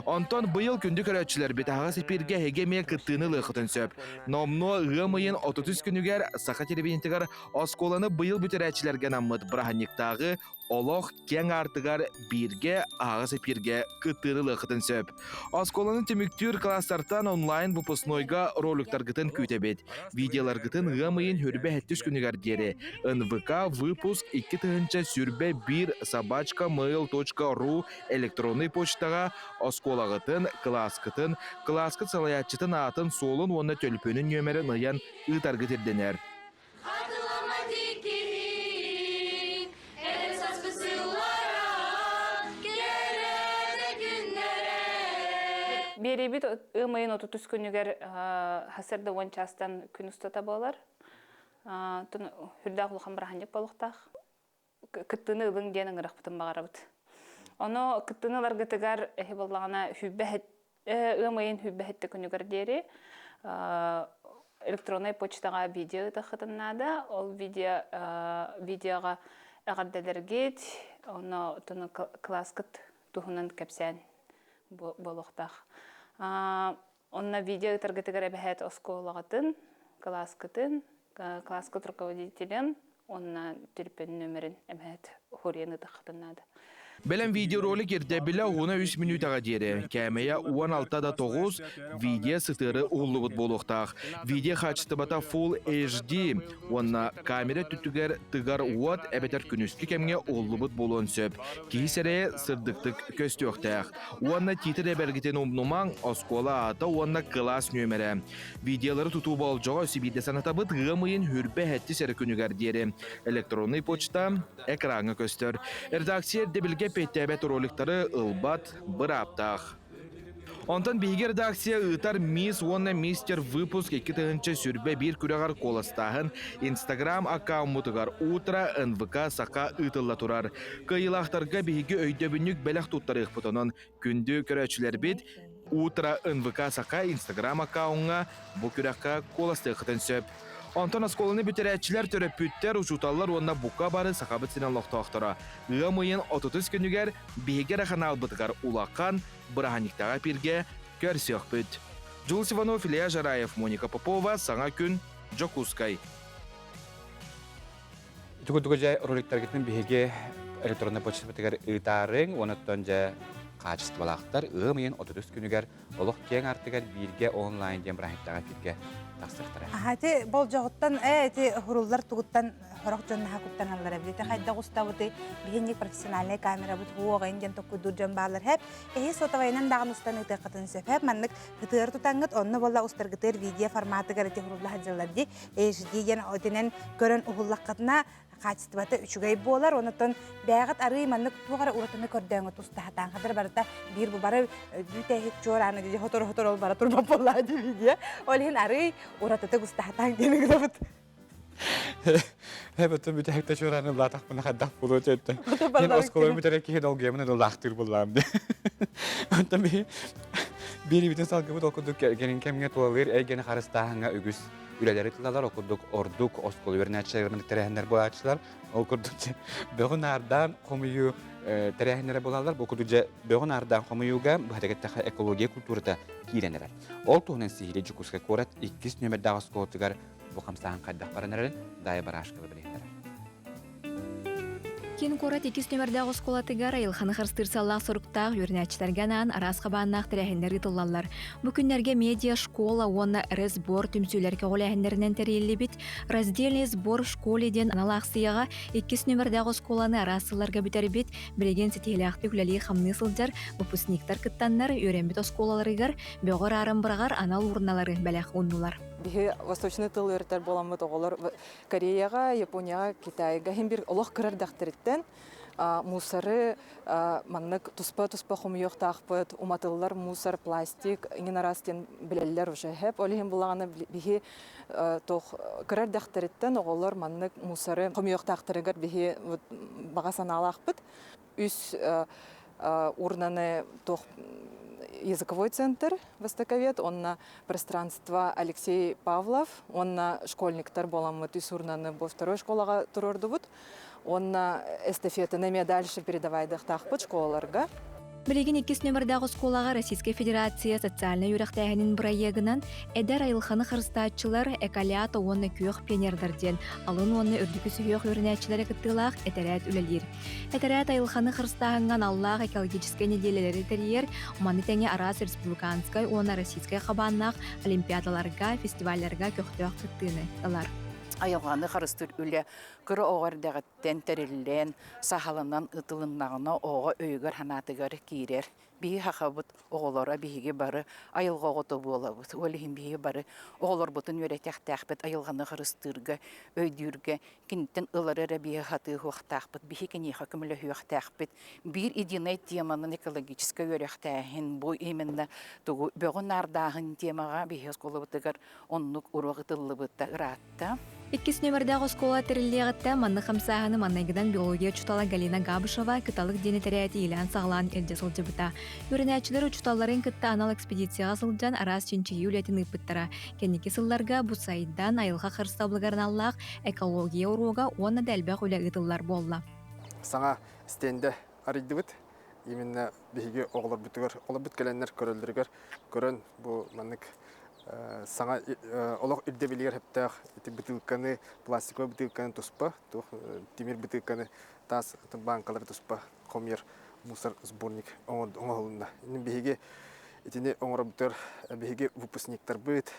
Онтон быйыл күндү көрөөччүлэрбит аһаҕас эпииргэ эһиги эмиэ кыттыыны ылыаххытын сөп. Номнуо ыам ыйын 33 күнүгэр Саха телевидениетыгар оскуоланы быйыл бүтэрээччилэргэ анаммыт бырааһынньыктааҕы олох киэҥ аартыгар бииргэ аһаҕас эпииргэ кыттыыны ылыаххытын сөп. Оскуоланы түмүктүүр класстартан онлайн выпускнойга роликтаргытын күүтэбит. Видеоларгытын ыам ыйын хүрбэ сэттис күнүгэр диэри НВК выпуск 2021 собачка mail.ru электроннай почтаҕа оскуолаҕытын, кылааскытын, кылааскыт салайааччытын аатын-суолун уонна төлөпүөнүн нүөмэрин ыйан ыытаргыт ирдэнэр. Биэриибит ыам ыйын 33 күнүгэр сарсыарда уон чаастан күн устата буолар. Үрдээх улахан бырааһынньык буолуохтаах. Кыттыыны ылыҥ диэн ыҥырахпытын баҕарабыт. Ону кыттыыны ыларгытыгар эһи буоллаҕына сүүрбэ ыам ыйын сүүрбэ сэттэ күнүгэр диэри электроннай почтаҕа видео ыытыаххытын наада. Ол видео видеоҕа эҕэрдэлэргит, онно кылааскыт туһунан кэпсээн буолуохтаах. Онно видео ыытаргытыгар эбэһээт оскуолаҕытын, кылааскытын, кылааскыт руководителин уонна төлөпүөн нөмерин эбэһээт хуруйан ыытыаххытын наада. Бэлэм видеоролик ирдэбилэ уһуна үс мүнүүтэҕэ диэри, кээмэйэ 16 да 9, видео сытыары уһуллубут буолуохтаах. Видео хаачыстыбата Full HD уонна камера өттүгэр тыгар уот эбэтэр күнүскү кэмҥэ уһуллубут буолуон сөп. Киһи сирэйэ сырдыктык көстүөхтээх. Уонна титр эбэргитин умнумаҥ, оскуола аата уонна кылаас нүөмэрэ. Видеолары тутуу болдьоҕо сибиирдэ санатабыт ыам ыйын хүрбэ сэттис эрэ күнүгэр диэри. Электронный почта экраҥҥа көстөр. Редакция ирдэбилгэ эппиэттээбэт роликтары ылбат бырааптаах. Онтон биһиги редакция ыытар Мисс уонна Мистер выпуск 2021 күрэҕэр куоластааһын Инстаграм аккауммутугар Утро НВК Саха ыытылла турар. Кыайыылаахтарга биһиги өйдөбүнньүк бэлэх туттарыахпыт онон күндү көрөөччүлэрбит Утро НВК Саха Инстаграм аккауҥҥа бу күрэххэ куоластыаххытын сөп. Онтон оскуоланы бүтэрээччилэр, төрөппүттэр, учууталлар уонна бука бары Сахабыт сирин олохтоохторо ыам ыйын 30 күнүгэр биһиги эрэ ханаалбытыгар улахан бырааһынньыктааҕы эпииргэ көрсүөхпүт. Дьулус Иванов, Илья Жараев, Моника Попова, Саҥа күн, Дьокуускай. Ити курдук дьэ роликтаргытын биһиги электроннай почтабытыгар ыытаарыҥ, онуттан дьэ хаачыстыбалаахтар ыам ыйын 33 күнүгэр олох киэҥ артыгар бииргэ онлайн диэн бырааһынньыктааҕы эфиргэ тахсыахтара. Ити болдьоҕуттан ити хуруллар тугуттан хорох дьон наһаа куттаналлар эбит. Ити хайдах устабытый биһинник профессиональный камерабыт хуоҕайын диэн токкуйдуур дьон бааллар хэп. Эһи сотовайынан даҕан устан ыытыаххытын сөп хэп. Маннык ытыар тутаҥҥыт онно буолла устаргытыар видео форматыгар ити хурулла сылдьаллар дии. HD диэн итинэн көрөн уһуллаххытына хаачыстыбата үчүгэй буолар. Онотон бэйэҕит арыый маннык туох эрэ уратыны көрдөөҥүт устаһатаан хадыр барыта биир бу бары бүтэһик чуорааны дии хотору-хотору ол бара турбат буоллаа дии видео. Ол иһин арыый уратытык устаһатаан диэн ыгырабыт. Эбэтин бүтэһикте чуорааны лаатахпына хайдах буолуо диэттэн. Мен оскуола бүтэрэ киһи долгуйамын ылаахтыыр буллаам дии. Онтон биһи биирибитин салгыбыт ол курдук кэлин кэмҥэ тулалыыр эйгэни харыстааһыҥҥа үгүс үлэлэри тылалар, ол курдук ордук оскуола үөрэнээччилэрин тэрээһиннэр буолааччылар. Ол курдук бөҕү наардаан хомуйуу тэрээһиннэрэ буолаллар. Бу курдук дьэ бөҕү наардаан хомуйууга быһатыгыттаха экология культурата киирэн эрэр. Ол туһунан сиһилии Дьокуускай куорат иккис нүөмэрдээх оскуолатыгар бу хамсааһын хайдах баран эрэрин Дайа Барашкова билиһиннэрэр. Киин куорат иккис нүөмэрдээх оскуолатыгар айылҕаны харыстыыр сыаллаах соруктаах үөрэнээччилэргэ анаан араас хабааннаах тэрээһиннэр ыытыллаллар. Бу күннэргэ медиа школа уонна РСБОР түмсүүлэр көҕүлээһиннэринэн тэрийиллибит «Раздельный сбор в школе» диэн анал аахсыйаҕа иккис нүөмэрдээх оскуоланы араас сылларга бүтэрбит, билигин ситиһиилээхтик үлэлии-хамныы сылдьар выпускниктар кыттаннар үөрэммит оскуолаларыгар бөҕү арааран быраҕар анал урналары бэлэх ууннулар. Биһи восточный тыл үөрэтэр буоламмыт оҕолор Кореяҕа, Японияҕа, Китайга иһин бир олох кыра эрдэхтэриттэн мусоры маннык туспа-туспа хомуйуохтаахпыт, уматыллар мусор, пластик, иҥин араас диэн билэллэр уже хэп. Ол иһин булаҕына биһи туох кыра эрдэхтэриттэн оҕолор маннык мусоры хомуйуохтаахтарыгар биһи баҕа санаалаахпыт. Үс урнаны туох языковой центр востоковед, онно пространство Алексей Павлов, уонна школьниктар буоламмыт үс урнаны бу второй школаҕа туруордубут. Уонна эстафетаны эмиэ дальше передавайдыахтаахпыт школаларга. Билигин иккис нүөмэрдээх оскуолаҕа Российскай Федерация социальнай үөрэхтээһинин бырайыагынан эдэр айылҕаны харыстааччылар Эколята уонна Күөх пионердар диэн алын уонна үрдүкү сүһүөх үөрэнээччилэрэ кыттыылаах этэрээт үлэлиир. Этэрээт айылҕаны харыстааһыҥҥа аналлаах экологическай нэдиэлэлэри тэрийэр, маны тэҥэ араас республиканскай уонна российскай хабааннаах олимпиадаларга, фестивалларга көхтөөх кыттыыны ылар. Айылҕаны харыстыыр үлэ кыра оҕо эрдэҕиттэн тэриллэн, саһаланан ытылыннаҕына оҕо өйүгэр-санаатыгар киирэр. Биһи сахабыт оҕолоро биһиги бары айылҕа оҕото буолабыт. Ол иһин биһиги бары оҕолорбутун үөрэтиэхтээхпит айылҕаны харыстыырга, өйдүүргэ, киниттэн ылары эрэ биһи сатыыһыахтаахпыт, биһи киниэхэ көмөлөһүөхтээхпит. Биир единый теманан экологическай үөрэхтээһин бу именно тугу бөҕү наардааһын темаҕа биһи оскуолабытыгар оннук уруок ытыллыбыта ыраатта. Иккис нүөмэрдээх оскуола тэриллиэҕиттэн маннык хамсааһыны манныгынан биология учуутала Галина Габышева Кыталык диэн этэрээти иилээн-саҕалаан илдьэ сылдьыбыта. Үөрэнээччилэр учууталларын кытта анал экспедицияҕа сылдьан араас чинчийии үлэтин ыыппыттара. Кэнники сылларга бу сайдан айылҕа харыстабылыгар аналлаах экология уруога уонна да элбэх үлэ ыытыллар буолла. Саҥа стендэ арыйдыбыт. Именно биһиги оҕолорбутугар, оҕолорбут кэлэннэр көрөллөрүгэр көрөн бу маннык саҥа олох ирдэбилигэр сөптөөх ити бытыылканы, пластиковай бытыылканы туспа, туох тимир бытыылканы таас бааҥкалары туспа хомуйар мусор сборник оҥоһулунна. Биһиги итини оҥоробутугар биһиги выпускниктарбыт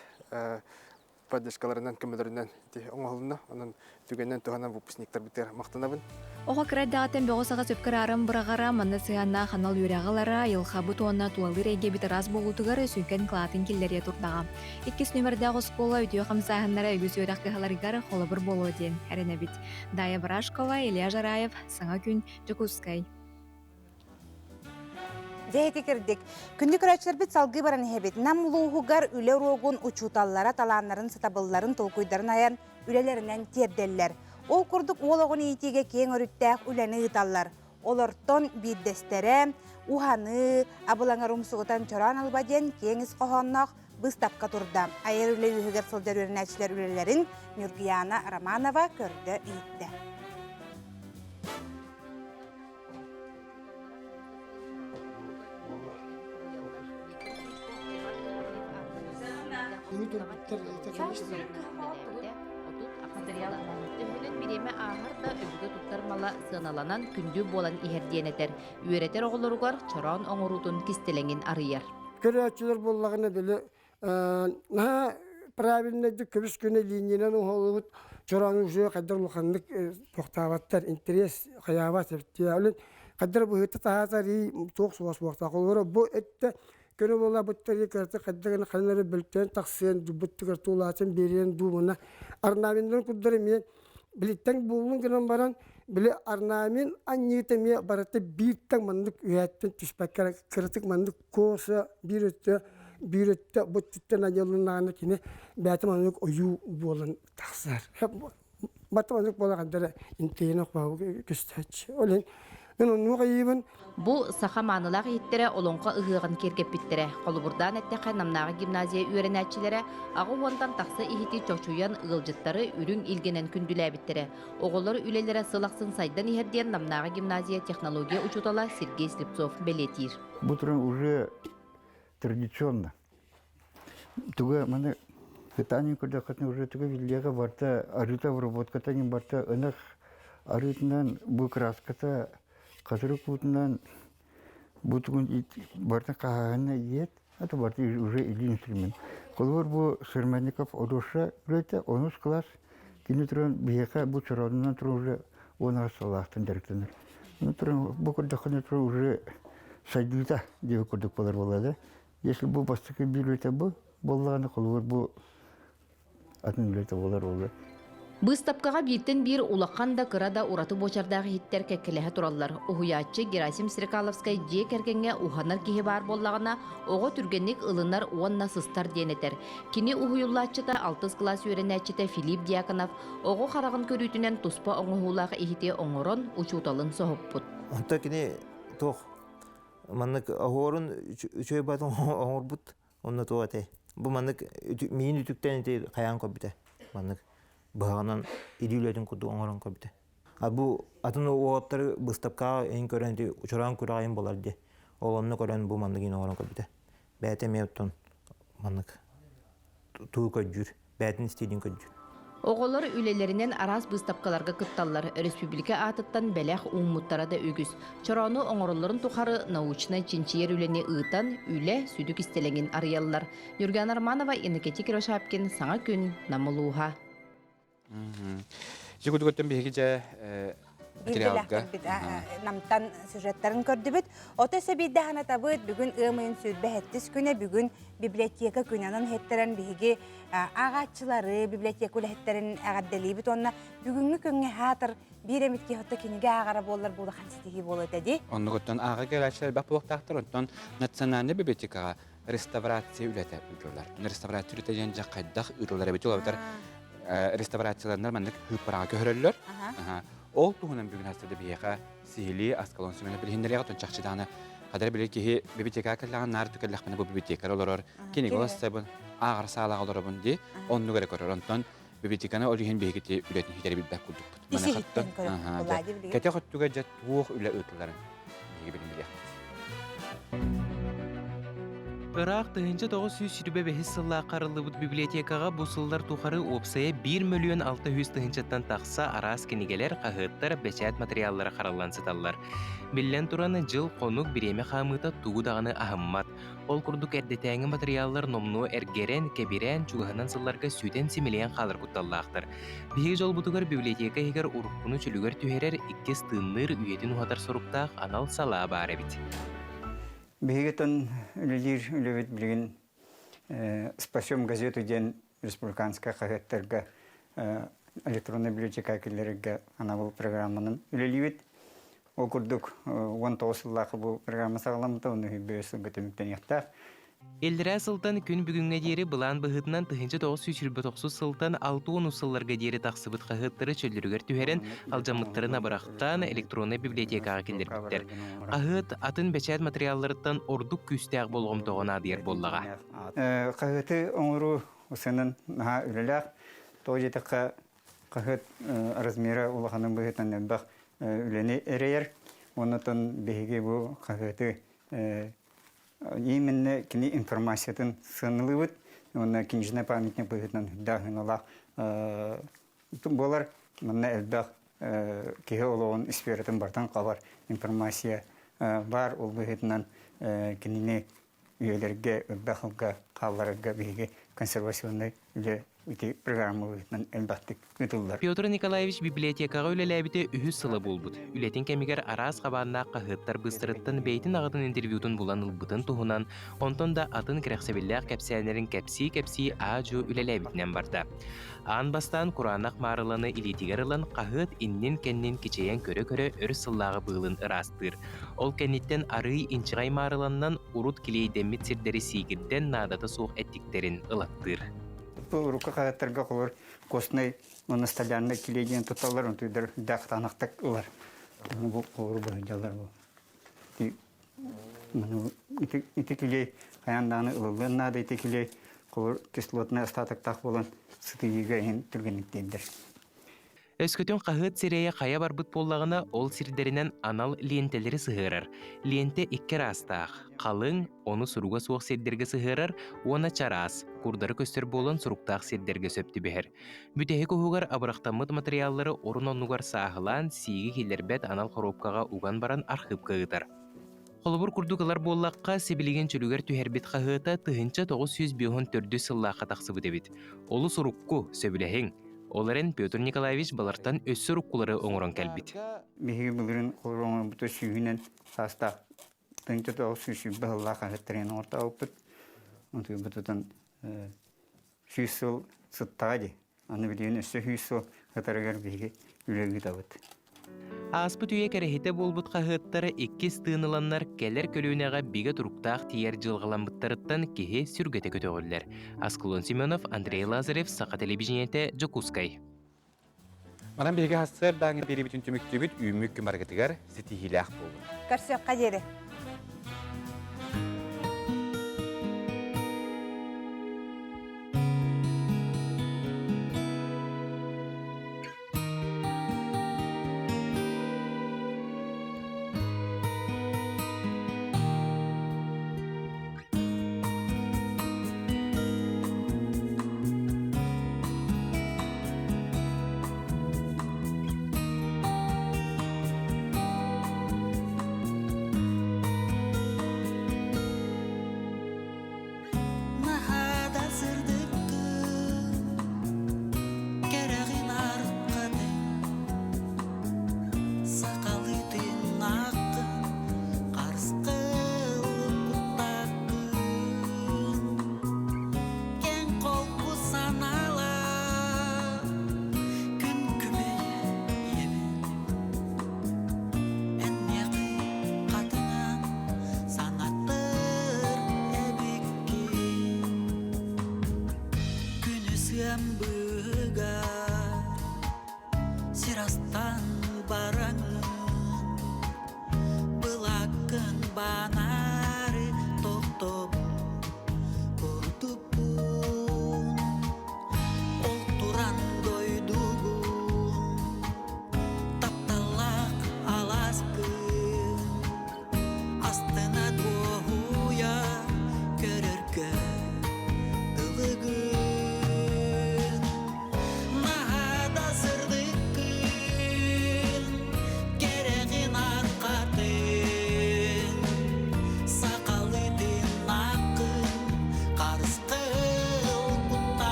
поддержкаларынан көмөлөрүнэн ити оҥоһулунна. Онон түгэнинэн туһанан выпускниктарбытыгар махтанабын. Оҕо кыра эрдэҕиттэн бөҕө саҕа сөпкө арааран быраҕара, манна сыһыаннаах анал үөрэҕи ылара, айылҕабыт уонна тулалыыр эйгэбит араас буолуутугар сүҥкэн кылаатын киллэриэ турдаҕа. Иккис нүөмэрдээх оскуола үтүө хамсааһыннара үгүс үөрэх кыһаларыгар холобур буолуо диэн эрэнэбит. Дая Барашкова, Илья Жараев, Саҥа күн, Дьокуускай. Дьэ ити кирдик. Күндү көрөөччүлэрбит салгыы баран иһэбит. Нам улууһугар үлэ уруогун учууталлара талааннарын, сатабылларын, толкуйдарын айан үлэлэринэн тиэрдэллэр. Ол курдук уол оҕону иитиигэ киэҥ өрүттээх үлэни ыыталлар. Олортон биирдэстэрэ уһаныы, абылаҥар умсугутан чороон алба диэн киэҥ ис хоһоонноох быыстапка турда. Айар үлэ үөһүгэр сылдьар үөрэнээччилэр үлэлэрин Ньургуйаана Романова көрдө-иһиттэ. Бириэмэ ааһар да өбүгэ туттар мала сыаналанан күндү буолан иһэр диэн этэр. Үөрэтэр оҕолоругар чороон оҥоруутун кистэлэҥин арыйар. Көрөөччүлэр буоллаҕына били наһаа правильнайдык көбүс күнэ линиянан оҥоһуллубут чороон уже хайдах улаханнык туохтаабаттар интерес хайаабат эбит хайдах быһыыта таһаатар туох суос буолтаах олоро бу эттэ көнө буола буттары кыраты хайдах гына ханна эрэ бөлтөөн тахсыан дубуттугар туулаатын биэриэн дуумана орнаменнарын курдары эмиэ билиттэн буоллун гынан баран били орнамент анньыыта эмиэ барыта биир таҥ маннык үһээттэн түспэккэ кыратык маннык кооса биир өттө биир өттө бу өттүттэн анньылыннаҕына кини бэйэтэ маннык ойуу буолан тахсар бата маннык буолан ханна эрэ интиэнэ көстөөччү ол иһин мин оннук ыйыыбын Бу саха маанылаах иһиттэрэ олоҥхо ыһыаҕын киэргэппиттэрэ. Холобурдаан эттэххэ, Намнааҕы гимназия үөрэнээччилэрэ аҕа уонтан тахса иһити чочуйан ыалдьыттары үрүҥ илгэнэн күндүлээбиттэрэ. Оҕолор үлэлэрэ сыл ахсын сайдан иһэр диэн Намнааҕы гимназия технология учуутала Сергей Слепцов бэлиэтиир. Бу туран уже традиционно. Туга маны кытаанын көрдөххүтүнэ уже туга биллиэҕэ барта арыыта обработката ньим барта ынах арыытынан бу краската хатырык уутунан бу тугун барта хаһааһына иэт это барта уже или инструмент. Холобур бу Сырманников Одоша үлэтэ онус класс кини туран биһиэхэ бу чороонунан туран уже уон аҕыс сыллаахтан дьарыктанар. Ну туран бу көрдөххүнэ туран уже сайдыыта диэбит курдук буолар буолла да. Если бу бастакы биир үлэтэ бу буоллаҕына, холобур бу атын үлэтэ буолар буолла. Быыстапкаҕа бииртэн биир улахан да, кыра да ураты буочардаах иһиттэр кэккэлэһэ тураллар. Уһуйааччы Герасим Стрекаловскай дьиэ кэргэҥҥэ уһанар киһи баар буоллаҕына, оҕо түргэнник ылынар уонна сыстар диэн этэр. Кини уһуйуллааччыта алтыс кылаас үөрэнээччитэ Филипп Дьяконов оҕо хараҕын көрүүтүнэн туспа оҥоһуулаах иһити оҥорон учууталын соһуппут. Онто кини туох маннык оһуорун үчүгэй батын оҥорбут онно туох этэй бу маннык миин үтүктэн ити хайаан көрбүтэ маннык быһаҕынан илии үлэтин курдук оҥорон көрбүтэ а бу атын уолаттары быыстапкаҕа иһин көрөн ити чороон күрэҕин болар дии ол онно көрөн бу маннык иһин оҥорон көрбүтэ бэйэтэ эмиэ оттон маннык туу көрдүүр бэйэтин истиилин көрдүүр. Оҕолор үлэлэринэн араас быыстапкаларга кытталлар, өрөспүүбүлүкэ аатыттан бэлэх ууммуттара да үгүс. Чороону оҥороллорун тухары научнай чинчийэр үлэни ыытан, үлэ сүдү кистэлэҥин арыйаллар. Нюргана Романова, Иннокентий Кривошапкин, Саҥа күн, Нам улууһа. Дьэ, биһиги дьэ материалга намтан сюжеттарын көрдүбүт. Ото өссө биирдэ санатабыт, бүгүн ыам ыйын сүүрбэ күнэ, бүгүн библиотека күнэнэн иһиттэрэн биһиги ааҕааччылары, библиотека үлэһиттэрин эҕэрдэлиибит уонна бүгүҥҥү күҥҥэ хаатыр биир эмит киһи отто кинигэ ааҕара буоллар буулахан ситиһии буолуо этэ дии. Оннугуттан ааҕа кэлээччилэр элбэх буолуохтаахтар, онтон национальнай библиотекаҕа реставрация үлэтэ ыытыллар. Реставрация үлэтэ диэн дьэ хайдах ыытыллар эбит ол эбэтэр реставрацияланнар маннык хыыппараҕа көһөрөллөр. Ол туһунан бүгүн хастада биһиэхэ сиһилии Аскалон Семенов билиһиннэриэҕэ тон чахчы даҕаны хадара били киһи библиотекаҕа кэллэҕин наар түкэллэхпинэ бу библиотекарь олорор кинигэ улассабын ааҕар саалаҕа олоробун дии оннук эрэ көрөр онтон библиотеканы ол иһин биһиги үлэтин хитэри билбэт курдукпут. Кэтэх өттүгэр дьэ туох үлэ ыытылларын биһиги билин билиэхпит. Ыраах 1925 сыллаахха арыллыбыт библиотекаҕа бу сыллар тухары уопсайа 1 мөлүйүөн 600 тыһыынчаттан тахса араас кинигэлэр, хаһыаттар, бэчээт матырыйааллара хараллан сыталлар. Биллэн туран, дьыл-хонук бириэмэ хаамыыта тугу даҕаны аһыммат. Ол курдук эрдэтээҥи матырыйааллар номнуо эргэрэн, кэбирээн, чугаһынан сылларга сүтэн-симэлийэн хаалар кутталлаахтар. Биһиги дьолбутугар библиотека иһигэр уруккуну чөлүгэр түһэрэр, иккис тыынныыр, үйэтин уһатар соруктаах анал салаа баар эбит. Биһигитин үлэлиир үлэбит билигин «Спасем газету» диэн республиканскай хаһыаттарга электроннай библиотека киллэрэргэ анабыл программанан үлэлиибит. Ол курдук, 19 сыллаах бу программа саҕаламмыта, уонна үһүс сылга түмүктэниэхтээх. Иллэрээ сылтан күн бүгүҥҥэ диэри былаан быһыытынан 1929 сылтан 60 сылларга диэри тахсыбыт хаһыаттары чөллөрүгэр түһэрэн, алдьаммыттарын абырахтаан электроннай библиотекаҕа киллэрбиттэр. Хаһыат атын бэчээт материалларыттан ордук күүстээх болҕомтоҕо наадыйар буоллаҕа. Хаһыаты оҥоруу сынан наһаа үлэлээх. Тоҕо диэтэххэ, хаһыат размера улаханын быһыытынан элбэх үлэни эрэйэр. Оннотон биһиги бу хаһыаты именно кини информациятын сыаналыыбыт уонна книжный памятник быһыытынан үрдээх сыаналаах буолар. Манна элбэх киһи олоҕун сфератын бартан хабар информация баар ол быһыытынан кинини үйэлэргэ элбэх сылга хаалларарга биһиги консервационнай үлэ ити программа быһыытынан элбэхтик ыытыллар. Петр Николаевич библиотекаҕа үлэлээбитэ үһүс сыла буолбут. Үлэтин кэмигэр араас хабааннаах хаһыаттар быыстарыттан бэйэтин аҕатын интервьютун булан ылбытын туһунан, онтон да атын кэрэхсэбиллээх кэпсээннэрин кэпсии-кэпсии аа-дьуо үлэлээбитинэн барда. Аан бастаан кураанах маарыланы илиитигэр ылан хаһыат иннин-кэннин кичэйэн көрө-көрө өр сыллааҕы быылын ыраастыыр. Ол кэнниттэн арыый инчэҕэй маарыланнан урут килиэйдэммит сирдэри сиигирдэн наадата суох эттиктэрин ылаттыыр. Бу урукку хаһыаттарга холор костнай уонна столярнай килиэй диэн тутталлар, онтуйдар даах таанахтак ылар. Бу холору быһыдьаллар бу. Ити килиэй хайаан даҕаны ылыллыан наада ити килиэй холор кислотнай остатоктаах буолан сытыйыыга иһин түргэнник тиэрдэр. Өскөтүн хаһыат сирэйэ хайа барбыт буоллаҕына, ол сирдэринэн анал лиэнтэлэри сыһыарар. Лиэнтэ икки араастаах: халыҥ, ону суруга суох сирдэргэ сыһыарар уонна чараас, курдары көстөр буолан суруктаах сирдэргэ сөп түбэһэр. Бүтэһик уһугар абырахтаммыт матырыйааллары орун-оннугар сааһылаан, сииги киллэрбэт анал хоруопкаҕа уган баран архыыпка ыытар. Холобур курдук ылар буоллахха, сибилигин чөлүгэр түһэрбит хаһыата 1954 сыллаахха тахсыбыт эбит. Олус урукку, сөбүлэһиҥ. Ол эрэн Петр Николаевич балартан өссө уруккулары оҥорон кэлбит. Биһиги былырыын холобур оҥорбута сүүһүнэн саастаах 1920 сыллаах хаһыаттарын оҥортообуппут. Онтуйбутутун сүүс сыл сыттаҕа дии. Аны билигин өссө сүүс сыл ытарыгар биһиги үлэ ыытабыт. Ааспыт үйэ кэрэһитэ буолбут хаһыаттара иккис тыын ыланнар кэлэр көлүөнэҕэ бигэ туруктаах тиийэр дьылҕаламмыттарыттан киһи сүргэтэ көтөҕүллэр. Аскалон Семенов, Андрей Лазарев, Саха телевидениетэ, Дьокуускай. Манан биһиги сарсыардааҥы биэриибитин түмүктүүбүт үүммүт күн барыгытыгар ситиһиилээх буолун. Көрсүөххэ диэри. Наһаа да сырдыккын, кэрэҕин арканы, сахалыы тыыннааххын, харысхал куттааххын. Кэҥ холку санаалаах, күн күбэй ийэбит, эн миэхэ хатыҥан санатар эбиккин. Күнүс ыам быыһыгар.